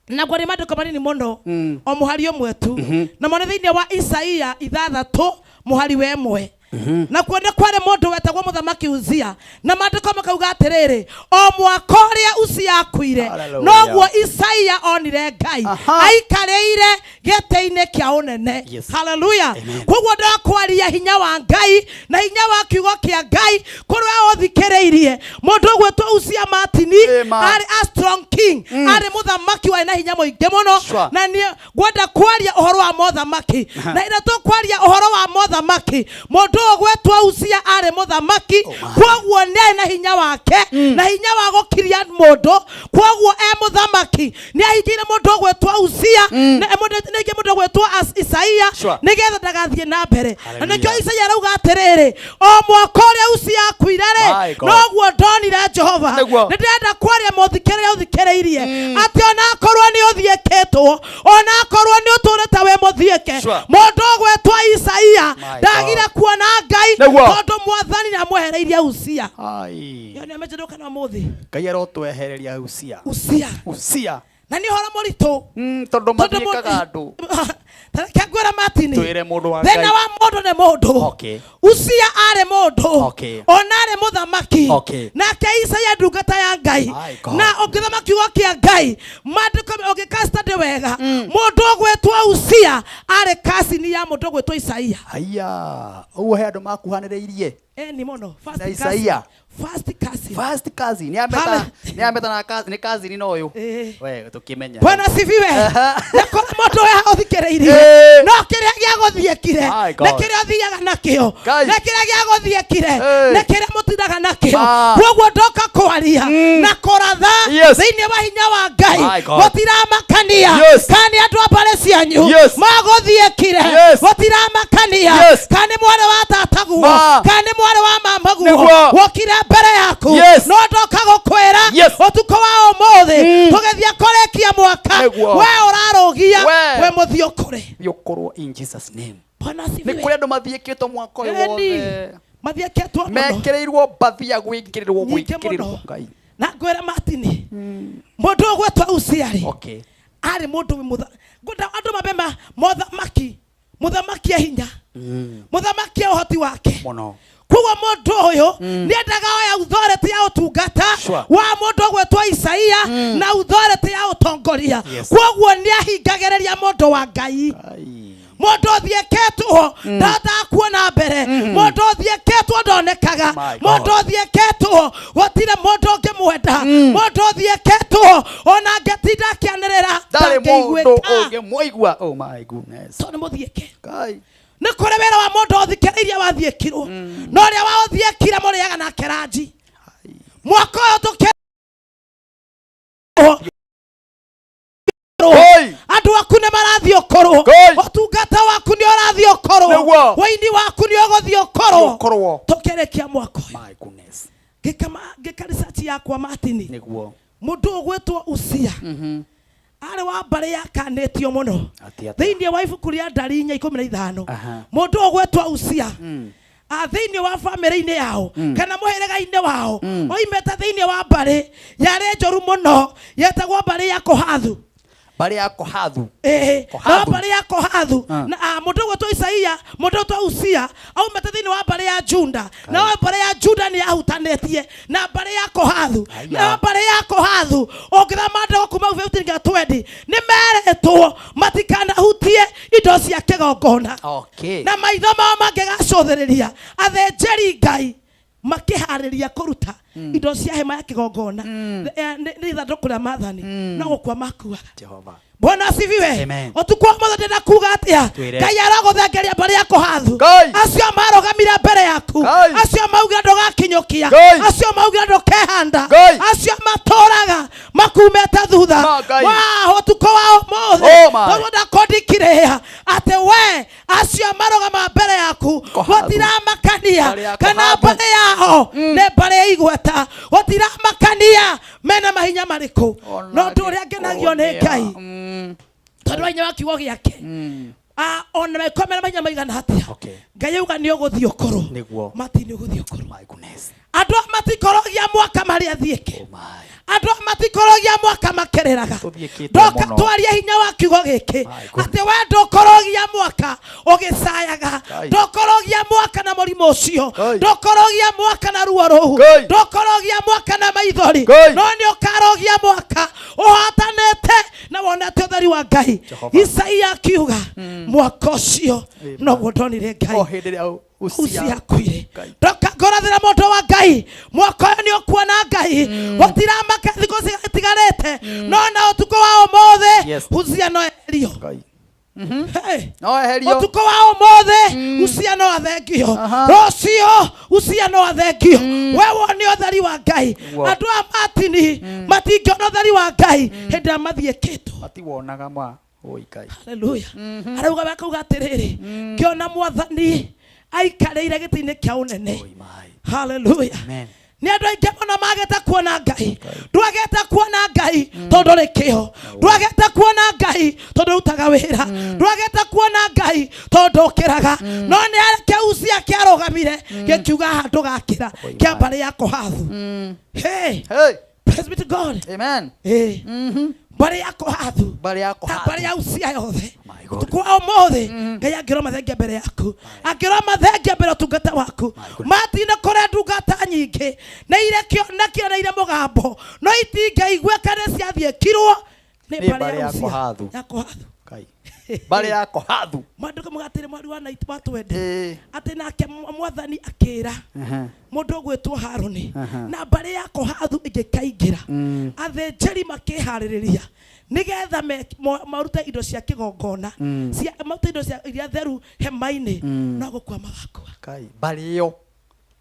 Na ngwari maandĩko manini mũno, o mũhari ũmwe tu, namo nĩ thĩinĩ wa Isaia 6 mũhari wa 1. Na kuo nĩ kwarĩ mũndũ wetagwo mũthamaki Uzia, na maandĩko makauga atĩrĩrĩ, o mwaka ũrĩa Uzia akuire, Hallelujah. noguo Isaia onire Ngai aikarĩire gĩtĩ-inĩ kĩa ũnene. Haleluya. Koguo ndakwaria hinya wa Ngai na hinya wa kiugo kĩa Ngai kũrĩa ũthikĩrĩirie. Mũndũ ũgwĩtwo Uzia Martin arĩ a strong king, arĩ mũthamaki warĩ na hinya mũingĩ mũno. Na niĩ ngwenda kwaria ũhoro wa mothamaki, na ĩrĩa tũkwaria ũhoro wa mothamaki, mũndũ ũgwĩtwo Uzia arĩ mũthamaki, koguo nĩ arĩ na hinya wake na hinya wa gũkiria mũndũ. Koguo e mũthamaki nĩ ahingĩire mũndũ ũgwĩtwo Uzia, nĩ mũndũ ũgwĩtwo Isaia nĩgetha ndagathiĩ na mbere. Na nĩkĩo Isaia arauga atĩrĩrĩ, o mwaka ũrĩa Uzia akuire rĩ, My God. noguo ndonire Jehova. Nĩguo. Nĩ ndĩrenda kwaria mũthikĩrĩria ũthikĩrĩirie atĩ onakorwo nĩ ũthiĩkĩtwo, onakorwo nĩ ũtũrĩte wĩ mũthiĩke, mũndũ ũgwĩtwo Isaia My ndagire God. kuona Ngai, Nĩguo. tondũ mwathani nĩ amwehereirie Uzia. Ai. Ĩyo nĩyo mĩnjĩndũka na ũmũthĩ. Ngai arotwehereria Usia. Usia. Usia. Na nĩ ũhoro mũritũ, Tondũ mathiĩkaga andũ. Tareke ngwĩre Martin, Twĩre mũndũ wa thĩna Ngai. wa mũndũ nĩ mũndũ. Usia arĩ mũndũ, ona arĩ mũthamaki. Nake Isaia ndungata ya Ngai. My God. Na ũngĩthoma kiugo kĩa Ngai, maandĩko ũngĩka study wega, mũndũ ũgwĩtwo Usia arĩ kasini ya mũndũ ũgwĩtwo Isaia. Haiya. Ũguo he andũ makuhanĩrĩirie. Eni mũno. First Na cousin. Isaia. First cousin. First cousin. Nĩ ambeta nĩ ambeta na cousin, nĩ cousin no ũyũ. We tũkĩmenya. Bwana sifiwe. Nĩ kũrĩ mũndũ ũyũ ũthikĩrĩirie, no kĩrĩa gĩagũthiĩkire My God. nĩ kĩrĩa ũthiaga nakĩo, Ngai. nĩ kĩrĩa gĩagũthiĩkire nĩ kĩrĩa mũtindaga nakĩo. Ma. Koguo ndoka kwaria na kũratha thĩinĩ wa hinya wa Ngai, My God. gũtiramakania kana nĩ andũ a mbarĩ cianyu magũthiĩkire, gũtiramakania kana nĩ mwarĩ wa tataguo, Ma. kana nĩ mwarĩ wa mamaguo Nĩguo. wokire mbere yaku. No ndoka gũkwĩra ũtukũ wa ũmũthĩ, tũgĩthiĩ kũrĩkia mwaka, Nĩguo. we ũrarũgia, We. we mũthiĩ ũkũrĩ. Thiĩ ũkũrwo in Jesus name. Bwana Nĩ asifiwe. kũrĩ andũ mathiĩkĩtwo mwaka ũyũ Eni. wothe. Mathiĩkĩtwo mũno. Mekĩrĩirwo mbathia gwĩkĩrĩrwo Nyingĩ gwĩkĩrĩrwo mũno. Ngai. Na ngwĩra Martin, mũndũ ũgwĩtwo Uzia rĩ, arĩ mũndũ wĩ ngwenda andũ mambe mothamaki, mũthamaki e hinya, mũthamaki e ũhoti wake. Mũno. Koguo mũndũ ũyũ nĩendaga oya authority ya ũtungata wa mũndũ ũgwĩtwo Isaia na authority ya ũtongoria. Koguo nĩahingagĩrĩria mũndũ wa Ngai. Mũndũ ũthiĩkĩtwo ndahotaga kuona mbere, mũndũ ũthiĩkĩtwo ndonekaga, My God. mũndũ ũthiĩkĩtwo gũtirĩ mũndũ ũngĩmwenda, mũndũ ũthiĩkĩtwo ona angĩtinda akĩanĩrĩra Ndarĩ mũndũ ndangĩiguĩka, ũngĩmũigua. Oh my goodness. tondũ nĩ mũthiĩke. Ngai. Nĩ kũrĩ wĩra wa mũndũ ũthikĩrĩirie wathiĩkirwo, no ũrĩa wa ũthiĩkire mũrĩaga nake ranji mwaka ũyũ tũkĩ andũ aku nĩ marathiĩ ũkũrwo, ũtungata waku nĩ ũrathiĩ ũkũrwo, Nĩguo. wĩini waku nĩ ũgũthiĩ ũkũrwo Ũkũrwo. tũkĩrĩkia mwaka ũyũ. My goodness. Ngĩka research yakwa Martin, Nĩguo. mũndũ ũgwĩtwo Usia arĩ wa mbarĩ yakanĩtio mũno Atĩ atĩa? thĩinĩ wa ibuku rĩa Ndari 4:15. Aha. Mũndũ ũgwĩtwo Usia thĩinĩ wa bamĩrĩ-inĩ yao kana mũhĩrĩga-inĩ wao, oimĩte thĩinĩ wa mbarĩ yarĩ njũru mũno yetagwo mbarĩ ya Kohathu. Mbarĩ ya Kohathu. Ĩĩ, na Kohathu. mbarĩ ya Kohathu. Ah. Na mũndũ ũgwĩtwo Isaia, mũndũ ũgwĩtwo Usia aumĩte thĩinĩ wa mbarĩ ya Juda, na mbarĩ ya Juda nĩ yahutanĩtie na mbarĩ ya Kohathu. Aya. Na mbarĩ ya Kohathu ũngĩthoma maandĩko kuma 15 nginya 20, nĩ meretwo matikanahutie indo cia kĩgongona, na maitho mao mangĩgacũthĩrĩria athĩnjĩri Ngai. Makĩharĩria kũruta indo cia hema ya kĩgongona nĩ ithandũkũ rĩa maathani, no gũkua makuaga. Jehova. Bwana asifiwe. Amen. Ũtukũ wa mũthĩ ndĩrenda kuga atĩa? Twĩre. Ngai aragũthengeria mbarĩ ya Kohathu, acio marũgamire mbere yaku, acio maugire ndũgakinyũkia, acio maugire ndũkehanda, acio matũraga makumĩte thutha. Ma Ngai. Wa ũtukũ wa ũmũthĩ Oh my. tondũ ndakũndikirĩĩa atĩ we acio marũgama mbere yaku gũtiramakania Mbarĩ ya kana Kohathu. mbarĩ yao nĩ mbarĩ ya igweta, gũtiramakania mena mahinya marĩkũ, no ũndũ ũrĩa ngenagio nĩ Ngai tondũ wa hinya wa kiugo gĩake. Ah, ona mangĩkorwo mena mahinya maigana atĩa, Ngai auga nĩ ũgũthiĩ ũkũrũ. Nĩguo. Mati nĩ ũgũthiĩ ũkũrũ. Andũ aya matikorogia mwaka marĩa thiĩke, andũ aya matikorogia mwaka makereraga. Tũthiĩkĩte Ndoka mũno. twarie hinya wa kiugo gĩkĩ atĩ we ndũkorogia mwaka ũgĩcayaga, Ngai. ndũkorogia mwaka na mũrimũ ũcio, ndũkorogia mwaka na ruo rũu, ndũkorogia mwaka na maithori, no nĩ ũkarogia mwaka ũhotanĩte na wonete ũtheri wa Ngai. Jehova. Isaia akiuga mwaka ũcio noguo ndonire Ngai O hĩndĩ ĩrĩa Usia Usia akuire. Ndoka ngorathĩra mũndũ wa Ngai, mwaka ũyũ nĩ ũkuona Ngai, gũtiramaka thikũ citigarĩte, no na ũtukũ wa ũmũthĩ Yes. Usia no eherio. Hey. No eherio. Ũtukũ wa ũmũthĩ Usia no athengio, rũciũ Usia no athengio. We wone ũtheri wa Ngai. Nĩguo. Andũ a Martini matingĩona ũtheri wa Ngai hĩndĩ ĩrĩa mathiĩkĩtwo. Matiwonaga ma. Oi Ngai. Haleluya. Arauga bakauga atĩrĩrĩ, ngĩona mwathani aikarĩire gĩtĩ-inĩ kĩa ũnene. Haleluya. Nĩ andũ aingĩ mũno magĩte kuona Ngai. Ndwagĩte kuona Ngai tondũ ũrĩ kĩo, ndwagĩte kuona Ngai tondũ ũrutaga wĩra, ndwagĩte kuona Ngai tondũ ũkĩraga, no nĩ areke Usia kĩarũgamire gĩkiuga haha ndũgakĩra, kĩa mbarĩ ya Kohathu. Hey. Praise be to God. Amen. Eh. Mbarĩ ya Kohathu. Mbarĩ ya Na Kohathu. mbarĩ ya Usia yothe. Ũtukũ wa ũmũthĩ Ngai angĩrwo mathengia mbere yaku, angĩrwo mathengia mbere ũtungata waku, matinda kũrĩa ndungata nyingĩ nĩ ire kĩonekire na ire mũgambo no itingĩiguĩka nĩ ciathiĩkirwo nĩ Nĩ mbarĩ mbarĩ ya ya Usia Kohathu. ya Kohathu. Ngai. Mbarĩ ya Kohathu. Mwandĩko mũgatĩrĩ mwari wa nait watwende atĩ nake mwathani akĩra mũndũ ũgwĩtwo Harũni na mbarĩ ya Kohathu ĩngĩkaingĩra, athĩnjĩri makĩharĩrĩria nĩgetha marute indo cia kĩgongona, marute indo cia iria theru hema-inĩ, no gũkua magakua. Ngai. Mbarĩ ĩyo.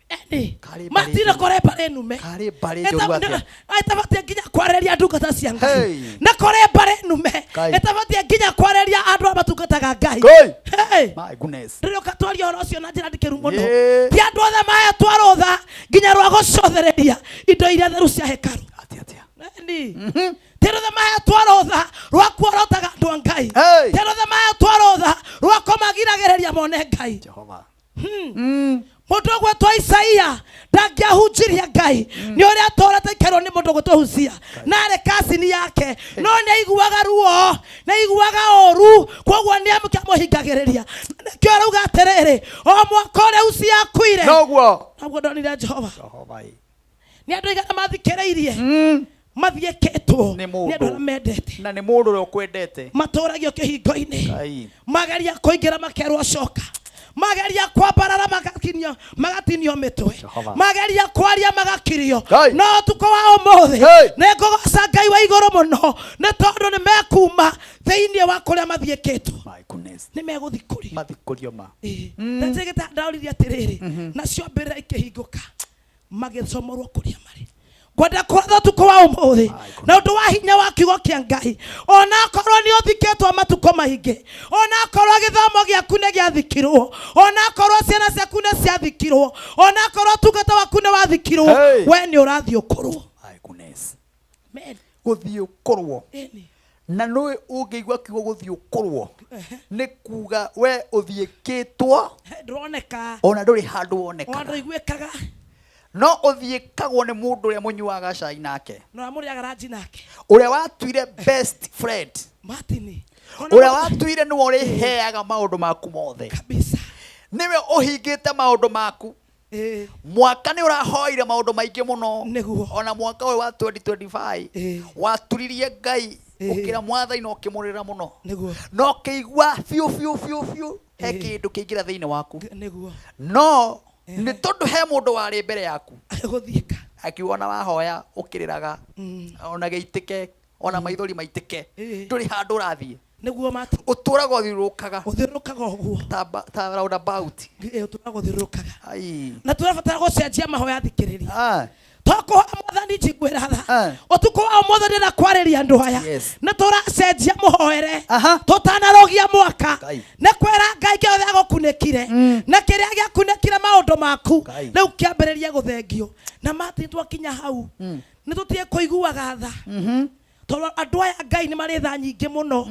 Eni Karĩ mbarĩ matirĩ njũru. kũrĩ mbarĩ nume. Karĩ mbarĩ njũru atĩa? Ĩtabatie nginya kwarĩria ndungata cia Ngai, Hey. na kũrĩ mbarĩ nume Ngai. ĩtabatie nginya kwarĩria andũ arĩa matungataga Ngai. Ngai. Hey. My goodness. Ndĩrĩũka twaria ũhoro ũcio na njĩra ndikĩru mũno. Yeah. Ti andũ othe mahetwo rũtha nginya rwa gũcothereria indo iria theru cia hekarũ. Eni. Ti andũ othe mahetwo rũtha rwa kuorotaga andũ a Ngai. Ti andũ othe mahetwo rũtha rwa kũmagiragĩrĩria mone Ngai. Jehova. Mũndũ ũgwĩtwo Isaia ndangĩahunjirie Ngai nĩ ũrĩa atũrĩte ikerwo nĩ mũndũ ũgwĩtwo Huzia na arĩ kacini yake, no nĩ aiguaga ruo, nĩ aiguaga ũru, koguo nĩ amũhingagĩrĩria. Nĩkĩo arauga atĩrĩrĩ, o mwaka ũrĩa Uzia akuire Noguo. noguo ndonire Jehova. Jehova. ĩ. Nĩ andũ aigana mathikĩrĩirie mathiĩkĩtwo Nĩ nĩ andũ arĩa mũndũ. mendete, Na nĩ mũndũ ũrĩa ũkwendete. matũragio kĩhingo-inĩ, Ngai. mageria kũingĩra makerwo coka, mageria kwambarara magatinio magatinio mĩtwe, Jehova. mageria kwaria magakirio. Ngai. No ũtukũ wa ũmũthĩ Hey. nĩ ngũgoca Ngai wa igũrũ mũno nĩ tondũ nĩ mekuma thĩinĩ wa kũrĩa mathiĩkĩtwo. My goodness. Nĩ megũthikũrio. Mathikũrio ma. Ndacigĩta ndaũririe atĩrĩrĩ, nacio mbĩrĩra ikĩhingũka magĩcomorwo kũrĩa marĩ. Ngwenda kũratha ũtukũ wa ũmũthĩ na ũndũ wa hinya wa kiugo kĩa Ngai, onakorwo nĩ ũthikĩtwo matukũ maingĩ, onakorwo gĩthomo gĩaku nĩ gĩathikirwo, onakorwo ciana ciaku nĩ ciathikirwo, onakorwo ũtungata waku nĩ wathikirwo, Hey. we nĩ ũrathiĩ ũkũrwo. My goodness. Amen. Gũthiĩ ũkũrwo. Ĩni. Na nĩ ũngĩigua kiugo gũthiĩ ũkũrwo nĩ kuga we ũthiĩkĩtwo Ndũroneka ona ndũrĩ handũ ona wonekaga, ndũiguĩkaga, no ũthiĩkagwo nĩ mũndũ ũrĩa mũnyuaga cai nake, na ũrĩa mũrĩaga ranji nake, ũrĩa watuire best friend, Martin, ũrĩa watuire nĩwe ũrĩheaga maũndũ maku mothe kabisa, nĩwe ũhingĩte maũndũ maku. Mwaka nĩ ũrahoire maũndũ maingĩ mũno. Nĩguo. Ona mwaka ũyũ wa 2025 waturirie Ngai, ũkĩra mwathani na ũkĩmũrĩra mũno. Nĩguo. Na ũkĩigua biũ biũ biũ biũ he kĩndũ kĩingĩra thĩinĩ waku. Nĩguo. No Nĩ tondũ he mũndũ warĩ mbere yaku Agũthiĩka. Akiuga ona wahoya ũkĩrĩraga, ona gĩitĩke, ona maithori maitĩke, ndũrĩ handũ ũrathiĩ. Nĩguo mati. Ũtũraga ũthiũrũrũkaga. Ũthiũrũrũkaga ũguo. Ta roundabout. Ĩ, ũtũraga ũthiũrũrũkaga. Ai. Na tũrabatara gũcenjia mahoya, thikĩrĩria. Ah. Tokũhoya Mwathani njiguĩra tha ũtukũ wa ũmũthĩ, ndĩrenda kwarĩria andũ aya. Nĩ tũracenjia mũhoere tũtanarogia mwaka. Nĩ kwĩra Ngai kĩrĩa gĩagũkunĩkire na kĩrĩa gĩakunĩkire maũndũ maku rĩu kĩambĩrĩrie gũthengio. Na Martin, twakinya hau nĩ tũtige kũiguaga tha, tondũ andũ aya Ngai nĩ marĩ tha nyingĩ mũno.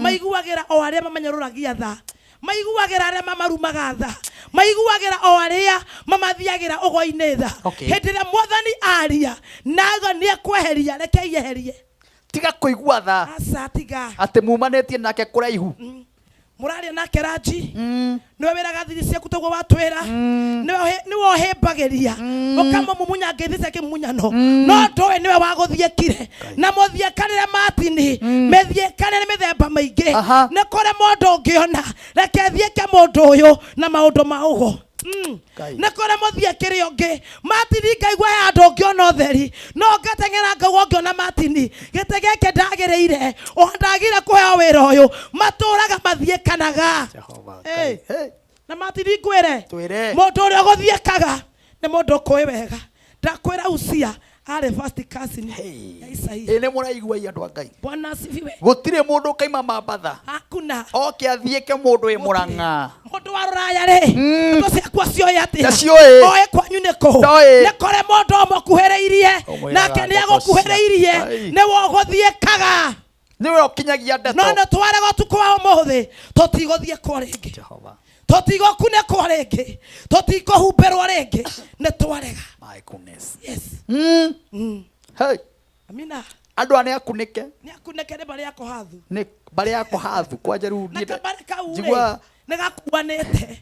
Maiguagĩra o arĩa mamanyũrũragia tha, maiguagĩra arĩa mamarumaga tha, maiguagĩra o arĩa mamathiagĩra ũgo-inĩ tha. Hĩndĩ ĩrĩa Mwathani aria naga nĩ ekweheria, reke yeherie. Tiga kũigua tha. Aca, tiga. Atĩ mumanĩtie nake kũraihu. Mũraria nake ranji, nĩwe wĩraga thiri ciaku toguo watwĩra, nĩwe ũhĩmbagĩria ũkamũmumunya ngeithi cia kĩmumunyano, no ndũĩ nĩwe wagũthiĩkire. Na mũthiĩkanĩre, Martin, mĩthiĩkanĩre mĩthemba mĩingĩ. Nĩ kũrĩ mũndũ ũngĩona reke thiĩke mũndũ ũyũ na maũndũ ma ũgo. Nĩ kũrĩ mũthiĩkĩre ũngĩ, Martin, ngaigua he handũ ũngĩona ũtheri, no ngateng'era ngaigua ũngĩona Martin gĩtĩ gĩkĩ ndagĩrĩire, o ndagire kũheo wĩra ũyũ. Matũraga mathiĩkanaga. Hey. Na Martin, ngwĩre. Twĩre. Mũndũ ũrĩa ũgũthiĩkaga nĩ mũndũ ũkũĩ wega. Ndakwĩra Usia arĩ first cousin ya Isaia. Ĩ, nĩ mũraigua i andũ a Ngai? Bwana asifiwe. Gũtirĩ mũndũ ũkaima Mambatha Hakuna. Oke athiĩke mũndũ wĩ Mũrang'a. Mũndũ wa rũraya rĩ, ndeto ciakwa cioĩ atĩa? Ndaciũĩ. Oĩ kwanyu nĩ kũ? Ndoĩ. Nĩ kũrĩ mũndũ ũmũkuhĩrĩirie. Ũmwĩraga Nake nĩ ndeto agũkuhĩrĩirie. Nĩwe ũgũthiĩkaga. Nĩwe ũkinyagia ndeto. No nĩ twarega ũtukũ wa ũmũthĩ, tũtigũthiĩkwo rĩngĩ, tũtigũkunĩkwo rĩngĩ, tũtikũhumbĩrwo rĩngĩ, nĩ twarega. My goodness. Yes. Hey. Amina. Andũ aya nĩ akunĩke. Nĩ akunĩke nĩ mbarĩ ya Kohathu. Nĩ mbarĩ ya Kohathu kwanja rĩu Na niĩ kambarĩ kau rĩ njigua nĩ gakuanĩte.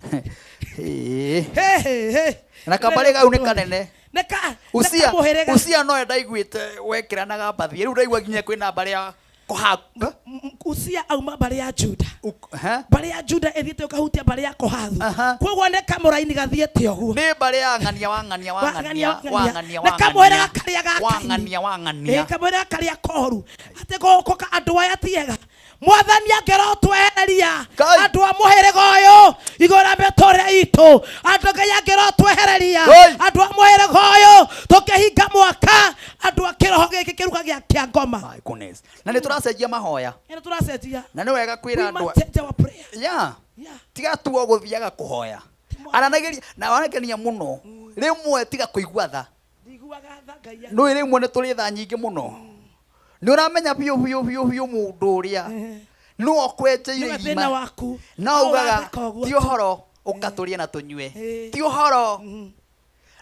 Hĩ. He, he, he. Na kambarĩ kau nĩ kanene. Nĩ ka Usia nĩ kamũhĩrĩga. Usia no ndaiguĩte wekĩranaga mbathi, rĩu ndaigua nginya kwĩna mbarĩ ya Kohathu. Usia auma mbarĩ ya Juda. Mbarĩ ya Juda ĩthiĩte ũkahutia mbarĩ ya Kohathu, koguo nĩ kamũraini gathiĩte ũguo. Nĩ mbarĩ ya ng'ania wa ng'ania wa ng'ania wa ng'ania wa Nĩ kamũhĩrĩga karĩa ga wa Kaini. ng'ania wa ng'ania. Ĩ, kamũhĩrĩga karĩa koru atĩ gũkũ andũ aya tiega. Mwathani angĩrotwehereria andũ a mũhĩrĩga ũyũ igũrũ rĩa mĩtũrĩre itũ, andũ Ngai angĩrotwehereria andũ a mũhĩrĩga ũyũ tũkĩhinga mwaka, andũ a kĩroho gĩkĩ kĩruga gĩa kĩa ngoma. My goodness. Na nĩ tũracenjia mahoya. Nĩ tũracenjia. Na nĩ wega kwĩra We andũ must change our prayer. Yeah. Tiga tu o gũthiaga kũhoya aranagĩria na wanakenia mũno. Rĩmwe tiga kũigua tha. Ndiguaga tha Ngai. Nũĩ rĩmwe nĩ tũrĩ tha nyingĩ mũno. Nĩ ũramenya biũ biũ biũ biũ mũndũ ũrĩa nũ ũkwenjeire Nĩwe irima. thĩna waku. No No ugaga ũratheka ũguo ti tu. ũhoro ũka tũrĩe na tũnyue, ti ũhoro,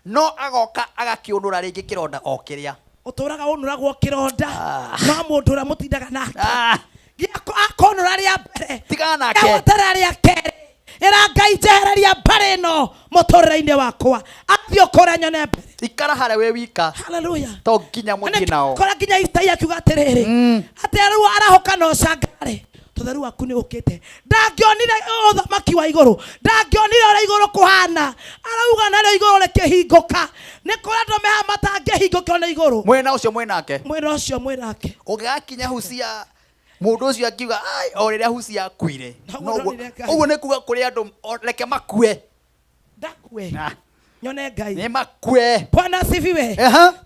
no agoka agakĩũnũra rĩngĩ kĩronda o kĩrĩa. Ũtũraga ũnũragwo kĩronda no mũndũ ũrĩa mũtindaga nake akonũra rĩa mbere, tigana nake. Agũtara rĩa kerĩ, ĩra Ngai njehereria mbarĩ ĩno mũtũrĩre-inĩ wakwa, athiĩ ũkũra nyone mbere. Ikara harĩa wĩ wika. Haleluya. To nginya mũthiĩ nao. Kora nginya Isaia akiuga atĩrĩrĩ, atĩ rĩu arahũka na ũcangare tũtheru waku nĩ ũkĩte. Ndangĩonire ũthamaki wa igũrũ, ndangĩonire ũrĩa igũrũ kũhana, arauga narĩo igũrũ rĩkĩhingũka. Nĩ kũrĩ andũ mehaha matangĩhingũkio nĩ igũrũ. Mwena ũcio mwĩnake. Mwena ũcio mwĩnake. Ũngĩgakinya Husia, mũndũ ũcio akiuga "Ai, o rĩrĩa Husia akuire." Noguo Noguo- ndonire Ngai. Ũguo nĩ kuga kũrĩ andũ reke makue. Ndakue nyone Ngai. Nĩ makue. Bwana asifiwe.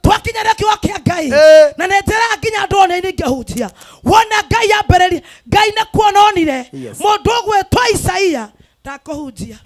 Twakinya kiugo kĩa Ngai na nĩ njĩraga nginya andũ one ningĩhunjia wona Ngai ambĩrĩria Ngai nĩ kuona onire mũndũ ũgwĩtwo Isaia ndakũhunjia.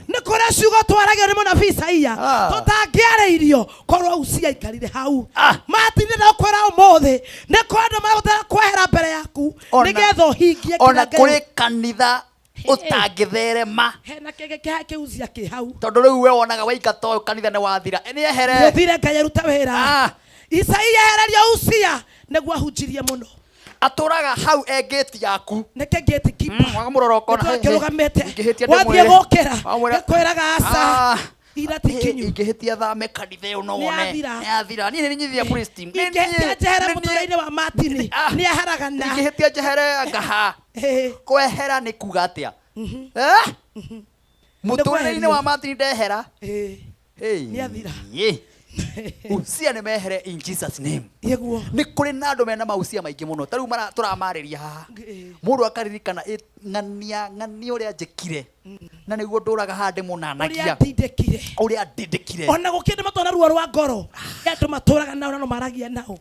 Nĩ kũrĩ ciugo twaragio nĩ mũnabii Isaia tũtangĩarĩirio korwo Usia aikarire hau. Matinde na kwĩra ũmũthĩ nĩ kũrĩ andũ marabatara kwehera mbere yaku nĩgetha ũhingie Ona kĩrĩa Ngai- kũrĩ kanitha ũtangĩtherema. Hena kĩgĩ kĩa kĩuzia kĩ hau. Tondũ rĩu we wonaga waingata ũyũ kanitha nĩ wathira, nĩ ehere. Gũthire Ngai aruta wĩra. Isaia ehererio Usia nĩguo ahunjirie mũno. Atũraga hau e ngĩti yaku. Nĩkĩ ngĩti kipa? Wakamũrora ũkona Nĩkĩo kĩrũgamĩte. Ingĩhĩtia Wathiĩ ndĩmwĩre. gũkĩra Wamwĩra, gĩkwĩraga aca, ira ti kinyu. Ingĩhĩtia thame kanitha ĩyo no Nĩ wone. yathira. Nĩ yathira. Niĩ nĩ nyithia priest. Nĩ Ingĩhĩtia njehere mũtũrĩre-inĩ wa Martin nĩ eheragana. Ingĩhĩtia njehere ngaha. Kwehera nĩ kuga atĩa? Eh? Mũtũrĩre-inĩ wa Martin ndehera. Nĩ athira. Usia nĩ mehere in Jesus name. Yeguo. Nĩ kũrĩ na andũ mena mausia maingĩ mũno. Ta rĩu tũramarĩria haha. Mũndũ akaririkana ng'ania ng'ania ũrĩa njĩkire. Na nĩguo ndũraga haha ndĩmũnanagia. Ũrĩa ndindĩkire. Ona gũkĩndĩ matona ruo rwa ngoro. Andũ matũraga nao na no maragia nao.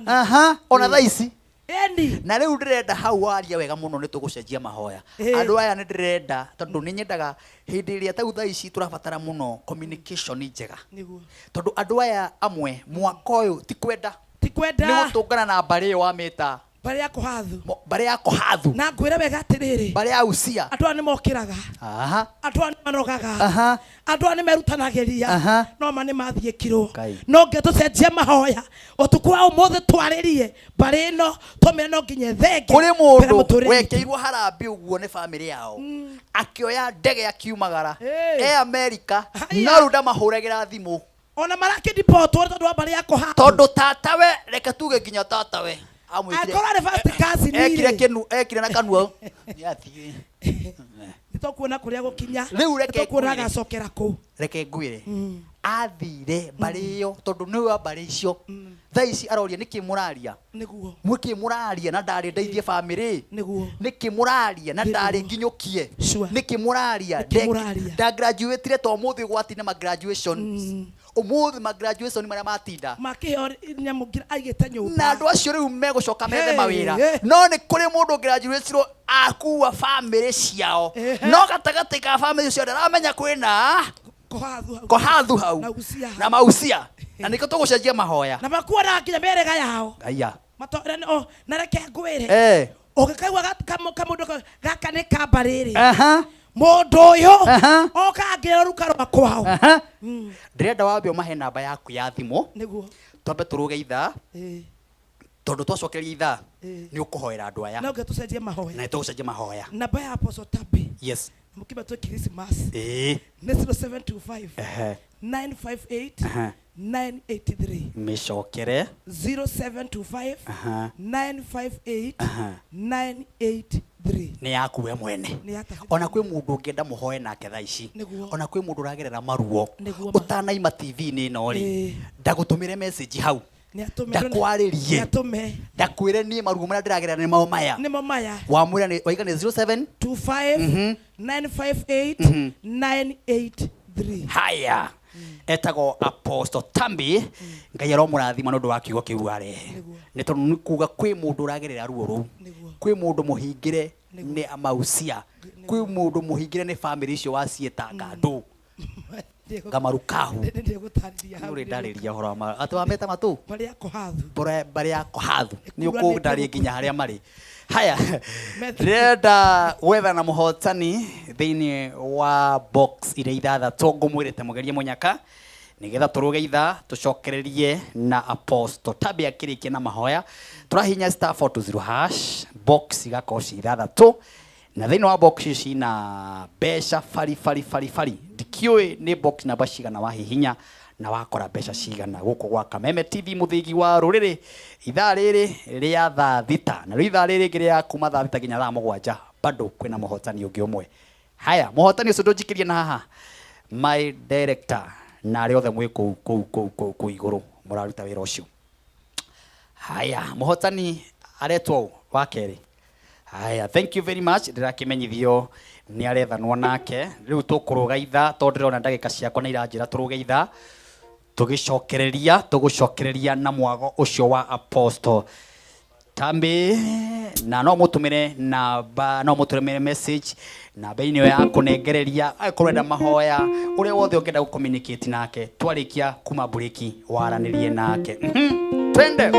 Aha, ona thaa ici. Eni. Na rĩu ndĩrenda hau waria wega mũno nĩ tũgũcenjia mahoya. Andũ aya nĩ ndĩrenda tondũ nĩ nyendaga hĩndĩ ĩrĩa ta thaa ici tũrabatara mũno communication njega. Tondũ andũ aya amwe mwaka ũyũ ti kwenda. Ti kwenda. Nĩ gũtũngana na mbarĩ ĩyo wamĩta. Mbarĩ ya Kohathu. Mbarĩ ya Kohathu. Na ngwĩre wega atĩrĩrĩ. Mbarĩ ya Usia. Andũ aya nĩ mokĩraga. Aha. Andũ aya nĩ manogaga. Aha. Andũ aya nĩ merutanagĩria. Aha. No ma nĩ mathiĩkirwo. No nge tũcenjie mahoya. Ũtukũ wa ũmũthĩ twarĩrie mbarĩ ĩno tũmĩre no nginya thenge. Kũrĩ mũndũ wekĩirwo harambĩ ũguo nĩ bamĩrĩ yao. Akĩoya ndege akiumagara. E Amerika. No rĩu ndamahũragĩra thimũ. Ona marakĩndipotwo tondũ wa mbarĩ ya Kohathu. Tondũ tatawe reke tuge nginya tatawe. Akorwo arĩ first cousin ekire kinu ekire na kanua nĩathiĩ. Nĩtũkuona kũrĩa gũkinya. Rĩu reke nĩtũkuona agacokera kũ. Reke ngwĩre athire mbarĩ ĩyo tondũ nĩwe wa mbarĩ icio. Thaa ici aroria nĩkĩ mũraria. Nĩguo. Nĩkĩ mũraria na ndarĩ ndeithie bamĩrĩ. Nĩguo. Nĩkĩ mũraria na ndarĩ nginyũkie. Nĩkĩ mũraria nda graduate to ũmũthĩ gwatinda ma graduation. Ũmũthĩ ma graduation marĩa matinda. Makĩheo nyamũ aigĩte nyũmba. Na andũ acio rĩu megũcoka methe mawĩra. No nĩ kũrĩ mũndũ graduate akua bamĩrĩ ciao. No gatagatĩ ka bamĩrĩ ciao ndaramenya kwĩna Kohathu hau na mausia. Na nĩkĩo tũgũcenjia mahoya. Na makuona nginya mĩhĩrĩga yao. Aya. Na reke ngwĩre. Ũngĩkaigua kamũndũ gaka nĩ ka mbarĩ rĩ. Aha. Mũndũ ũyũ oka angĩra ruka rwa kwao. Ndĩrenda wambe ũmahe namba yaku ya thimũ. Nĩguo. Twambe tũrũge ithaa. Tondũ twacokeria ithaa nĩ ũkũhoera andũ aya. No nginya tũcenjie mahoya. Na tũgũcenjia mahoya. Namba ya Apostle Tabi. Yes. Mũkĩba tũ Christmas. Nĩ 0725 958 983. Mĩcokere. 0725 958 983. Nĩ yaku we mwene. Ona kwĩ mũndũ ũngĩenda mũhoe nake thaa ici. Ona kwĩ mũndũ ũragerera maruo. Ũtanaima TV-inĩ ĩno rĩ. Ndagũtũmĩre message hau. Ndakwarĩrie. Ndakwĩre niĩ maruo marĩa ndĩragerera nĩ mao maya. Nĩmo maya. Wamwĩra nĩ waiga nĩ 07 25 958 983. Haya. Etagwo Apostle Tambi. Ngai aromũrathima nĩ ũndũ wa kiugo kĩu arehe. Nĩ tondũ nĩ kuga kwĩ mũndũ ũragerera ruo rũu. Kwĩ mũndũ mũhingĩre nĩ mausia. Kwĩ mũndũ mũhingĩre nĩ bamĩrĩ icio waciĩtanga andũ. Ngamarukahu. Nĩ ndarĩria ũhoro wa atĩ wameta matũ. Mbarĩ ya Kohathu. Mbarĩ ya Kohathu. Nĩ ũkũndarĩria nginya harĩa marĩ. Haya. Ndĩrenda gwetha na mũhotani thĩinĩ wa box iria ithathatũ ngũmwĩrĩte mũgerie mũnyaka nĩgetha tũrũge ithaa tũcokererie na Apostle Tabi akĩrĩkia na mahoya. Tũrahinya star 420 hash box igakorwo ci ithathatũ na thĩinĩ wa box ici na mbeca bari bari bari bari. Ndikĩũĩ nĩ box namba cigana wahihinya na wakora mbeca cigana gũkũ gwa Kameme TV mũthĩgi wa rũrĩrĩ ithaa rĩrĩ rĩa thaa thita na rĩu ithaa rĩrĩ rĩngĩ rĩa kuma thaa thita nginya thaa mũgwanja bado kwĩna mũhotani ũngĩ ũmwe. Haya, mũhotani ũcio ndũnjikĩrie na haha my director na arĩa othe mwĩ kũu kũu kũu kũu kũu igũrũ mũraruta wĩra ũcio. Haya, mũhotani aretwo wa kerĩ. Haya, thank you very much. Ndĩrakĩmenyithio nĩ arethanwo nake. Rĩu tũkũrũga ithaa tondũ ndĩrona ndagĩka ciakwa nĩ iranjĩra tũrũge ithaa. Tũgĩcokereria, tũgũcokereria na mwago ũcio wa Apostle Tambi na no mũtũmĩre namba, no mũtũmĩre message namba-inĩ ĩyo ya kũnengereria angĩkorwo ũrenda mahoya ũrĩa wothe ũngĩenda gũ communicate nake twarĩkia kuma bureki waranĩrie nake. Twende.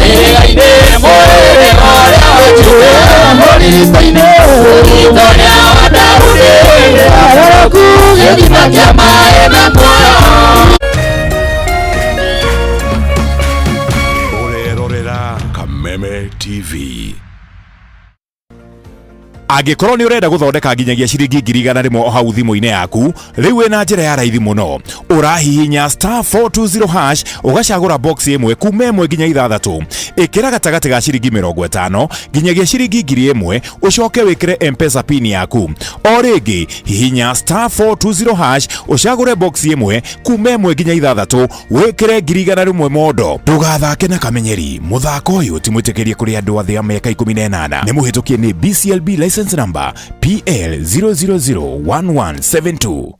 Ĩrĩga-inĩ mwĩrĩ ũrĩa wanjĩte mũrito-inĩ Daudi Aroroku gĩthima kĩa maĩ me muoyo. Ũrerorera Kameme TV. Angĩkorwo nĩ ũrenda gũthondeka nginyagia ciringi 100,000 o hau thimũ-inĩ yaku, rĩu wĩna njĩra ya raithi mũno. Ũrahihinya star 420 hash ũgacagũra box ĩmwe kuma 1 nginya 6. Ĩkĩra gatagatĩ ga ciringi 50 nginyagia ciringi 1,000 ũcoke wĩkĩre M-Pesa pin yaku. O rĩngĩ hihinya star 420 hash ũcagũre box ĩmwe kuma 1 nginya 6 wĩkĩre 100,000 mondo. Ndũgathake na kamenyeri, mũthako ũyũ ti mwĩtĩkĩrie kũrĩ andũ a thĩ ya mĩaka 18. Nĩ mũhĩtũkie nĩ BCLB license number PL 0001172.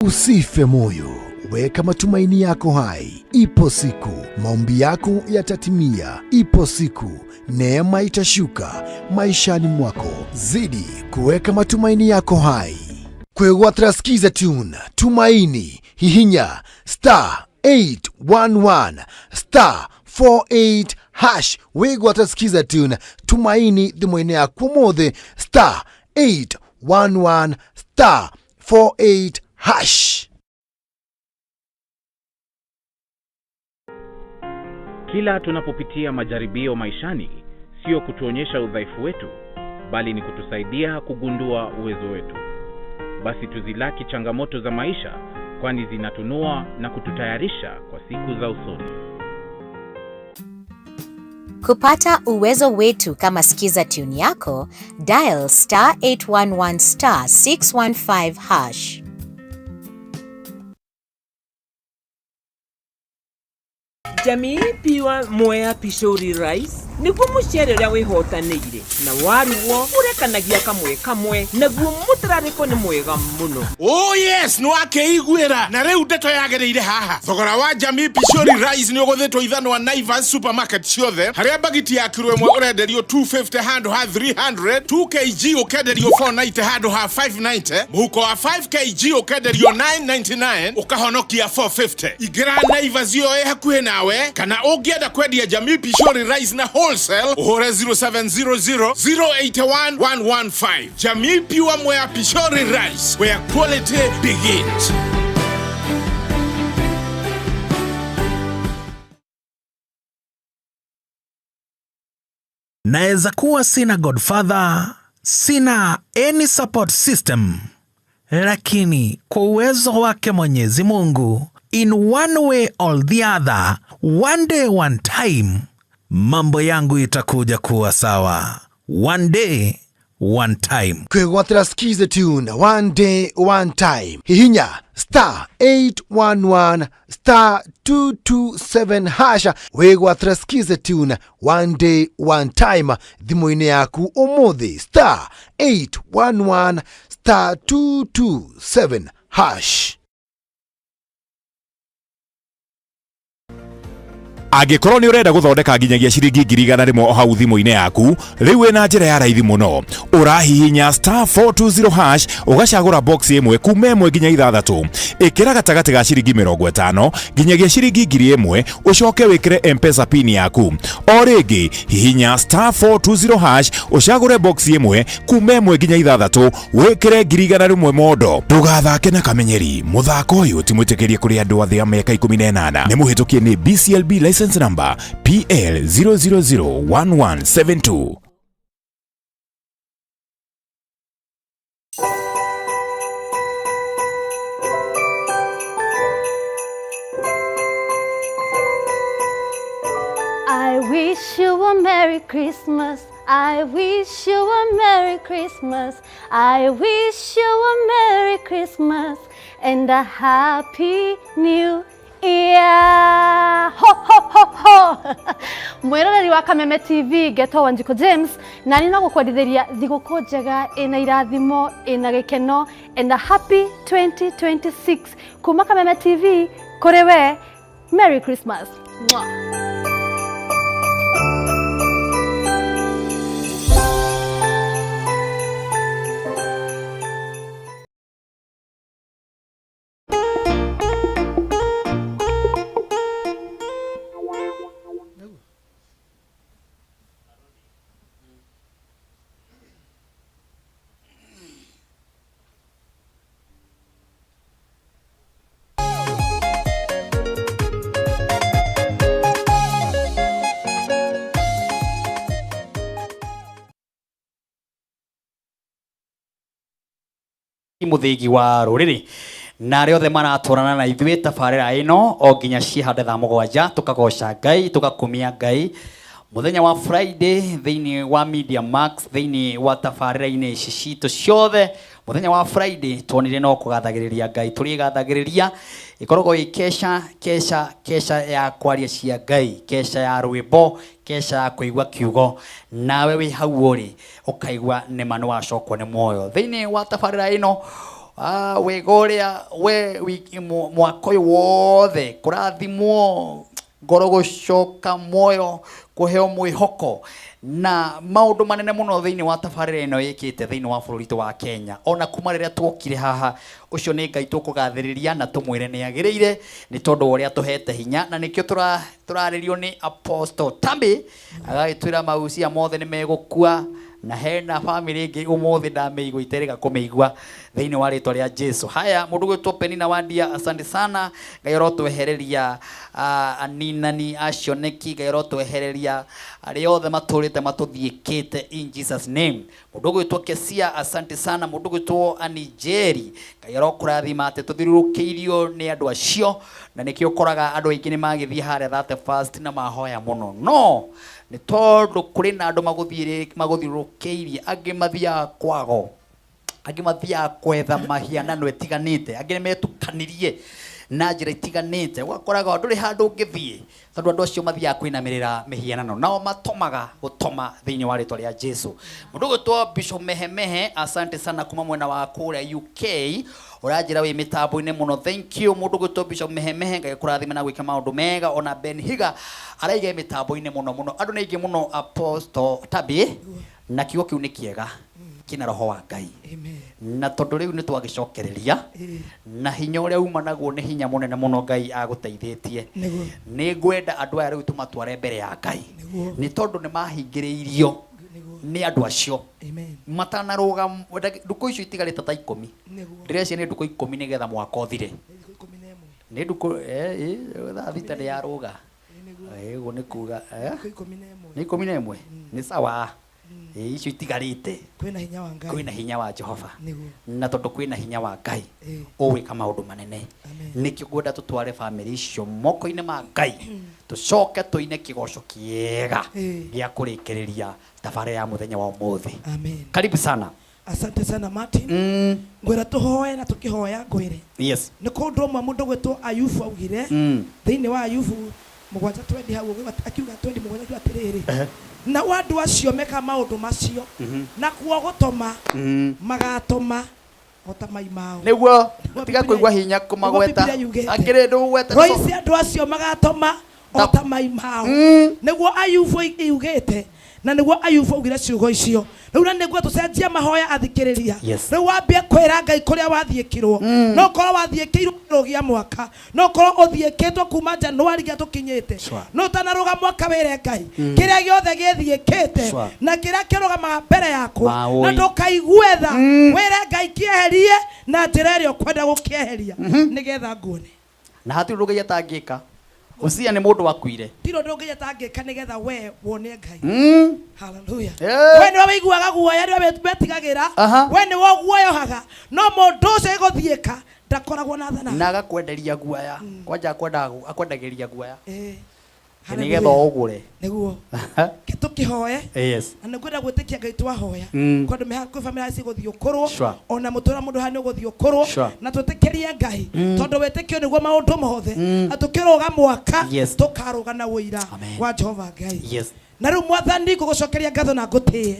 Usife moyo, weka matumaini yako hai. Ipo siku maombi yako yatatimia. Ipo siku neema itashuka maishani mwako. Zidi kuweka matumaini yako hai. Kwegwatira Skiza Tune Tumaini, hihinya star 811 star 48 hash. Wigwatira Skiza Tune Tumaini thimũ-inĩ yaku ũmũthĩ star 811 star 48 hash. Kila tunapopitia majaribio maishani, sio kutuonyesha udhaifu wetu, bali ni kutusaidia kugundua uwezo wetu. Basi tuzilaki changamoto za maisha, kwani zinatunua na kututayarisha kwa siku za usoni. Kupata uwezo wetu kama Skiza Tune yako, dial star 811 star 615 hash. Jamii Pure Mwea Pishori Rice nĩguo mũcere ũrĩa wĩhotanĩire na warugwo ũrekanagia kamwe kamwe naguo mũtararĩko nĩ mwega mũno. Oh yes, nĩ wakĩiguĩra na rĩu ndeto yagĩrĩire haha. Thogora wa Jamii Pishori Rice nĩ ũgũthĩtwo ithanwa Naivas supermarket ciothe, harĩa bagiti ya kiro ĩmwe ũrenderio 250 handũ ha 300, 2 kg ũkenderio 490 handũ ha 590, mũhuko wa 5 kg ũkenderio 999 ũkahonokia 450. Ingĩra Naivas ĩyo ĩ hakuhĩ nawe, kana ũngĩenda kwendia Jamii Pishori Rice na wholesale ũhũre 0700 081 115. Jamii Pure Mwea Pishori Rice, where quality begins. Naweza kuwa sina godfather, sina any support system, lakini kwa uwezo wake Mwenyezi Mungu, in one way or the other, one day one time, mambo yangu itakuja kuwa sawa. One day one time. Kwegwatira Skiza Tune one day one time. Hihinya star 811 star 227 hasha. Wegwatira Skiza Tune one day one time thimũ-inĩ yaku ũmũthĩ star 811 star 227 hash. Angĩkorwo nĩ ũrenda gũthondeka nginyagia ciringi 100,000 o hau thimũ-inĩ yaku, rĩu wĩna njĩra ya raithi mũno. Ũrahihinya star 420 hash ũgacagũra box ĩmwe kuma 1 nginya 6. Ĩkĩra gatagatĩ ga ciringi 50 nginyagia ciringi 1,000 ũcoke wĩkĩre M-Pesa pin yaku. O rĩngĩ hihinya star 420 hash ũcagũre box ĩmwe kuma 1 nginya 6 wĩkĩre 100,000 mondo. Ndũgathake na kamenyeri, mũthako ũyũ ti mwĩtĩkĩrie kũrĩ andũ a thĩ ya mĩaka 18. Nĩ mũhĩtũkie nĩ BCLB license number PL 0001172. I wish you a Merry Christmas. I wish you a Merry Christmas. I wish you a Merry Christmas and a Happy New Year. Ho ho ho ho. Mwiroreri wa Kameme TV ngetwo Wanjikũ James na nĩ no gũkwendithĩria thigũkũ njega ĩna irathimo ĩna gĩkeno and a happy 2026 kuma Kameme TV kũrĩ we. Merry Christmas. Mwah. Mũthĩgi wa rũrĩrĩ na arĩa othe maratwarana na ithuĩ tabarĩra ĩno o nginya ciĩhande thaa 7, tũkagoca Ngai, tũgakumia Ngai mũthenya wa Friday thĩinĩ wa Media Max, thĩinĩ wa tabarĩra-inĩ ici citũ ciothe. Mũthenya wa Friday tuonire no kũgathagĩrĩria Ngai, tũrĩgathagĩrĩria ĩkoragwo ĩ kesha kesha kesha ya kwaria cia Ngai, kesha ya rwĩmbo, kesha ya kũigua kiugo, nawe wĩ hau ũrĩ ũkaigua nĩma nĩ wacokwo nĩ muoyo thĩinĩ wa tabarĩra ĩno. Wega ũrĩa we wiki mwaka ũyũ wothe kũrathimwo ngoro, gũcoka muoyo, kũheo mwĩhoko na maũndũ manene mũno thĩinĩ wa tabarĩra ĩno ĩkĩte thĩinĩ wa bũrũri witũ wa Kenya ona kuma rĩrĩa tuokire haha. Ũcio nĩ Ngai tũkũgathĩrĩria na tũmwĩre nĩ agĩrĩire nĩ tondũ wa ũrĩa tũhete hinya, na nĩkĩo tũrarĩrio nĩ Apostle Tambi agagĩtwĩra maucia mothe nĩ megũkua, na hena family ĩngĩ ũmũthĩ ndamĩigua iterĩga kũmĩigua thĩinĩ wa rĩtwa rĩa Jesu. Haya, mũndũ gwĩtwo Penina Wandia, asante sana. Ngai arotwehereria aninani acioneki, Ngai arotwehereria arĩa othe matũrĩte matũthiĩkĩte in Jesus name. Mũndũ gwĩtwo Kesia, asante sana. Mũndũ gwĩtwo Anijeri, Ngai arokũrathima atĩ tũthiũrũrũkĩirio nĩ andũ acio, na nĩkĩo ũkoraga andũ aingĩ nĩ magĩthiĩ harĩa 31st na mahoya mũno, no nĩ tondũ kũrĩ na andũ magũthiũrũrũkĩirie, angĩ mathiaga kwago, angĩ mathiaga kwetha mahianano ĩtiganĩte, angĩ nĩ metukanirie na njĩra itiganĩte, ũgakoraga ndũrĩ handũ ũngĩthiĩ tondũ andũ acio mathiaga kwinamĩrĩra mĩhianano, nao matomaga gũtoma thĩinĩ wa rĩtwa rĩa Jesu. Mũndũ ũgwĩtwo Bishop Mehemehe, asante sana kuma mwena wa kũrĩa UK, ũranjĩra wĩ mĩtambo-inĩ mũno, thank you. Mũndũ ũgwĩtwo Bishop Mehemehe, Ngai akũrathime na gwĩka maũndũ mega. Ona Ben Higa araiga mĩtambo-inĩ mũno mũno, andũ nĩ aingĩ mũno. Apostle Tabi, na kiugo kĩu nĩ kĩega kĩna roho wa Ngai, na tondũ rĩu nĩ twagĩcokereria na hinya ũrĩa uma naguo nĩ hinya mũnene mũno Ngai agũteithĩtie, nĩ ngwenda andũ aya rĩu tũmatware mbere ya Ngai nĩ tondũ nĩ mahingĩrĩirio nĩ andũ acio matanarũga ndukũ icio itigarĩte ta 10. Ndĩreciria nĩ ndukũ 10 nĩgetha mwaka ũthire, nĩ ndukũ thaa 6 nĩ yarũga, ũguo nĩ kuga nĩ 11, nĩ sawa. Icio itigarĩte kwĩna hinya wa Ngai, kwĩna hinya wa Jehova, na tondũ kwĩna hinya wa Ngai ũgwĩka maũndũ manene, nĩkĩo ngwenda tũtware famĩlĩ icio moko-inĩ ma Ngai, tũcoke tũine kĩgoco kĩega gĩa kũrĩkĩrĩria tabarĩra ya mũthenya wa ũmũthĩ. Amen. Karibu sana. Asante sana Martin. Ngwĩra tũhoe na tũkĩhoya ngwĩre nĩ kũndũ ũmwe mũndũ gwĩtwo Ayubu augire thĩinĩ wa Ayubu 7:20 hau ũguo, akiuga 27 akiuga atĩrĩrĩ, nao andũ acio meka maũndũ macio nakuo gũtoma magatoma o ta mai mao. Nĩguo tiga kũigua hinya kũmagweta. Nĩguo Bibilia yugĩte. Akĩrĩ ndũgweta. Roici andũ acio magatoma o ta mai mao, nĩguo Ayubu yugĩte, na nĩguo Ayubu augire ciugo icio. Rĩu na nĩguo tũcenjie mahoya athikĩrĩria. Rĩu wambie kwĩra Ngai kũrĩa wathiĩkirwo, no ũkorwo wathiĩkĩirwo kĩrũgia mwaka, no ũkorwo ũthiĩkĩtwo kuma Januari nginya tũkinyĩte, no ũtanarũga mwaka wĩre Ngai kĩrĩa gĩothe gĩthiĩkĩte na kĩrĩa kĩrũgamaga mbere yakwa, na ndũkaigue tha, wĩre Ngai kĩeherie na njĩra ĩrĩa ũkwenda gũkĩeheria nĩgetha nguone. Na hatirĩ ũndũ Ngai atangĩka. Usia nĩ mũndũ wakuire. Tirĩ ũndũ Ngai atangĩka nĩgetha we wone Ngai. Haleluya. Eh. We nĩwe wĩiguaga guoya, nĩwe wetigagĩra, we nĩwe ũguoyohaga, no mũndũ ũcio ĩgũthiĩka ndakoragwo na thana. Na agakwenderia guoya, kwanja akwendagĩria guoya nĩgetha ũgũre. Nĩguo ke tũkĩhoe na nĩngwenda gwĩtĩkia Ngai twahoya kwandũ meha kwĩ bamĩrĩ cigũthiĩ ũkũrwo, ona mũtũra mũndũ haha nĩ ũgũthiĩ ũkũrwo, na twĩtĩkĩrie Ngai tondũ wĩtĩkio nĩguo maũndũ mothe, na tũkĩrũga mwaka tũkarũga na ũira wa Jehova Ngai. Na rĩu Mwathani ngũgũcokeria ngatho na ngũtĩe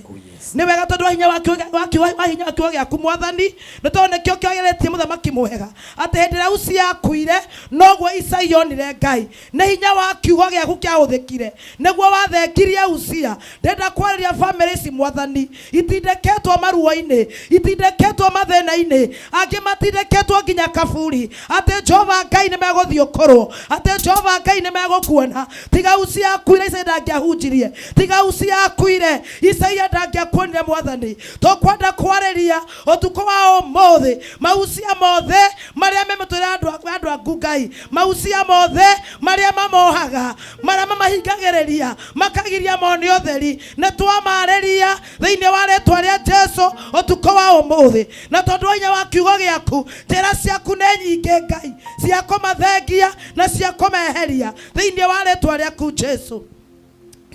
nĩ wega tondũ wa hinya wa hinya wa kiugo gĩaku Mwathani, nĩ tondũ nĩkĩo kĩagĩrĩtie mũthamaki mwega atĩ hĩndĩ ĩrĩa Usia akuire noguo Isaia onire Ngai. Nĩ hinya wa kiugo gĩaku kĩahũthĩkire nĩguo wathengirie Usia. Ndĩrenda kwarĩria bamĩrĩ ici Mwathani, itindĩkĩtwo maruo-inĩ, itindĩkĩtwo mathĩna-inĩ, angĩ matindĩkĩtwo nginya kaburi, atĩ Jehova Ngai nĩ megũthiĩ ũkũrwo, atĩ Jehova Ngai nĩ megũkuona. Tiga Usia akuire Isaia ndangĩahunjirie, tiga Usia akuire Isaia ndangĩakuonire Mwathani. Tũkwenda kwarĩria ũtukũ wa ũmũthĩ mausia mothe marĩa me mĩtũrĩre ya andũ aku Ngai, mausia mothe marĩa mamohaga, marĩa mamahingagĩrĩria makagiria mone ũtheri, nĩ twamarĩria thĩinĩ wa rĩtwa rĩa Jesu ũtukũ wa ũmũthĩ na tondũ wa hinya wa kiugo gĩaku njĩra ciaku nĩ nyingĩ Ngai cia kũmathengia na cia kũmeheria thĩinĩ wa rĩtwa rĩaku Jesu.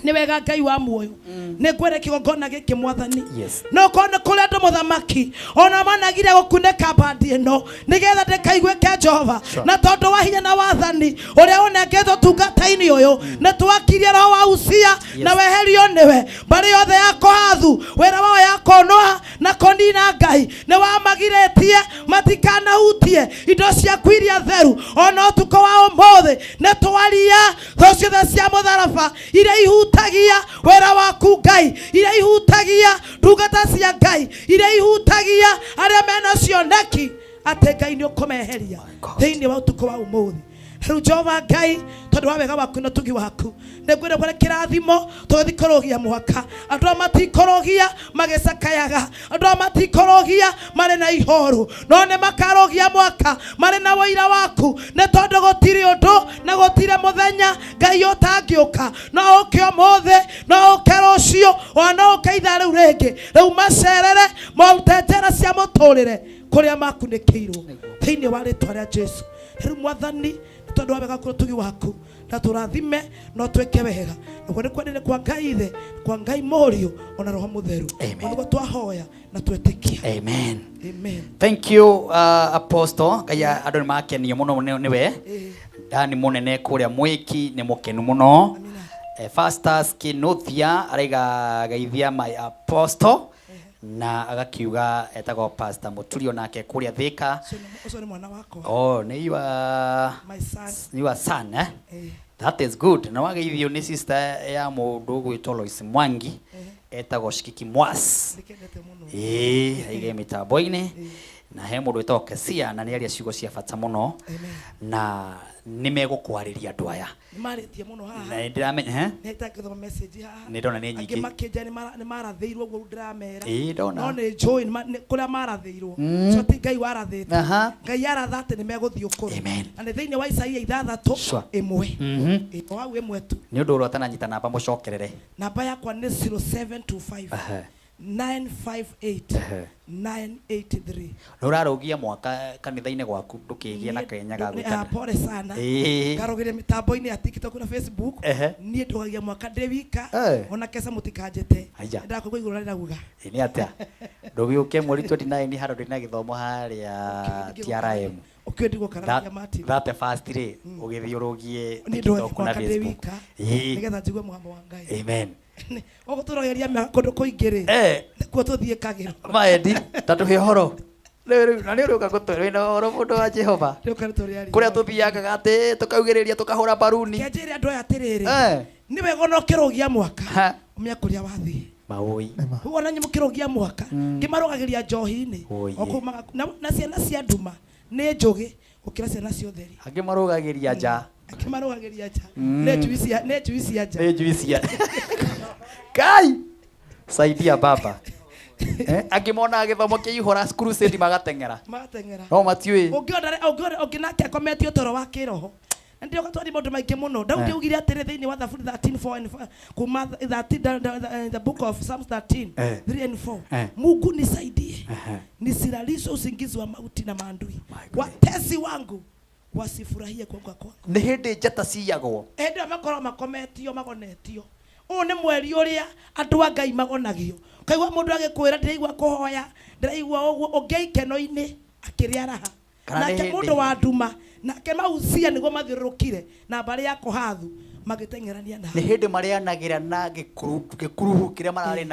Nĩ wega Ngai wa muoyo, nĩ ngwĩre kĩgongona gĩkĩ Mwathani. Yes. No korwo nĩ kũrĩ andũ mũthamaki ona managire gũkunĩka mbandi ĩno nĩgetha ndĩkaiguĩke Jehova. Sure. Na tondũ wa hinya na wathani ũrĩa ũnengetwo tungata-inĩ ũyũ, nĩ twakirie roho wa Usia na weherio nĩwe mbarĩ yothe ya Kohathu, wĩra wao ya kũnũha na kũnina Ngai nĩ wamagirĩtie matikanahutie indo ciaku iria theru. Ona ũtukũ wa ũmũthĩ nĩ twaria thũ ciothe cia mũtharaba iria ihutagia wĩra waku Ngai, iria ihutagia ndungata cia Ngai, iria ihutagia arĩa mena cioneki atĩ Ngai nĩ ũkũmeheria thĩinĩ wa ũtukũ wa ũmũthĩ. Rĩu Jehova Ngai, tondũ wa wega waku na ũtugi waku, nĩ ngwĩra kwĩra kĩrathimo tũgĩthiĩ kũrũgia mwaka. Andũ aya matikũrũgia magĩcakayaga, andũ aya matikũrũgia marĩ na ihoru, no nĩ makarũgia mwaka marĩ na ũira waku, nĩ tondũ gũtirĩ ũndũ na gũtirĩ mũthenya Ngai ũtangĩũka. No ũke ũmũthĩ, no ũke rũciũ, ona no ũke ithaa rĩu rĩngĩ. Rĩu macerere marute njĩra cia mũtũrĩre kũrĩa makunĩkĩirwo thĩinĩ wa rĩtwa rĩa Jesu. Rĩu Mwathani, nĩ tondũ wa wega waku na ũtugi waku, na tũrathime na ũtwĩke wega, naguo nĩ kwendire kwa Ngai Ithe, kwa Ngai Mũriũ, ona Roho Mũtheru. Nĩguo twahoya na twetĩkia. Amen. Amen. Thank you, Apostle. Ngai andũ nĩ makenio mũno nĩwe. Dani mũnene kũrĩa mwĩki nĩ mũkenu mũno. Fastus Kinuthia araiga geithia my apostle na agakiuga etagwo Pastor Mũturi onake kũrĩa Thika. Ũcio nĩ mwana wakwa. Oh, nĩ your My son. Your son, eh? That is good. Na wageithio nĩ sister ya mũndũ ũgwĩtwo Lois Mwangi etagwo Shikiki Mwas. Ĩĩ, aige mĩtambo-inĩ na he mũndũ wĩtagwo Kesia na nĩ aria ciugo cia bata mũno na nĩ megũkwarĩria andũ aya. Nĩ marĩtie mũno haha. Na nĩ ndĩramenya, eh? Nĩ itangĩthoma message haha. Nĩ ndona nĩ Angĩ nyingĩ. makĩnja nĩ marathĩirwo ũguo ndĩramera. Ĩĩ, ndona. No nĩ njũĩ kũrĩa marathĩirwo. Ũcio ti Ngai warathĩte. Ngai aratha atĩ nĩ megũthiĩ ũkũrũ. Amen. Na nĩ thĩinĩ wa Isaia ithathatũ Sure. ĩmwe. Ĩĩ, o hau ĩmwe tu. Nĩ ũndũ ũrĩa ũtananyita namba mũcokerere. Namba yakwa nĩ 0725 958 983. Nĩ ũrarũgia mwaka kanitha-inĩ gwaku ndũkĩgĩe na kenya ga gwĩtana. Pole sana. Ĩĩ. Ngarũgĩria mĩtambo-inĩ ya TikTok na Facebook. Niĩ ndũgagia mwaka ndĩ wika. Ona kesa mũtikanjĩte. Aya. Ndakũigua igũrũ rĩrauga. Ĩ, nĩ atĩa? Ndũgĩũke mweri 29 handũ ndĩ na gĩthomo harĩa TRM. Ũkĩũĩ ndigũkararagia Martin. That first rĩ, ũgĩthiĩ ũrũgie Niĩ ndũgagia TikTok na mwaka ndĩ Facebook. wika. Ĩĩ. Nĩgetha njigue mũgambo wa Ngai. Amen. Ũguo tũrogeria mĩaka kũndũ kũingĩ rĩ. Nĩkuo tũthiĩkagĩrwo. Maendi, ta tũhe ũhoro. Rĩu rĩu na nĩ ũrĩũka gũtwĩra wĩna ũhoro mũndũ wa Jehova. Rĩũka nĩ tũrĩaria. Kũrĩa tũthiangaga atĩ tũkaugĩrĩria tũkahũra mbaruni. Reke njĩre andũ aya atĩrĩrĩ. Nĩ wega ona ũkĩrũgia mwaka. Ũmenye kũrĩa wathiĩ. Maũi. Rĩu ona inyuĩ mũkĩrũgia mwaka, ngĩmarũgagĩria njohi-inĩ. Ũi. O kũu na ciana cia nduma nĩ njũgĩ gũkĩra ciana cia ũtheri. Angĩ marũgagĩria nja. Angĩ marũgagĩria nja. Nĩ njui cia, nĩ njui cia nja. Nĩ njui cia. Kai! Saidia baba. Angĩ monaga gĩthomo kĩihũra crusade magateng'era. Magateng'era. No matiũĩ. Ũngĩona ũngĩona ũngĩ nake akometio toro wa kĩroho. Na ndĩroka twaria maũndũ maingĩ mũno. Daudi augire atĩrĩ thĩinĩ wa Thaburi 13 4 and 5, kuma 13, the book of Psalms 13, 3 and 4. Mungu nisaidie. Nisilaliswe usingizi wa mauti na maadui. Watesi wangu wasifurahie kuanguka kwangu. Nĩ hĩndĩ njata ciyagwo. Hĩndĩ ĩyo makoragwo makometio magonetio. Ũyũ nĩ mweri ũrĩa andũ a Ngai magonagio. Ũkaigua mũndũ agĩkwĩra ndĩraigua kũhoya, ndĩraigua ũguo, ũngĩ ikeno-inĩ akĩrĩa raha. Kana nĩ Nake hĩndĩ. mũndũ wa nduma, nake Mausia nĩguo mathiũrũrũkire na mbarĩ ya Kohathu magĩteng'erania nao. Nĩ hĩndĩ marĩanagĩra na gĩkuruhu kĩrĩa mararĩ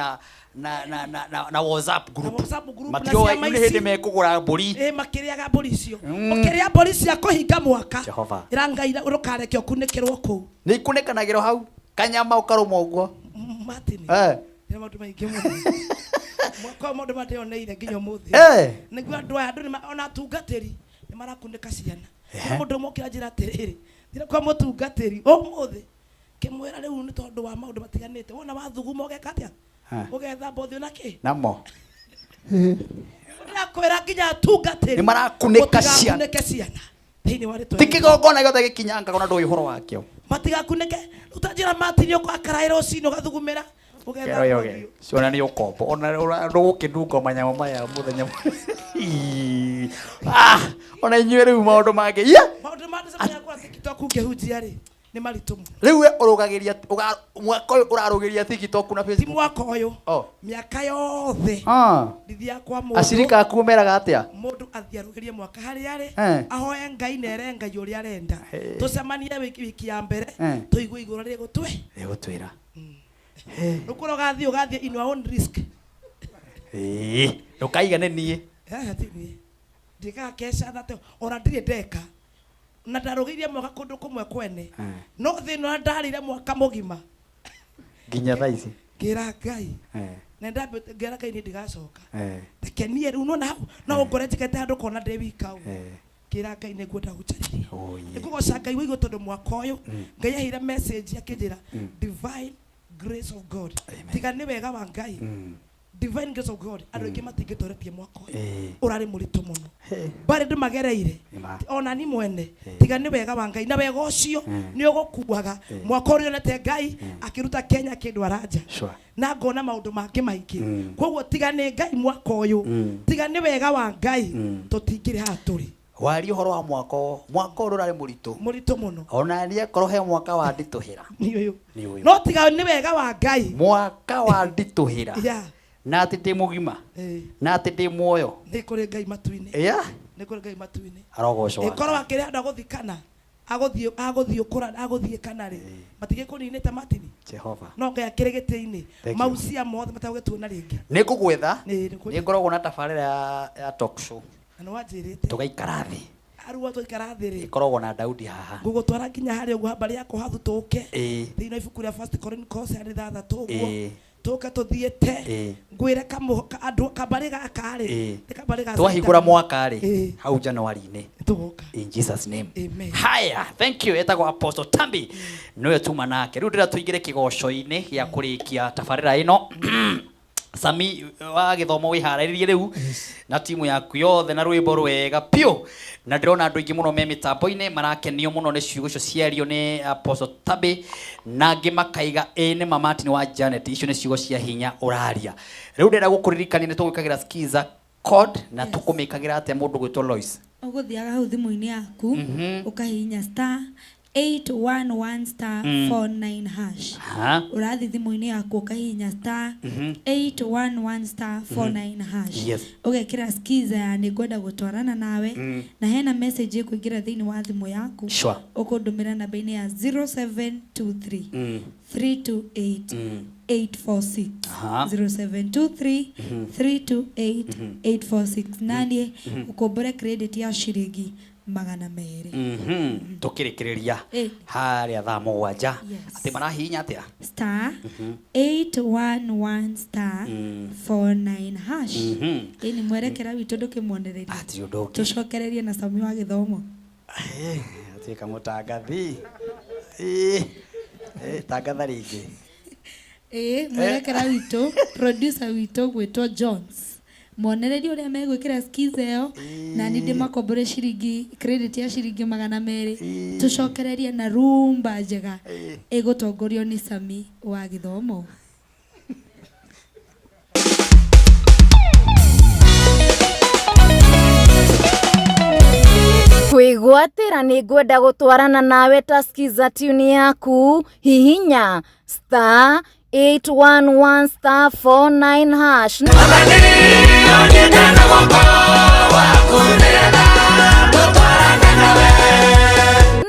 na WhatsApp group. WhatsApp group na Matioĩ ciama nĩ hĩndĩ ici. mekũgũra mbũri. Makĩrĩaga mbũri icio. Ũkĩrĩa mbũri cia kũhinga mwaka. Jehova. Ĩra Ngai ndũkareke ũkunĩkĩrwo kũu. Nĩ ikunĩkanagĩrwo hau. Kanyama ũkarũma ũguo. Martin. Nĩ maũndũ maingĩ mũno. Mwaka ũyũ maũndũ marĩa ndĩyoneire nginya ũmũthĩ. Nĩguo andũ aya, andũ nĩ ona atungatĩri nĩ marakunĩka ciana. Mũndũ ũmwe okĩra njĩra atĩrĩrĩ, thire kwa mũtungatĩri ũmũthĩ kĩmwĩra rĩu nĩ tondũ wa maũndũ matiganĩte. Wona wathuguma ũgeka atĩa? Ũgethamba ũthiũ na kĩ? Namo. Ndĩrakwĩra nginya atungatĩri Nĩ marakunĩka ciana. mũtigakunĩke ciana. Thĩinĩ wa rĩtwa Ti rĩa kĩgongona gĩothe gĩkinyangaga ona ndũĩ ũhoro wakĩo. Matigakunĩke. Rĩu ta njĩra Martin ũkwa karaĩ rũcinĩ ũgathugumĩra. Ũgetha Yoge. Ciona nĩ ũkombo. Ona ndũgũkĩnunga manyamũ maya mũthenya. Ii. Ah, ona inyuĩ rĩu maũndũ mangĩ. Yeah. Maũndũ ma ndĩcemania kwa TikTok ngĩhunjia rĩ nĩ maritũ mũno. Rĩu we ũrũgagĩria mwaka ũyũ ũrarũgĩria TikTok na Ti Facebook. mwaka ũyũ. Oh. Mĩaka yothe. Ah. Ndithiaga kwa mũndũ. Acirika aku meraga atĩa? Mũndũ athiĩ arũgĩrie mwaka harĩa arĩ Eh. ahoe Ngai na ere Ngai ũrĩa arenda. Eh. Tũcemanie wiki ya mbere Eh. tũigue igũrũ rĩgũtwe. Rĩgũtwĩra. Ũkorwo ũgathiĩ ũgathiĩ in your own risk. Ĩĩ, ndũkaiga nĩ niĩ. Eh, ti niĩ. Ndikaga keca thate ona ndirĩ ndeka. Na ndarũgĩirie mwaka kũndũ kũmwe kwene. No thĩna ũrĩa ndarĩire mwaka mũgima. Nginya thaa ici. Ngĩra Ngai. Eh. Na ndambĩte ngĩra Ngai niĩ ndigacoka. Eh. Reke niĩ rĩu nona hau no ũngore njikĩte handũ kona ndĩ wika ũguo. Eh. Ngĩra Ngai nĩ ngwenda gũcarĩria. Oh, yeah. Nĩngũgoca Ngai wa igũrũ tondũ mwaka ũyũ Mm. Ngai aheire message akĩnjĩra Mm. divine grace of God. Tiga nĩ wega wa Ngai. Mm. Divine grace of God andũ aingĩ matingĩtoretie mwaka ũyũ. Eh. Ũrarĩ mũritũ mũno. Mbarĩ ndĩ magereire. Nĩma. Ona ni mwene tiga nĩ wega wa Ngai na wega ũcio Mm. nĩ ũgũkuaga Eh. mwaka ũrĩa onete Ngai akĩruta Kenya akĩndwara nja Sure. na ngona maũndũ mangĩ maingĩ Mm. koguo tiga nĩ Ngai mwaka ũyũ Mm. tiga nĩ wega wa Ngai Mm. tũtingĩrĩ haha tũrĩ. Waria ũhoro wa mwaka ũyũ. Mwaka ũyũ ũrarĩ mũritũ. Mũritũ mũno. Ona niĩ akorwo he mwaka wa nditũhĩra. Nĩ ũyũ. Nĩ ũyũ. No tiga nĩ wega wa Ngai. Mwaka wa nditũhĩra. Yeah. Na atĩ ndĩ mũgima. Eh. Na atĩ ndĩ muoyo. Nĩ kũrĩ Ngai matu-inĩ. Yeah. Nĩ kũrĩ Ngai matu-inĩ. Arogocwo. Ĩkorwo akĩrĩ handũ agũthikana agũthiĩ agũthiĩ kũra agũthiĩ kana rĩ matigĩkũninĩte Martin. Jehova. No Ngai akĩrĩ gĩtĩ-inĩ Thank you. maucia mothe matagũgĩtuona rĩngĩ. Nĩ ngũgwetha. Nĩ nĩ Nĩ ngoragwo na tabarĩra ya talk show. Na nĩ wanjĩrĩte. Tũgaikara thĩ. Arua twaikara thĩ rĩ. Ĩkoragwo na Daudi haha. Ngũgũtwara nginya harĩa ũguo mbarĩ ya Kohathu tũke. Ĩĩ. Thĩinĩ wa ibuku rĩa First Chronicles harĩ ithathatũ ũguo. Ĩĩ. Tũke tũthiĩte. Ĩĩ. Ngwĩre andũ kambarĩ gaka rĩ. Ĩĩ. Nĩ kambarĩ ga Twahingũra mwaka rĩ Ĩĩ. hau January-inĩ. Tũgoka. In Jesus name. Amen. Haya, thank you. Etagwo Apostle Tambi. Nĩwe tuma nake. Rĩu ndĩra tũingĩre kĩgoco-inĩ gĩa kũrĩkia tabarĩra ĩno. Sami wa gĩthomo wĩharĩrĩrie rĩu na timu yaku yothe na rwĩmbo rwega piũ na ndĩrona andũ aingĩ mũno me mĩtambo-inĩ marakenio mũno nĩ ciugo icio ciario nĩ Apostle Tabi na angĩ makaiga ĩ nĩ ma Martin wa Janet icio nĩ ciugo cia hinya ũraria rĩu ndĩrenda gũkũririkania nĩ tũgwĩkagĩra skiza code na tũkũmĩkagĩra atĩa mũndũ gwĩtwo Lois Ũgũthiaga hau thimũ-inĩ yaku ũkahihinya star 811 star 49 hash. Ha? Ũrathiĩ thimũ-inĩ yaku ũkahihinya star 811 star 49 hash. Yes. Ũgekĩra skiza ya nĩ ngwenda gũtwarana nawe na hena message ĩkũingĩra thĩinĩ wa thimũ yaku Sure. ũkũndũmĩra namba-inĩ ya 0723 328 846. Aha. 0723 328 846 naniĩ ũkombore credit ya ciringi 200. Tũkĩrĩkĩrĩria Ĩ. harĩa thaa 7 Yes. atĩ marahihinya atĩa Star 811 star 49 hash. Ĩni mwerekera witũ ndũkĩmuonereria. Hatirĩ ũndũ ũngĩ. Tũcokererie na Sami wa gĩthomo. Atuĩka mũtangathi. Ĩ, ĩ, tangatha rĩngĩ. Ĩĩ mwerekera witũ producer witũ gwĩtwo Jones monereria ũrĩa megwĩkĩra skiza ĩyo na nĩ ndĩmakombore ciringi credit ya ciringi 200 tũcokererie na rumba njega ĩgũtongorio nĩ Sami wa gĩthomo. Kwĩgwatĩra nĩ ngwenda gũtwarana nawe ta skiza tune yaku hihinya star 811 star 49 hash.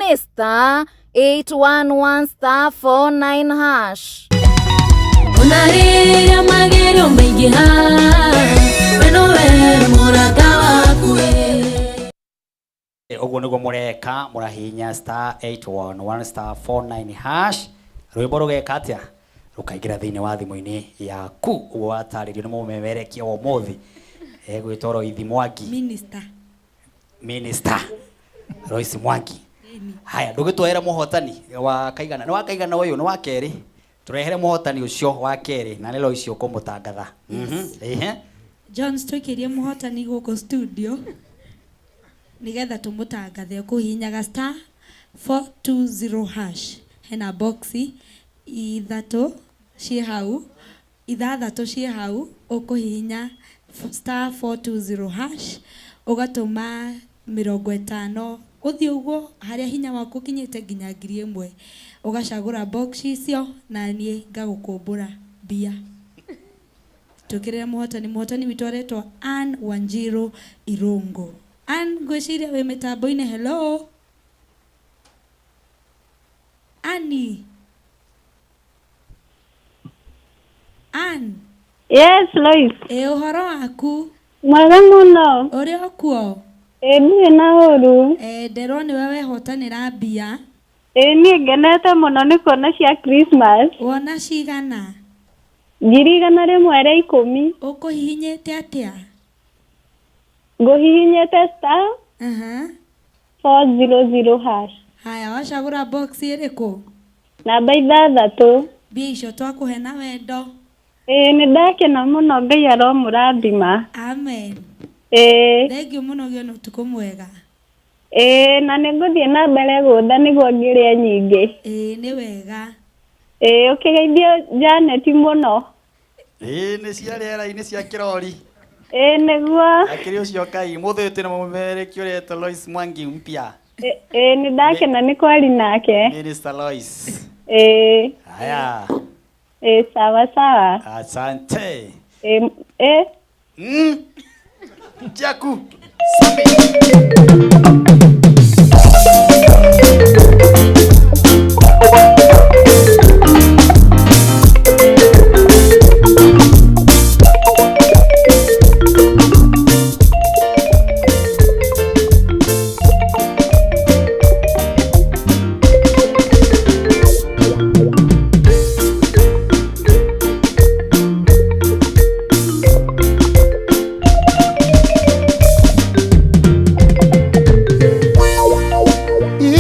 Nĩ star 811 star 49 hash. Ona rĩrĩa magerio maingĩha, we nowe mũrata waku Ũguo nĩguo mũreka mũrahihinya star 811 star 49 hash rwĩmbo rũgeka atĩa rũkaingĩra thĩinĩ wa thimũ-inĩ yaku ũguo watarĩrio nĩ mũmemerekia wa ũmũthĩ egwĩtwo Roithi Mwangi. Minister. Minister Royce Mwangi. Haya, ndũgĩtwaĩra mũhotani wa kaigana nĩ wa kaigana ũyũ nĩ wa kerĩ tũrehere mũhotani ũcio wa kerĩ na nĩ Lois ũkũmũtangatha. Ehe. Jones tũikĩrie mũhotani gũkũ studio nĩgetha tũmũtangathe ũkũhihinyaga star 420 hash hena boxi ithatũ Ciĩ hau ithathatũ, ciĩ hau ũkũhihinya star 420 hash, ũgatũma 50, ũthiĩ ũguo harĩa hinya waku ũkinyĩte nginya 1000, ũgacagũra box icio na niĩ ngagũkũmbũra mbia. Tũkĩrĩre mũhotani. Mũhotani witũ aretwo Ann Wanjiru Irungu. Ann, ngwĩciria wĩ mĩtambo-inĩ. Hello Annie. Ann. Yes, Lois. Ĩ ũhoro waku? Mwega mũno. Ũrĩ o kuo? Ĩ ndirĩ na ũru. Nderwo nĩwe wehotanĩra mbia. Ĩ niĩ ngenete mũno nĩ kuona cia Christmas. Wona cigana? 110,000. Ũkũhihinyĩte atĩa? Ngũhihinyĩte star 400 hash. Haya, wacagũra box ĩrĩkũ? Namba 6. Mbia icio twakũhe na wendo. Ĩ nĩ ndakena mũno, Ngai aromũrathima. Amen. Ĩ. Thengiũ mũno, ũgĩe na ũtukũ mwega. Ĩ na nĩ ngũthiĩ na mbere gũtha nĩguo ngĩrĩe nyingĩ. Ĩ nĩ wega. Ĩ ũkĩgeithio Janet mũno. Ĩ nĩ cia rĩera-inĩ cia kĩrori. Ĩ nĩguo. Akĩrĩ ũcio Ngai mũthĩ ũyũ twĩna mũmemerekia ũretwo Lois Mwangi mpya. Ĩ nĩ ndakena nĩ kwari nake. Minister Lois. Ĩ. Haya. Ĩ sawa sawa. Asante. Ĩ ĩ. Jaku.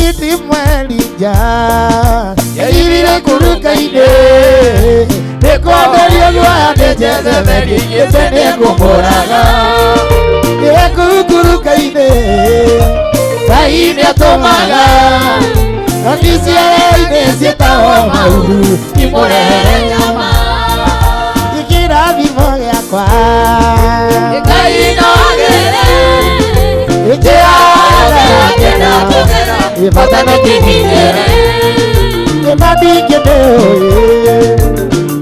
Iti mwelija yairire kuruka-inĩ nĩkwenderio guoya nĩ Jezebeli gĩte nĩngũmũraga ĩkukuruka-inĩ Ngai nĩatũmaga noni ciara-inĩ ciĩtagwo mauru imũrehere nyama ikĩrathimo gĩakwa Ngai no agere njĩra yake ibata na kikinyere nĩmandingĩndĩũĩ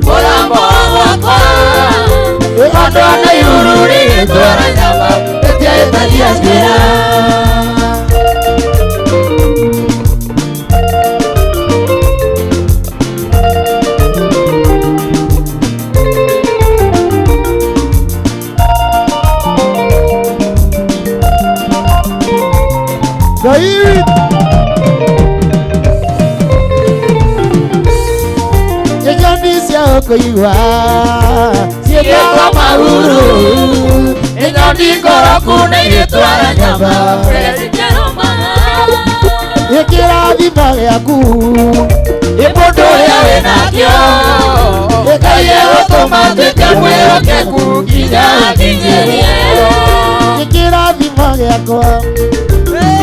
mũrambo wakwa andũ a Nairuru rĩgĩtwara nyama ĩtiahĩtagia njĩra. Ngai Nyoni cia kũigua ciĩtagwo mahuru nyoni ngoroku nĩ igĩtwara nyama ĩkĩrathimo gĩaku ĩ mũndũ ũrĩa wĩnakĩo Ngai egũtũma nduĩke mwĩhokeku nginya nginyĩrie ĩkĩrathimo gĩakwa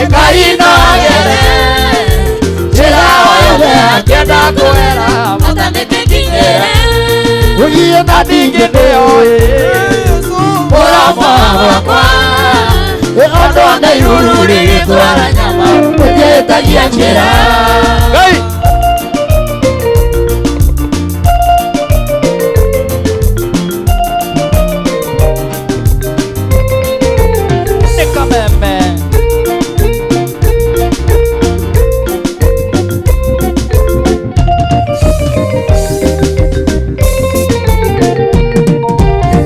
Ngai no agere njĩra o yothe akĩenda kũgera ũthiĩ na ningĩ nĩoĩ mũromo wakwa andũ a Nairuru rĩgĩtwara nyama ũtiahĩtagia njĩra. Ngai. Nĩ kameme.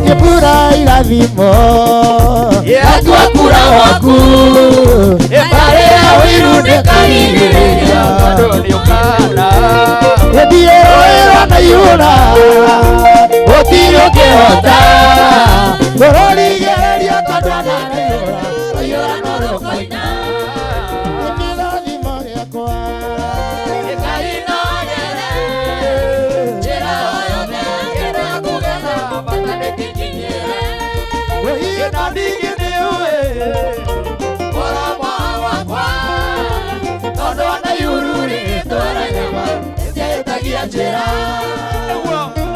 Kĩbura irathimo yatua kura waku ĩmbarĩ ya ũiru nĩkarigĩrĩria tondũ nĩũkana ĩthiĩ rũĩ rwa Naihũra gũtirĩ ũkĩhota kũrũrigĩrĩria tondũ ana Naihũra rwaihũra no rũkoina ĩkĩrathimo gĩakwa Ngai no agere njĩra o yothe akĩenda kũgera bata nĩkĩkinyĩre na ningĩ nĩũĩ mũromo wakwa tondũ a Nairuru rĩgĩtwara nyama ĩtiahĩtagia njĩra. Nĩguo.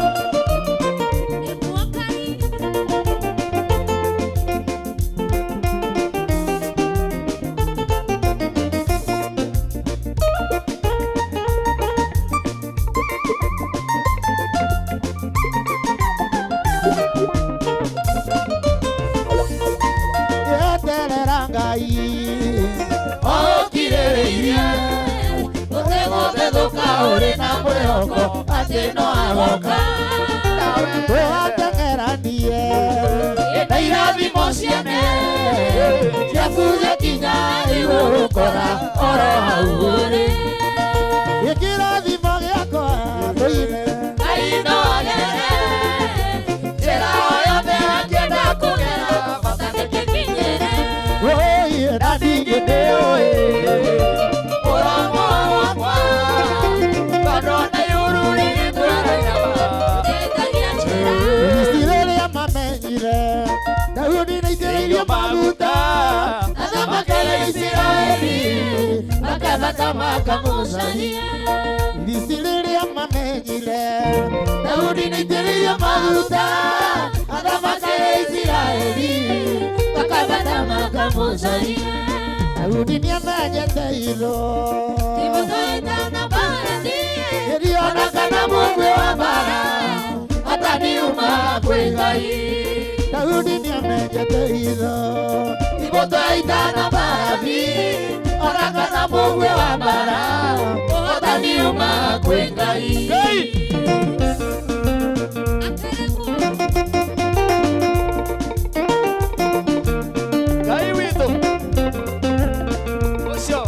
Ngai Okirĩrĩirie Gũtegũthethũka ũrĩ na mwĩhoko atĩ no agoka Twateng'eranie Na irathimo ciene ciaku ciakinya igũgũkora oro hau ũrĩ Gĩkĩrathimo gĩakwa tũine Ngai no agere njĩra o yothe angĩenda kũgera bata nĩkĩkinyĩre Oi, na ningĩ ndĩũĩ mũromo wakwa tondũ na igũrũ rĩgĩtwara nyama Ici rĩrĩa mamenyire Daudi nĩaitĩrĩirio maguta athamakĩre Isiraeli makabata makamũcaria Ici rĩrĩa mamenyire Daudi nĩaitĩrĩirio maguta athamakĩre Isiraeli makabata makamũcaria Daudi nĩamenyete itho Ona kana mũguĩ wa mbara ataniuma kwĩ Ngai Daudi nĩamenyete itho Ibũtũ ya ita na mbarathi ona kana mũguĩ wa mbara ataniuma kwĩ Ngai Ngai witũ ũcio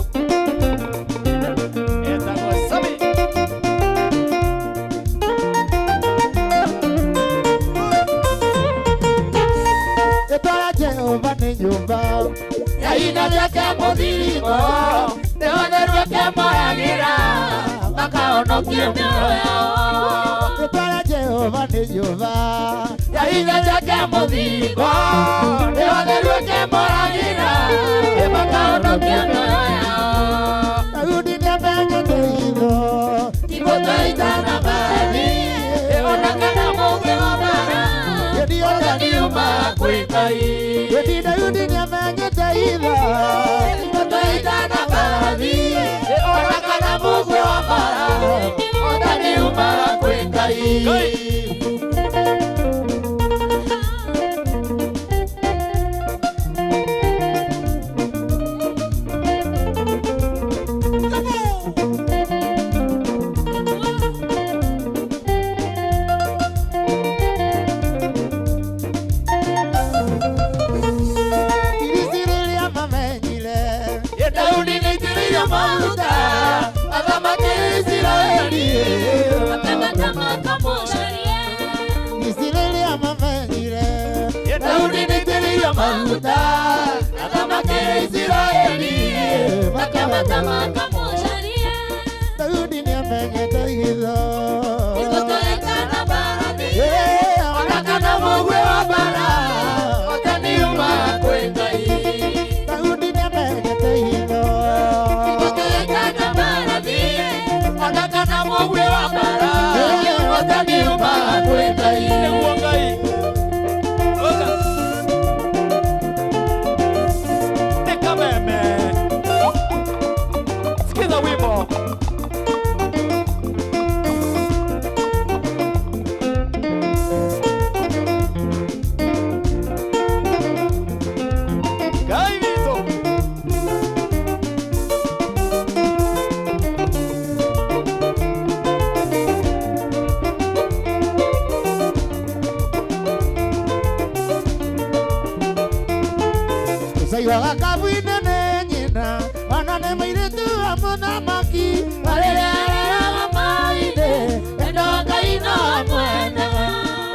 etagwo Sami. Ĩtwara Jehova nĩ nyũmba ya ina rĩake mũthiringo nĩonerwo kĩmoragĩra makahonokia mĩoyo yao Ĩtwara Jehova nĩ nyũmba ya ina rĩake mũthiringo nĩonerwo kĩmoragĩra makahonokia mĩoyo yao Daudi nĩamenyete itho Ibũtũ ya ita na mbarathi ona kana mũguĩ wa mbara ũtaniuma kwĩ Ngai Ĩti Daudi nĩamenyete itho Ibũtũ ya ita na mbarathi ona kana mũguĩ wa mbara ũtaniuma kwĩ Ngai Ici rĩrĩa mamenyire Daudi nĩaitĩrĩirio maguta athamakĩre Isiraeli Ici rĩrĩa mamenyire Daudi nĩaitĩrĩirio maguta athamakĩre Isiraeli makabata Daudi nĩamenyete itho ona kana mũguĩ wa mbara ũtaniuma kwĩ Ngai Daudi nĩamenyete itho ona kana mũguĩ wa mbara ũtaniuma kwĩ Ngai Nĩguo Ngai Oka. Nĩ kameme. Sikiza wimbo. Ngai witũ. Ũcairaga kabu-inĩ nĩ nyina ona nĩ mũirĩtu wa mũthamaki Rĩrĩa areraga maithe endo Ngai no amwendaga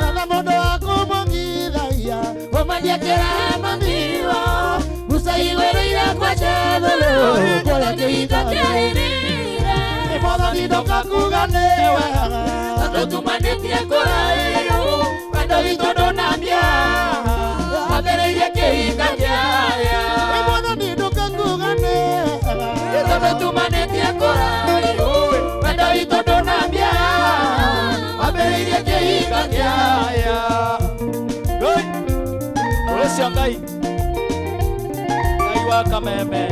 Etha mũndũ wa kũmũngithagia Ũmanyie kĩrama Musa igũrĩire kwa Jethero kũrĩa kĩhinda kĩagĩrĩire Nĩ mwathani ndoka kuga nĩ wega Tondũ tumanĩtie kũraihu wendo witũ ndũnambia wambĩrĩirie kĩhinda kĩaya Nĩ mwathani ndoka kuga nĩ wega Tondũ tumanĩtie kũraihu wendo witũ ndũnambia wambĩrĩirie kĩhinda kĩaya Ngai. Ũcio Ngai. Ngai wa kameme.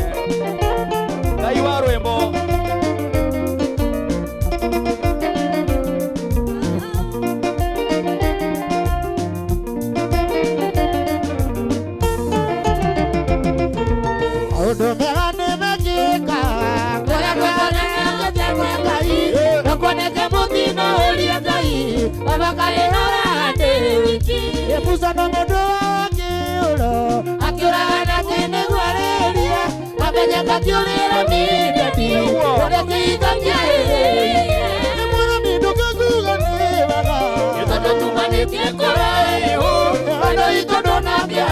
Ngai wa rwĩmbo. Kainora ndĩ wiki Musa no mũndũ wa kĩũro Akĩũraga nĩguarĩria Amenyeka kĩũrĩra mĩndati Ũrĩa kĩhinga kĩarĩrĩirie Nĩ mwathani ndũkakuga nĩ wega Tondũ tumanĩtie kũraihu Wendo witũ ndũnambia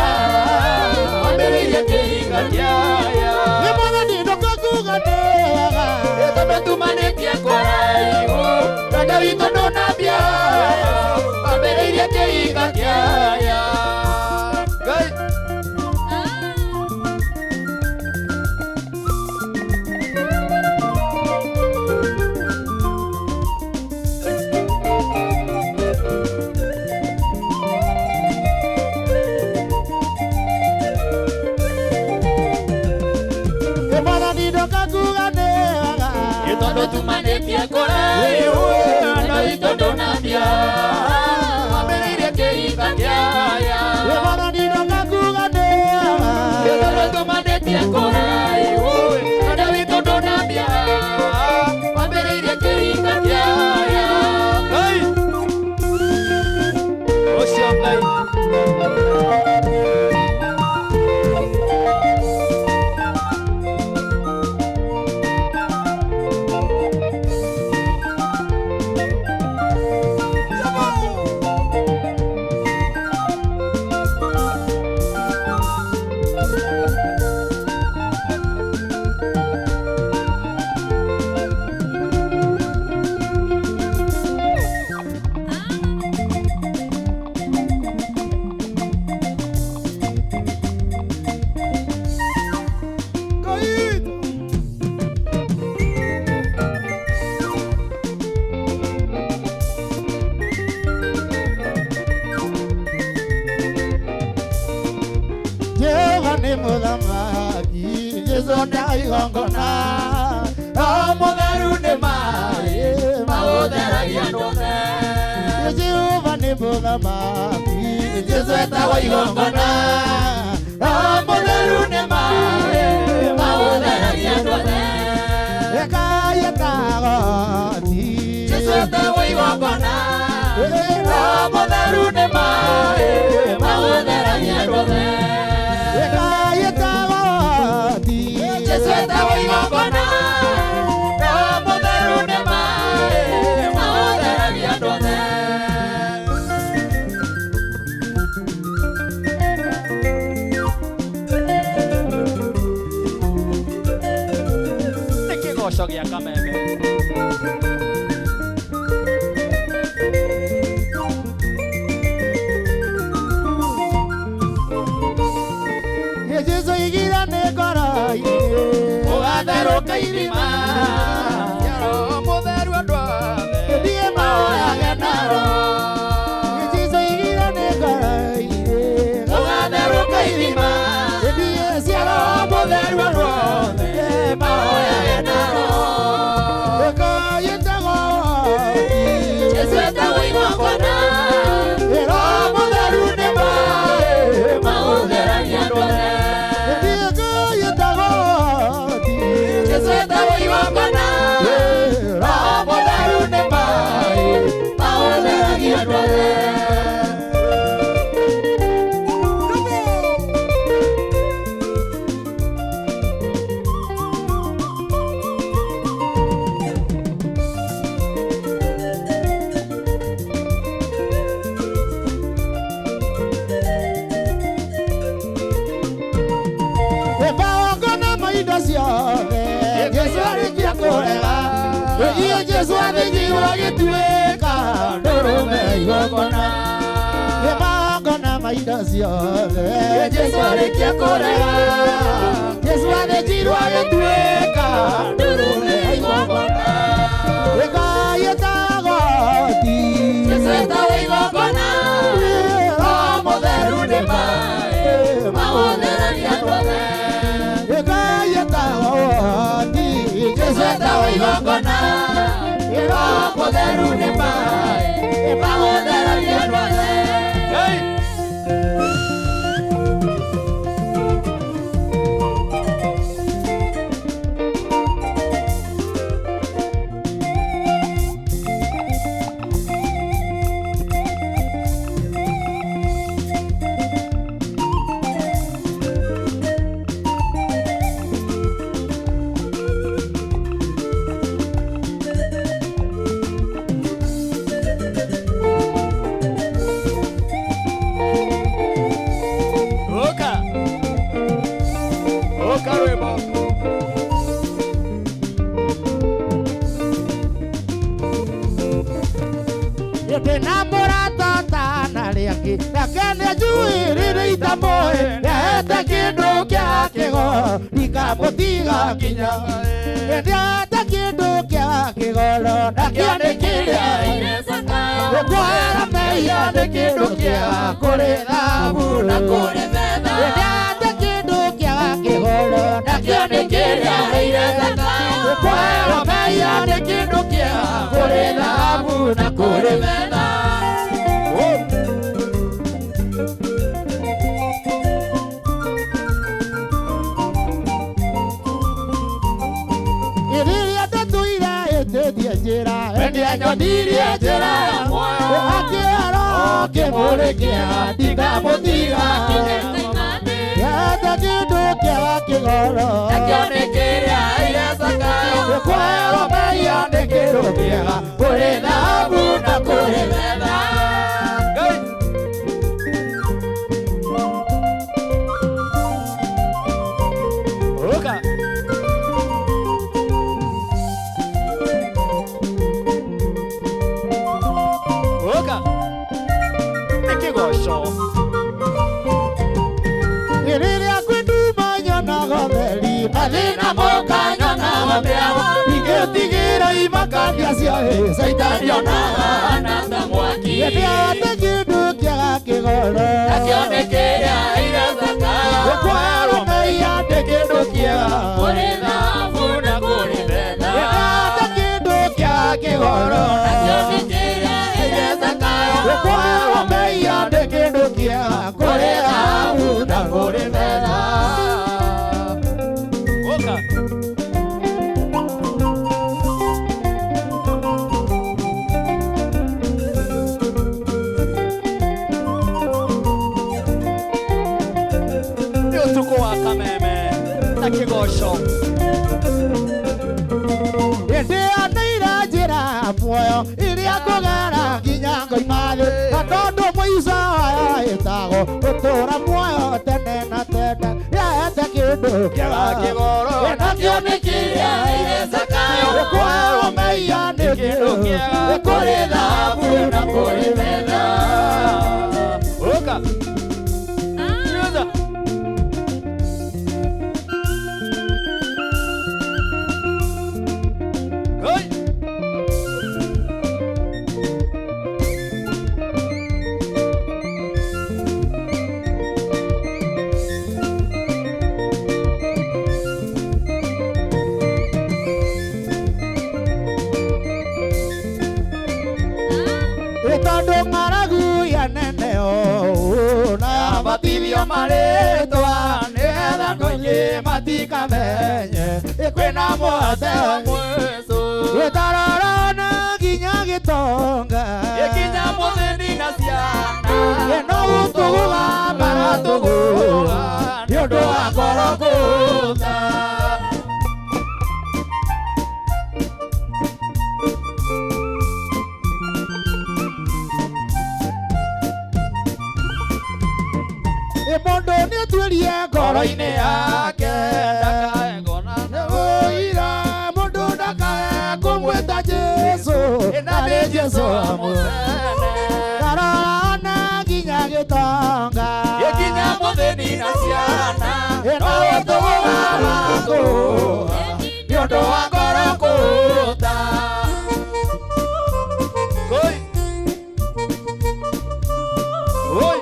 Wambĩrĩirie kĩhinga kĩaya Nĩ mwathani ndũkakuga nĩ wega Tondũ tumanĩtie kũraihu Wendo witũ ndũnambia Wambĩrĩirie kĩhinga kĩaya Ngai Tumanĩtie kũraihu wendo witũ ndũnambia Wambĩrĩirie kĩhinga kĩaya Mwathani ndũkakuga nĩ wega Tondũ tumanĩtie kũraihu wendo witũ ndũnambia Wambĩrĩirie kĩhinga kĩaya Ngai Ũcio Ngai Jesu etagwo igongona Roho mũtheru nĩ maĩ maũtheragia andũ othe Ngai etagwo Jesu etagwo igongona Roho mũtheru nĩ maĩ maũtheragia andũ othe Ngai etagwo Jesu etagwo igongona Roho mũtheru nĩ maĩ maũtheragia andũ othe Gĩa Kameme Jesu igira nĩ ngoro-inĩ Ũgatherũka irima cia Roho Mũtheru andũ othe Thiĩ mahoyage naro Jesu igira nĩ ngoro-inĩ Ũgatherũka irima Thiĩ cia Roho Mũtheru andũ othe mahoyage naro Jesu etagwo igongona Roho Mũtheru nĩ maĩ maũtheragia andũ othe Jesu etagwo igongona Roho Mũtheru nĩ maĩ maũtheragia andũ othe Jesu athĩnjirwo agĩtuĩka ndũrũme igongona Magongona ma indo ciothe Jesu arĩkia kũrega Jesu athĩnjirwo agĩtuĩka ndũrũme igongona Ngai etagwo Jesu etagwo igongona Roho Mũtheru nĩ maĩ maũtheragia andũ othe Ngai etagwo Jesu etagwo igongona Roho Mũtheru nĩ maĩ maũtheragia andũ othe itamoĩ Nĩahete kĩndũ kĩa kĩgoro Ndikamũtiga nginya Nĩahete kĩndũ kĩa kĩgoro Nakĩo nĩ kĩrĩa Gũkwara mehia nĩ kĩndũ kĩa kũrĩ thahabu na kũrĩ betha Nĩahete kĩndũ kĩa kĩgoro Nakĩo nĩ kĩrĩa Gũkwara mehia nĩ kĩndũ kĩa kũrĩ thahabu na kũrĩ betha Nyonirie njĩra ya muoyo Akĩhero kĩmũrĩkia ndikamũtiga Nĩahete kĩndũ kĩa kĩgoro Nakĩo nĩ kĩrĩa aire Zakayo Gũkwerwo mehia nĩ kĩndũ kĩega kũrĩ thahabu na kũrĩ betha Ruka Ruka Nĩ kĩgoco Rĩrĩa kwĩnduma nyonaga ũtheri Mathĩna moka nyonaga mĩago Ingĩtigĩra imakania cia Caitani onaga na mwaki Nĩahete kĩndũ kĩa kĩgoro Nakĩo nĩ kĩrĩa aire Zakayo Gũkwerwo mehia nĩ kĩndũ kĩega Kũrĩ thahabu na kũrĩ betha Nĩahete kĩndũ kĩa kĩgoro Nakĩo nĩ kĩrĩa aire Zakayo Gũkwerwo mehia nĩ kĩndũ kĩega kũrĩ thahabu na kũrĩ betha Oka Nĩ ũtukũ wa kameme na kĩgoco Nĩndĩoneire njĩra ya muoyo ĩrĩa ngũgera nginya ngoima thĩ Na tondũ mũico wayo ĩtagwo gũtũũra muoyo tene na tene Nĩahete kĩndũ kĩa kĩgoro Nakĩo nĩ kĩrĩa aire Zakayo Gũkwerwo mehia nĩ kĩndũ kĩega kũrĩ thahabu na kũrĩ betha Ruka Cheza Hey Tondũ ng'aragu ya nene ũũ na yabatithio marĩtwa nĩgetha andũ aingĩ matikamenye kwĩna mwate wa Mwesu Gĩtarorana nginya gĩtonga Gĩkinya mũthĩni na ciana No gũtũgũga maratũgũga nĩ ũndũ wa ngoro kũũta Mũndũ nĩatuĩrie ngoro-inĩ yake Ndakae kuona Ũira mũndũ ndakae kũmwĩta Jesũ Na nĩ Jesũ amũcene Ndarorana nginya gĩtonga Gĩkinya mũthĩni na ciana No gũtũgũga maratũgũga nĩ ũndũ wa ngoro kũũta Oi Oi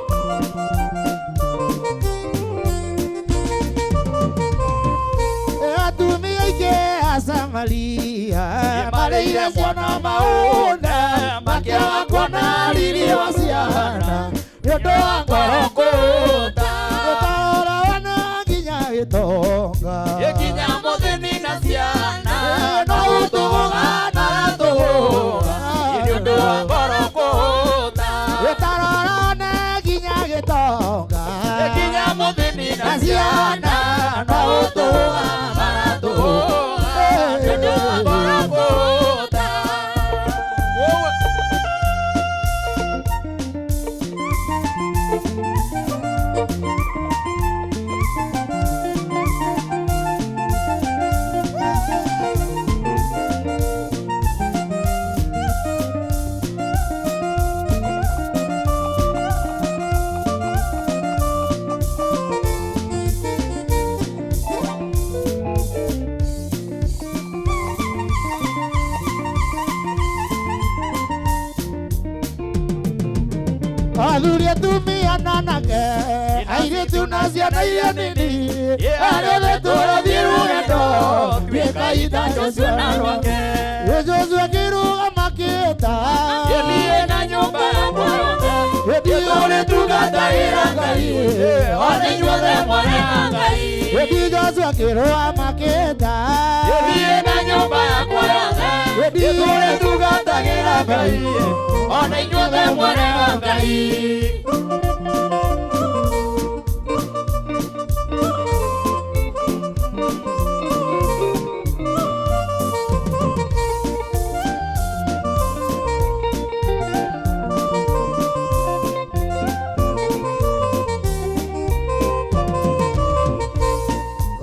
Atumia aingĩ a Samaria marĩire kuona maũndũ makĩaga kuona riri wa ciana nĩ ũndũ wa ngoro kũũta Gĩtarorana nginya gĩtonga Gĩkinya mũthĩni na ciana No gũtũgũga maratũgũga nĩ ũndũ wa ngoro kũũta Gĩtarorana nginya gĩtonga Gĩkinya mũthĩni na na ciana No gũtũgũga maratũgũga nĩ ũndũ wa ngoro kũũta airĩtu na ciana iria nini arĩa othe tũrathiĩ rũgendo tuĩka ita Joshua na rwake Joshua akĩrũgama akĩĩta Niĩ na nyũmba yakwa yothe tũrĩtungatagĩra Ngai ona inyuothe mwarĩ a Ngai Ĩndĩ Joshua akĩrũgama akĩĩta Niĩ na nyũmba yakwa yothe tũrĩtungatagĩra Ngai ona inyuothe mwarĩ a Ngai.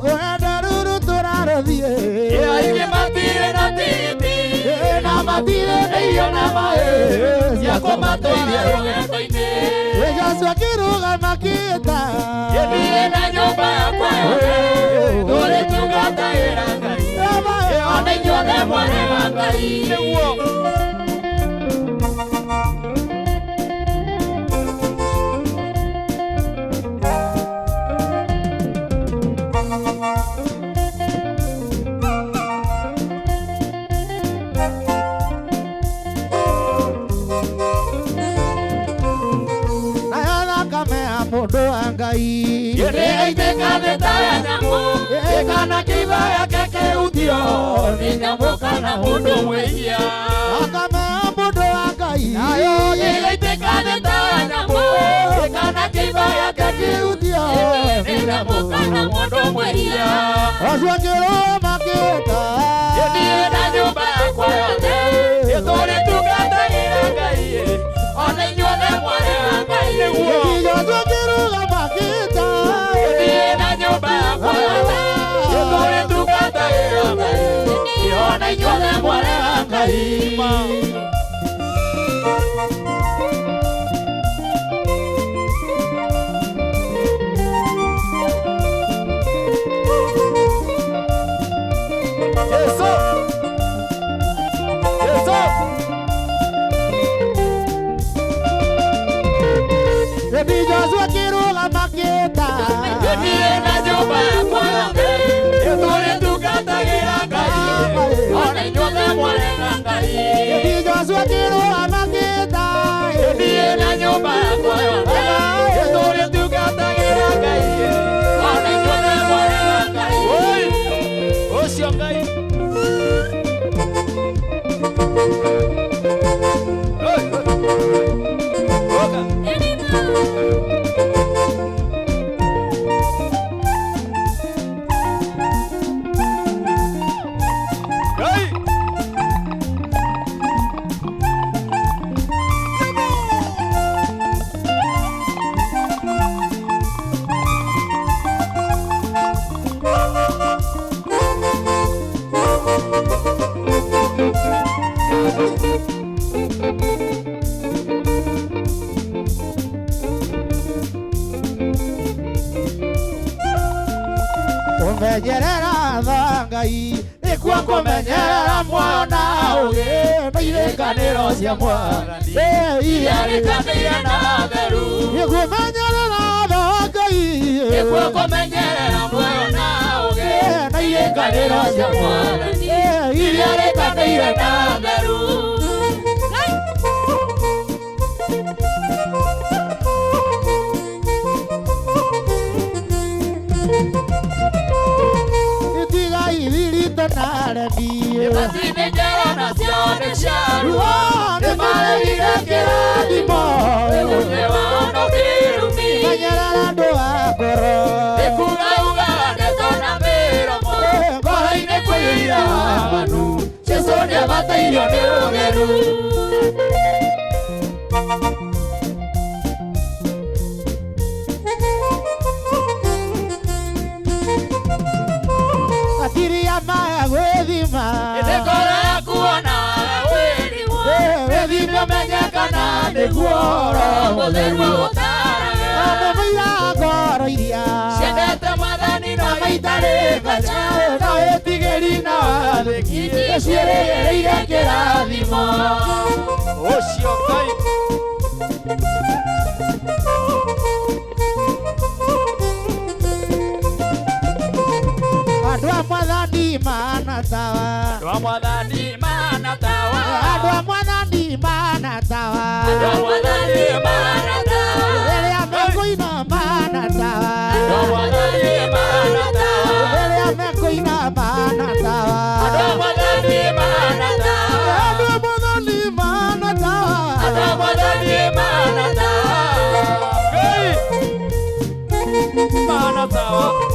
Rũgendo rũrũ tũrarũthiĩ Aingĩ matirĩ na tigiti na matirĩ na irio na maĩ cia kũmateithia rũgendo-inĩ. Joshua akĩrũgama akĩĩta Niĩ na nyũmba yakwa yothe tũrĩtungatagĩra Ngai ona inyuothe mwarĩ a Ngai. Nĩguo. Nayo thakame ya mũndũ wa Ngai Ĩrĩgaitĩka thĩ ta ya nyamũ ĩkana kĩimba gĩake kĩhutio nĩ nyamũ kana mũndũ mwĩhia. Thakame ya mũndũ wa Ngai Nayo ĩgaitĩka thĩ ta ya nyamũ ĩkana kĩimba gĩake kĩhutio nĩ nyamũ kana mũndũ mwĩhia. Joshua akĩrũgama akĩĩta Niĩ na nyũmba yakwa yothe tũrĩtungatagĩra Ngai ona inyuothe mwarĩ a Ngai. Nĩguo. Joshua akĩrũgama akĩĩta Niĩ na nyũmba yakwa yothe tũrĩtungatagĩra Ngai ona inyuothe mwarĩ a Ngai. Yesu. Yesu. Ĩndĩ Joshua akĩrũgama akĩĩta Niĩ na nyũmba yakwa yothe tũrĩtungatagĩra Ngai ona inyuothe mwarĩ a Ngai. Ĩndĩ Joshua akĩrũgama akĩĩta Niĩ na nyũmba yakwa yothe tũrĩtungatagĩra Ngai ona inyuothe mwarĩ a Ngai. Oi, ũcio Ngai. Oi, oi. Oka. Ngai. Kũmenyerera tha Ngai nĩkuo kũmenyerera mwana ũgĩ na irĩkanĩro cia Mwathani Iria rĩkanĩire na theru. Nĩkũmenyerera tha Ngai Nĩkuo kũmenyerera muoyo na ũgĩ na irĩkanĩro cia Mwathani iria rĩkanĩire na theru. Itiga ithirito na aremi Nĩmatinĩkĩrwo nacio nĩ cia ruo nĩmaregire kĩrathimo Ũgunyĩ wao no kĩrumi Menyerera andũ a ngoro Nĩkuga ugaga ndeto na mĩromo ngoro-inĩ kwĩira waganu Jesũ nĩabatairio nĩ ũtheru. Atiria maya gwĩthima Ĩndĩ ngoro yaku onaga wĩrigwo wĩthime ũmenye kana nĩguo Roho Mũtheru agũtaaraga. Amũmũira ngoro iria Ciendete Mwathani no itarĩ nganja na wĩtigĩri na wathĩki nĩciĩrĩgĩrĩire kĩrathimo. Ũcio Ngai. Mwathani mana tawa. Andũ a Mwathani mana tawa. Andũ a Mwathani mana tawa. Andũ a Mwathani mana tawa. Rĩrĩa mekũina mana tawa. Andũ a Mwathani mana tawa. Rĩrĩa mekũina mana tawa. Andũ a Mwathani mana tawa. Andũ a Mwathani mana tawa. Andũ a Mwathani mana tawa. Hey! Mana tawa.